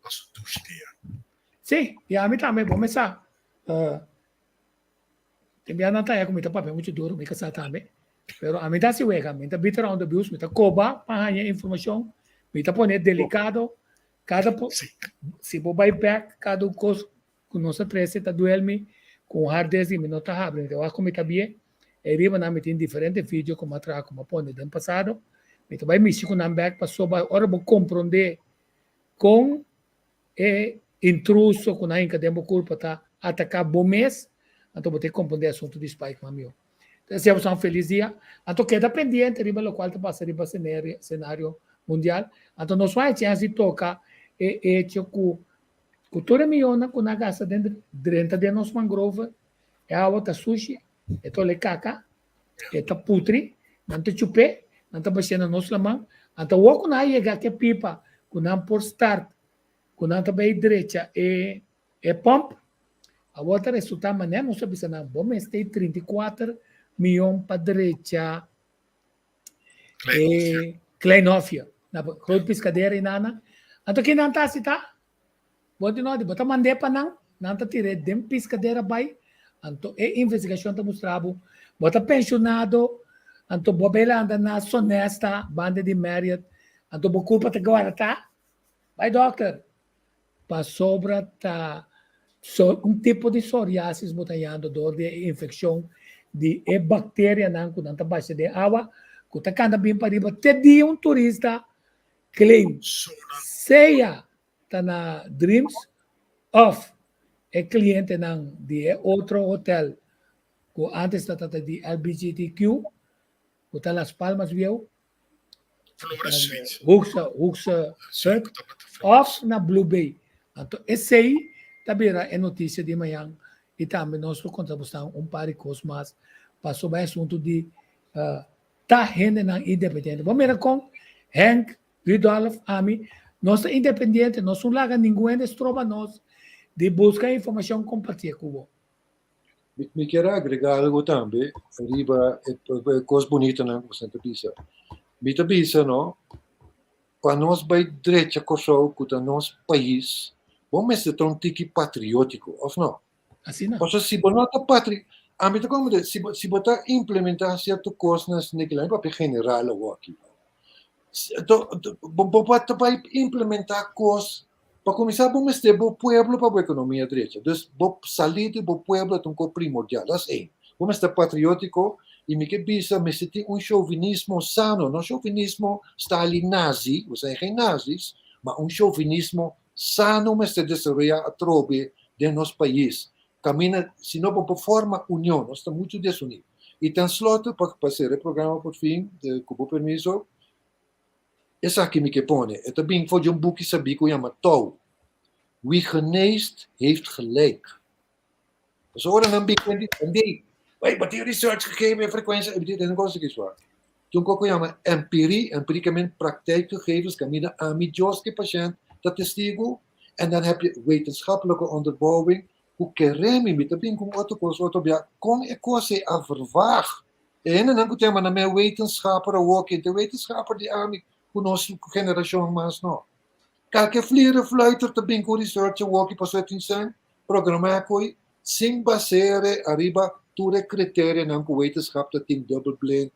pa su dushi dia. Sí, i ami tambe, bo mesa. Uh, tin bia nan ta ku mi ta papia muchu duro, mi kasá tambe. Pero ami ta hasi wega, mi ta beat around the bush, mi ta koba pa haña informashon, mi ta pone delikado, kada po, si bo bai bek, kada un kos ku nos a trese ta duel mi, ku un hard disk di mi no ta habri, mi ta wak ku mi ta bie, e riba nan mi tin diferente video ku mi a traha ku mi a pone den pasado, mi ta bai mishi ku nan bek pasobra ora bo komprondé kon e intruso ku nan hinka den bo kurpa ta ataká bo mes, anto bo ta komprondé asuntu di spike mamió. Ta desea boso un felis dia. Anto keda pendiente riba lokual ta pasa riba senario mundial. Anto nos wak e chèns di toka e echo ku ku tur e mionnan ku nan gasta den drenta den nos mangrove, e awa ta sushi, e ta ole kaka, e ta putri, nan ta chup'é, nan ta bash'é na nos laman. Anto awor ku nan a yega aki e pipa ku nan por start, ku nan ta bai drecha e e pump, awor ta resultá manera nos a bisa nan, bo mester e 34 mion pa drecha e Klein Hofje, na Groot Piscadera i nana. Anto ki nan ta hasi ta? Bo di noti, bo ta mand'é pa nan, nan ta tir'é den piscadera bai, anto e investigashon ta mustra bo, bo ta penshonado, anto bo a bai landa na Sonesta, banda di Marriott, anto bo kulpa ta guarda, bai dòkter, pasobra ta so un tipo di psoriasis bo ta yando dor di e infekshon. di e bakterianan ku nan ta basha den awa ku ta kanta bin pariba te dia un turista claim sea ta na Dreams òf e klientenan di e otro hotel ku antes ta tata di LBGTQ ku ta Las Palmas bieu Flores Suite. Hoekse, Hoekse Hut of na Blue Bay. Anto esei ta bira e notisia di mañan i tambe nos lo konta bosnan un par di kos mas pasobra e asuntu di ta hendenan independiente. Bo mira kon Henk, Rudolf, ami, nos ta independiente, nos no laga ningun hende stroba nos di buska informashon kompartié ku bo. Mi kier a agrega algo tambe riba e kos bunitonan ku boso ta bisa. Mi ta bisa no, pa nos bai drecha Kòrsou ku ta nos pais, bo mester ta un tiki patriótiko, òf no? Asina. Pasobra si bo no ta patri, ami ta komprende, si bo si bo ta implementá sierto kosnan esaki la mi papia general awor aki, bo bo ta bai implementá kos Pa kuminsá bo mester bo pueblo pa bo ekonomia drecha. Dus bo salí di bo pueblo ta un kos primordial. Dat is één. Bo mester ta patriótiko i mi ke bisa mester tin un chauvinismo sano, no chauvinismo style nazi, we zijn geen nazis, ma un chauvinismo sano mester desaroyá atrobe den nos pais. Kaminda si no bo por forma union, nos ta muchu desuní. I ten slotte, pa sera e programa por fin, ku bo permiso, Esaki mi ke pone. E ta bin for di un buki sabí ku yama Touw. Wie geneest, heeft gelijk. Pasobra ora nan bin ku di andei, Hey, bo tin research gegeven en frekuensia, e bidi den kos aki swa. Tin un kos ku yama empirie, empirie ke men praktijkgegevens, kaminda ami Dios ke pashènt ta testigu, en dan heb je wetenschappelijke onderbouwing ku keremi, mi ta bin ku un otro kos otro bia, kon e kos ei a vervaag. E hendenan ku tema na mi wetenschapper awor ke ta wetenschapper di ami ku nos generashon mas no. Kalke fliere fluiter ta bin ku research awor ki pasobra tin sèn programá koi sin basere ariba tur e kriterianan ku wetenschap ta tin dubbelblind,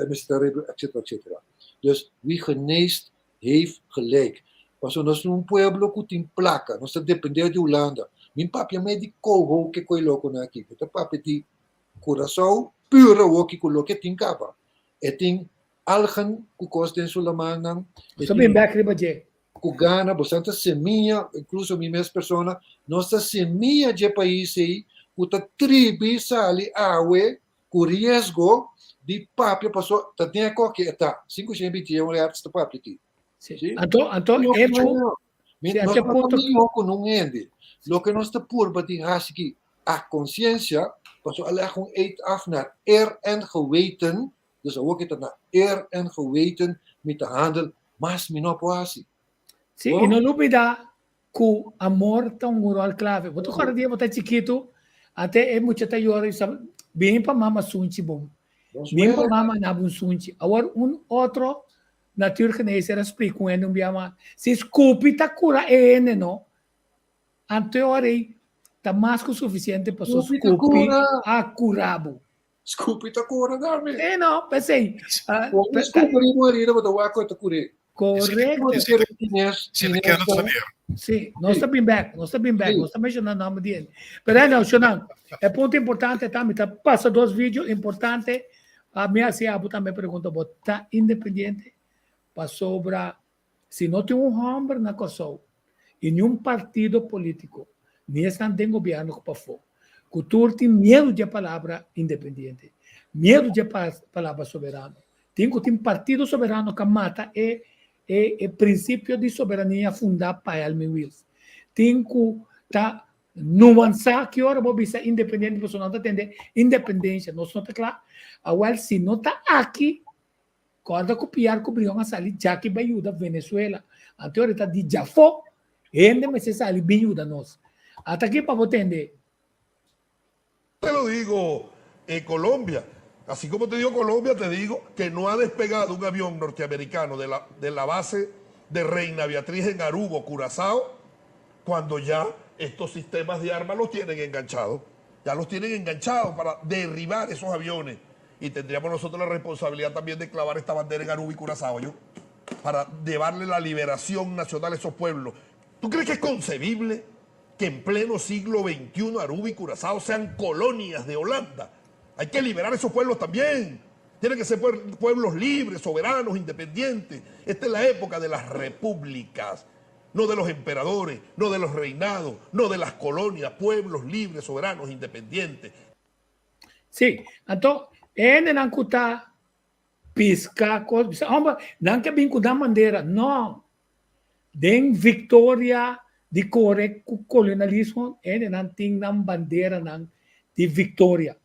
mester ta etcetera etcetera. Dus wie geneest heeft gelijk. Pasobra nos tin un pueblo ku tin plaka, nos ta depende di Hulanda. Mi papia mei di koho ke koi lokonan aki, mi ta papia di Curaçao pur awoki ku loke tin kaba. E tin algen ku kos den su lamannan. E tin bin bek riba dje. Ku gana, bosan ta semia, inkluso mi mes persona, nos ta semia dje pais ei ku ta tribi sali awe ku riesgo di papia paso ta den e koki e ta. Sinku shen binti un hertz ta papia aki. Si. Anto, anto e ku Mi nos no ta mihó ku nun hende. Loke nos ta purba di hasi ki a konsiensia, pasobra a leg un eed af naar eer en geweten, dus awor ki ta na eer en geweten mi ta handel, mas mi no por hasi. Si, i no lubida ku amor ta un ròl klave. Bo ta kòrda dia bo ta chikitu, ante e mucha ta yora i sa, Bini pa mama sunchi bo. Bini pa mama na bo un sunchi. Awor un otro Natuurgenezer a splika un hende un bia mas, si skupi ta kura e hende no, anto e ora ei ta mas ku sufisiente paso skupi a kura bo. Skupi ta kura tambe. E no, p'esei. Skupi riba un herida bo ta wak ku e ta kur'é. Korekto. Si, nos ta bin bèk, nos ta bin bèk, nos ta menshoná nòmber di hende. Pero anyhow, Shonan, e punto importante ta, mi ta pasa dos video importante Pa mi hasi abo tambe pregunta bo ta independiente? Pasobra si no tin un homber na Kòrsou i niun partido politiko ni esnan den gobièrnu ku pafó ku tur tin miedu dje palabra independiente, miedu dje palabra soberano, tin ku tin partido soberano ka mata e e prinsipio di soberania fundá pa Helmin Wiels, tin ku ta Nuansá ki ora bo bisa independiente pasobra nan ta tende independencia, nos no ta kla. Awel si no ta aki, kòrda ku Piar ku Brion a sali djaki bai yuda Venezuela. Anto ora ta di djafó, hende mester sali bin yuda nos. Ata aki pa bo tende. Te lo digo eh, Colombia. Así como te digo Colombia, te digo que no ha despegado un avión norteamericano de la, de la base de Reina Beatriz en Aruba, Curazao, cuando ya estos sistemas de armas los tienen enganchados. Ya los tienen enganchados para derribar esos aviones. Y tendríamos nosotros la responsabilidad también de clavar esta bandera en Aruba y Curazao, ¿yo? Para llevarle la liberación nacional a esos pueblos. ¿Tú crees que es concebible que en pleno siglo XXI Aruba y Curazao sean colonias de Holanda? Hay que liberar esos pueblos también. Tienen que ser pueblos libres, soberanos, independientes. Esta es la época de las repúblicas, no de los emperadores, no de los reinados, no de las colonias, pueblos libres, soberanos, independientes. Sí, anto hendenan ku ta piska kos bisa homber nan ke bin ku nan bandera. No, den viktoria di kore ku kolonialismo hendenan tin nan banderanan di viktoria.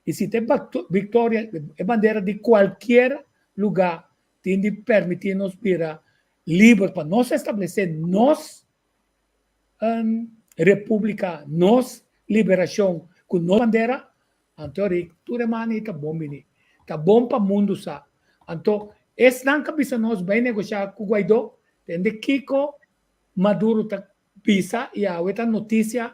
I si ta e viktoria e bandera di kualkier lugá tin di permití nos bira liber pa nos establesé nos repúblika, nos liberashon ku nos bandera, anto Rick, tur e mani ta bon bini. Ta bon pa mundu sa. Anto esnan ka bisa nos bai negoshá ku Guaidó, tende kiko Maduro ta bisa i awe ta notisia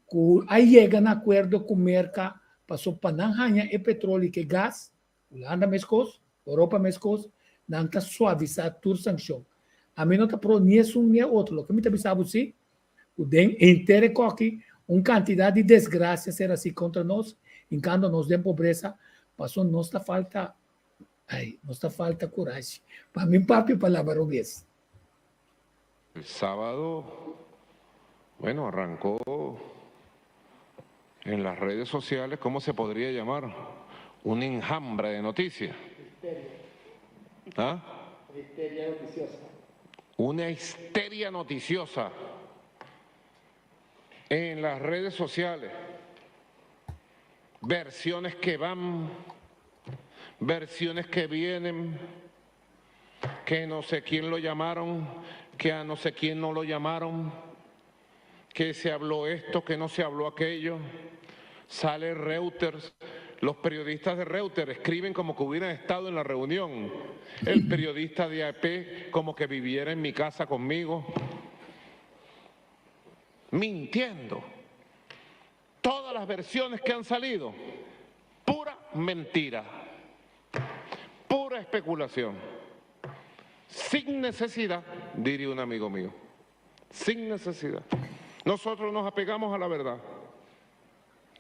ku a yega na akuerdo ku Merka paso pa nan haña e petroli ku e gas, Hulanda meskos, Europa meskos, nan ta suavisá tur sankshon. Ami no ta pro ni esun ni e otro. Loke mi ta bisa bo si, ku den henter e koki un kantidat di desgrasia ser hasi kontra nos, hinkando nos den pobresa, paso nos ta falta, ai, nos ta falta kurashi. Pa mi papia palabra robes. El sábado, bueno, arrancó en las redes sociales, ¿cómo se podría llamar? Un enjambre de noticias. Histeria. ¿Ah? Una histeria noticiosa. Una histeria noticiosa en las redes sociales. Versiones que van, versiones que vienen, que no sé quién lo llamaron, que a no sé quién no lo llamaron, que se habló esto, que no se habló aquello. Sale Reuters, los periodistas de Reuters escriben como que hubieran estado en la reunión. El periodista de AP como que viviera en mi casa conmigo. Mintiendo. Todas las versiones que han salido, pura mentira, pura especulación. Sin necesidad, diría un amigo mío, sin necesidad. Nosotros nos apegamos a la verdad,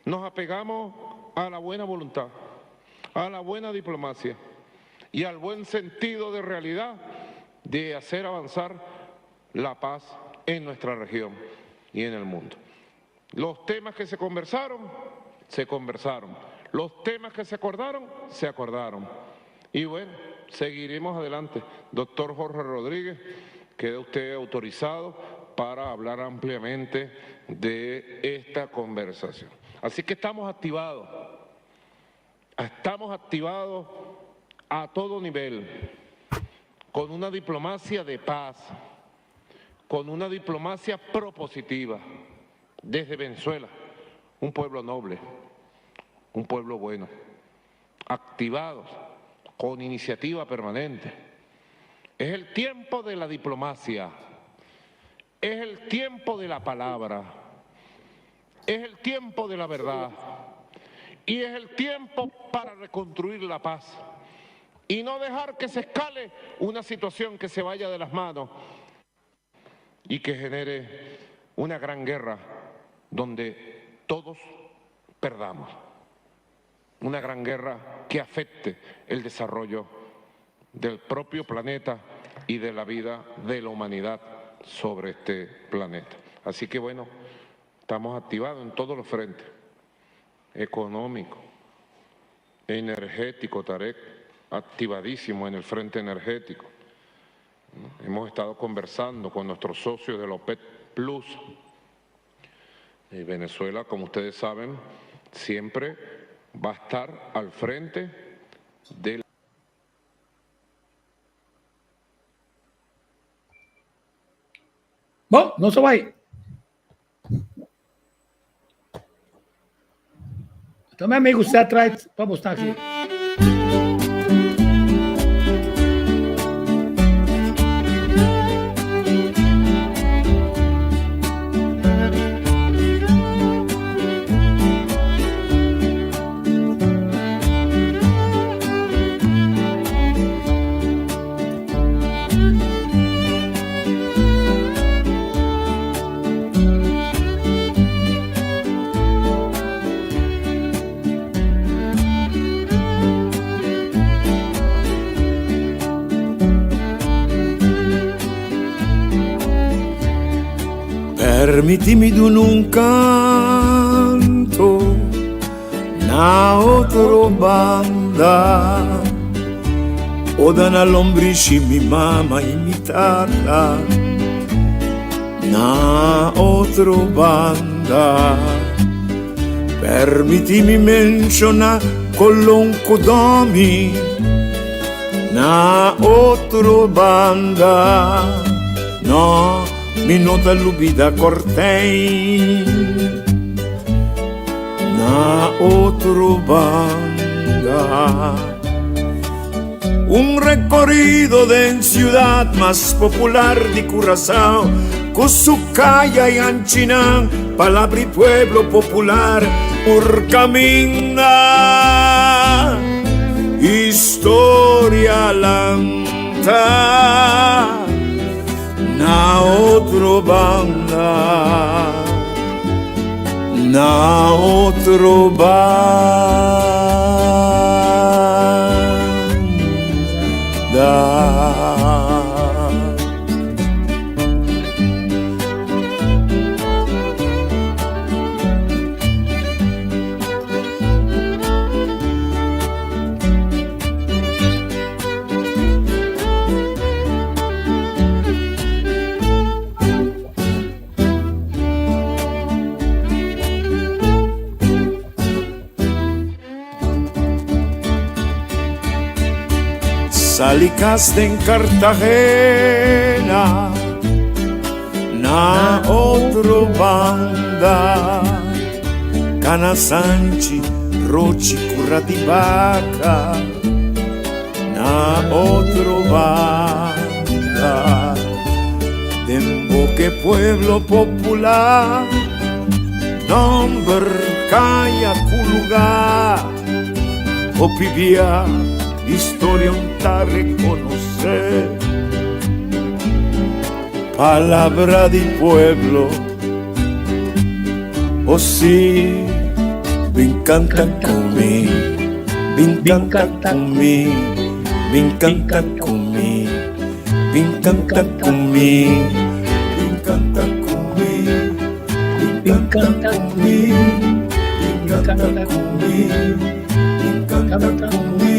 nos apegamos a la buena voluntad, a la buena diplomacia y al buen sentido de realidad de hacer avanzar la paz en nuestra región y en el mundo. Los temas que se conversaron, se conversaron. Los temas que se acordaron, se acordaron. Y bueno, seguiremos adelante. Doctor Jorge Rodríguez, queda usted autorizado para hablar ampliamente de esta conversación. Así que estamos activados. Estamos activados a todo nivel, con una diplomacia de paz, con una diplomacia propositiva desde Venezuela, un pueblo noble, un pueblo bueno, activados con iniciativa permanente. Es el tiempo de la diplomacia, es el tiempo de la palabra, es el tiempo de la verdad y es el tiempo para reconstruir la paz y no dejar que se escale una situación que se vaya de las manos y que genere una gran guerra donde todos perdamos. Una gran guerra que afecte el desarrollo del propio planeta y de la vida de la humanidad sobre este planeta. Así que bueno, estamos activados en todos los frentes, económico, energético, Tarek, activadísimo en el frente energético. Hemos estado conversando con nuestros socios de la OPEP Plus. Y Venezuela, como ustedes saben, siempre va a estar al frente de Bon, nos a bai. Anto mi amigo Seth Wright pa bo sta aki. Permitimi duna un canto na otro banda Oda na lombrishi mi mama y mi tata Na otro banda Permitimi menciona Colon cu Domi Na otro banda No, mi no ta lubida Cortijn Na otro banda Un recorrido den ciudad mas popular di Curaçao Cu su caya y anchinan palabra y pueblo popular Por caminda Historia lanta Na otro banda Na otro banda. Sali kas den Cartagena na otro banda Cana Sanchi, Rochi, Curra di Baca Na otro banda Den boke pueblo popular Nomber kaya ku lugar Hopi bia historia un ta reconoce Palabra di pueblo Oh si Bin canta cu mi Bin canta cu mi Bin canta cu mi Bin canta cu mi Bin canta cu mi Bin canta cu mi Bin canta cu mi Bin canta cu mi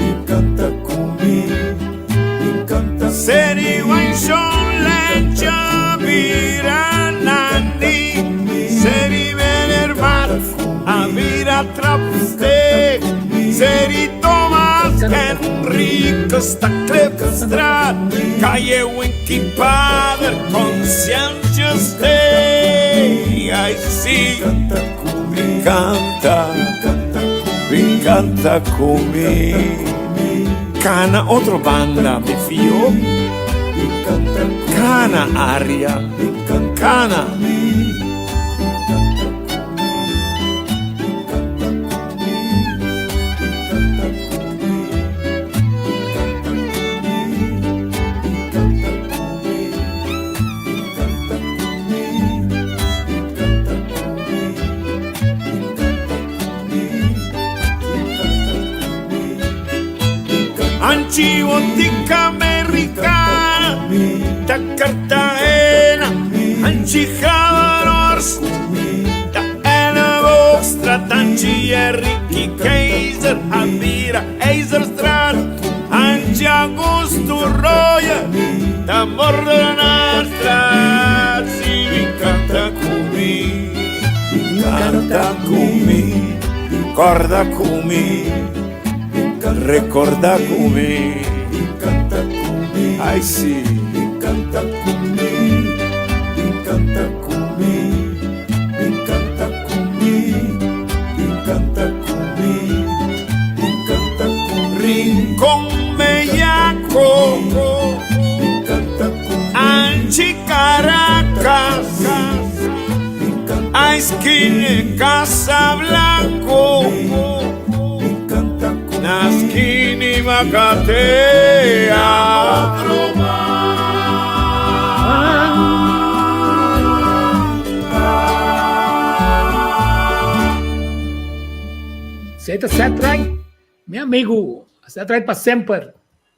Bin canta cu mi Bin canta Seri Waishon Lencha Bira Nandi Seri Menervat Avira Trapste Seri Thomas Henriquez ta Klipstraat Calle Winky Pader Conscientious Day Ay sí Mi canta Mi canta cu mi Cana otro banda mi fio Cana aria Cana. Anchi Botica Americana, ta Cartagena, Anchi Havarors, ta Elleboogstraat, Anchi Ricky Keizer, Avira Eizerstraat, Anchi Augusto Roya, ta Mordonastraat, si mi canta cu mi, canta cu mi, corda cu mi, recorda cu mi, canta cu mi, ay si, canta cu mi, canta cu mi, canta cu mi, canta cu mi, canta cu mi. Rincon Bellaco, Anchi Caracas, Aisquine Casablanco, Nasquini Macatea. Zeta set right, mi amigo. Set right pa semper.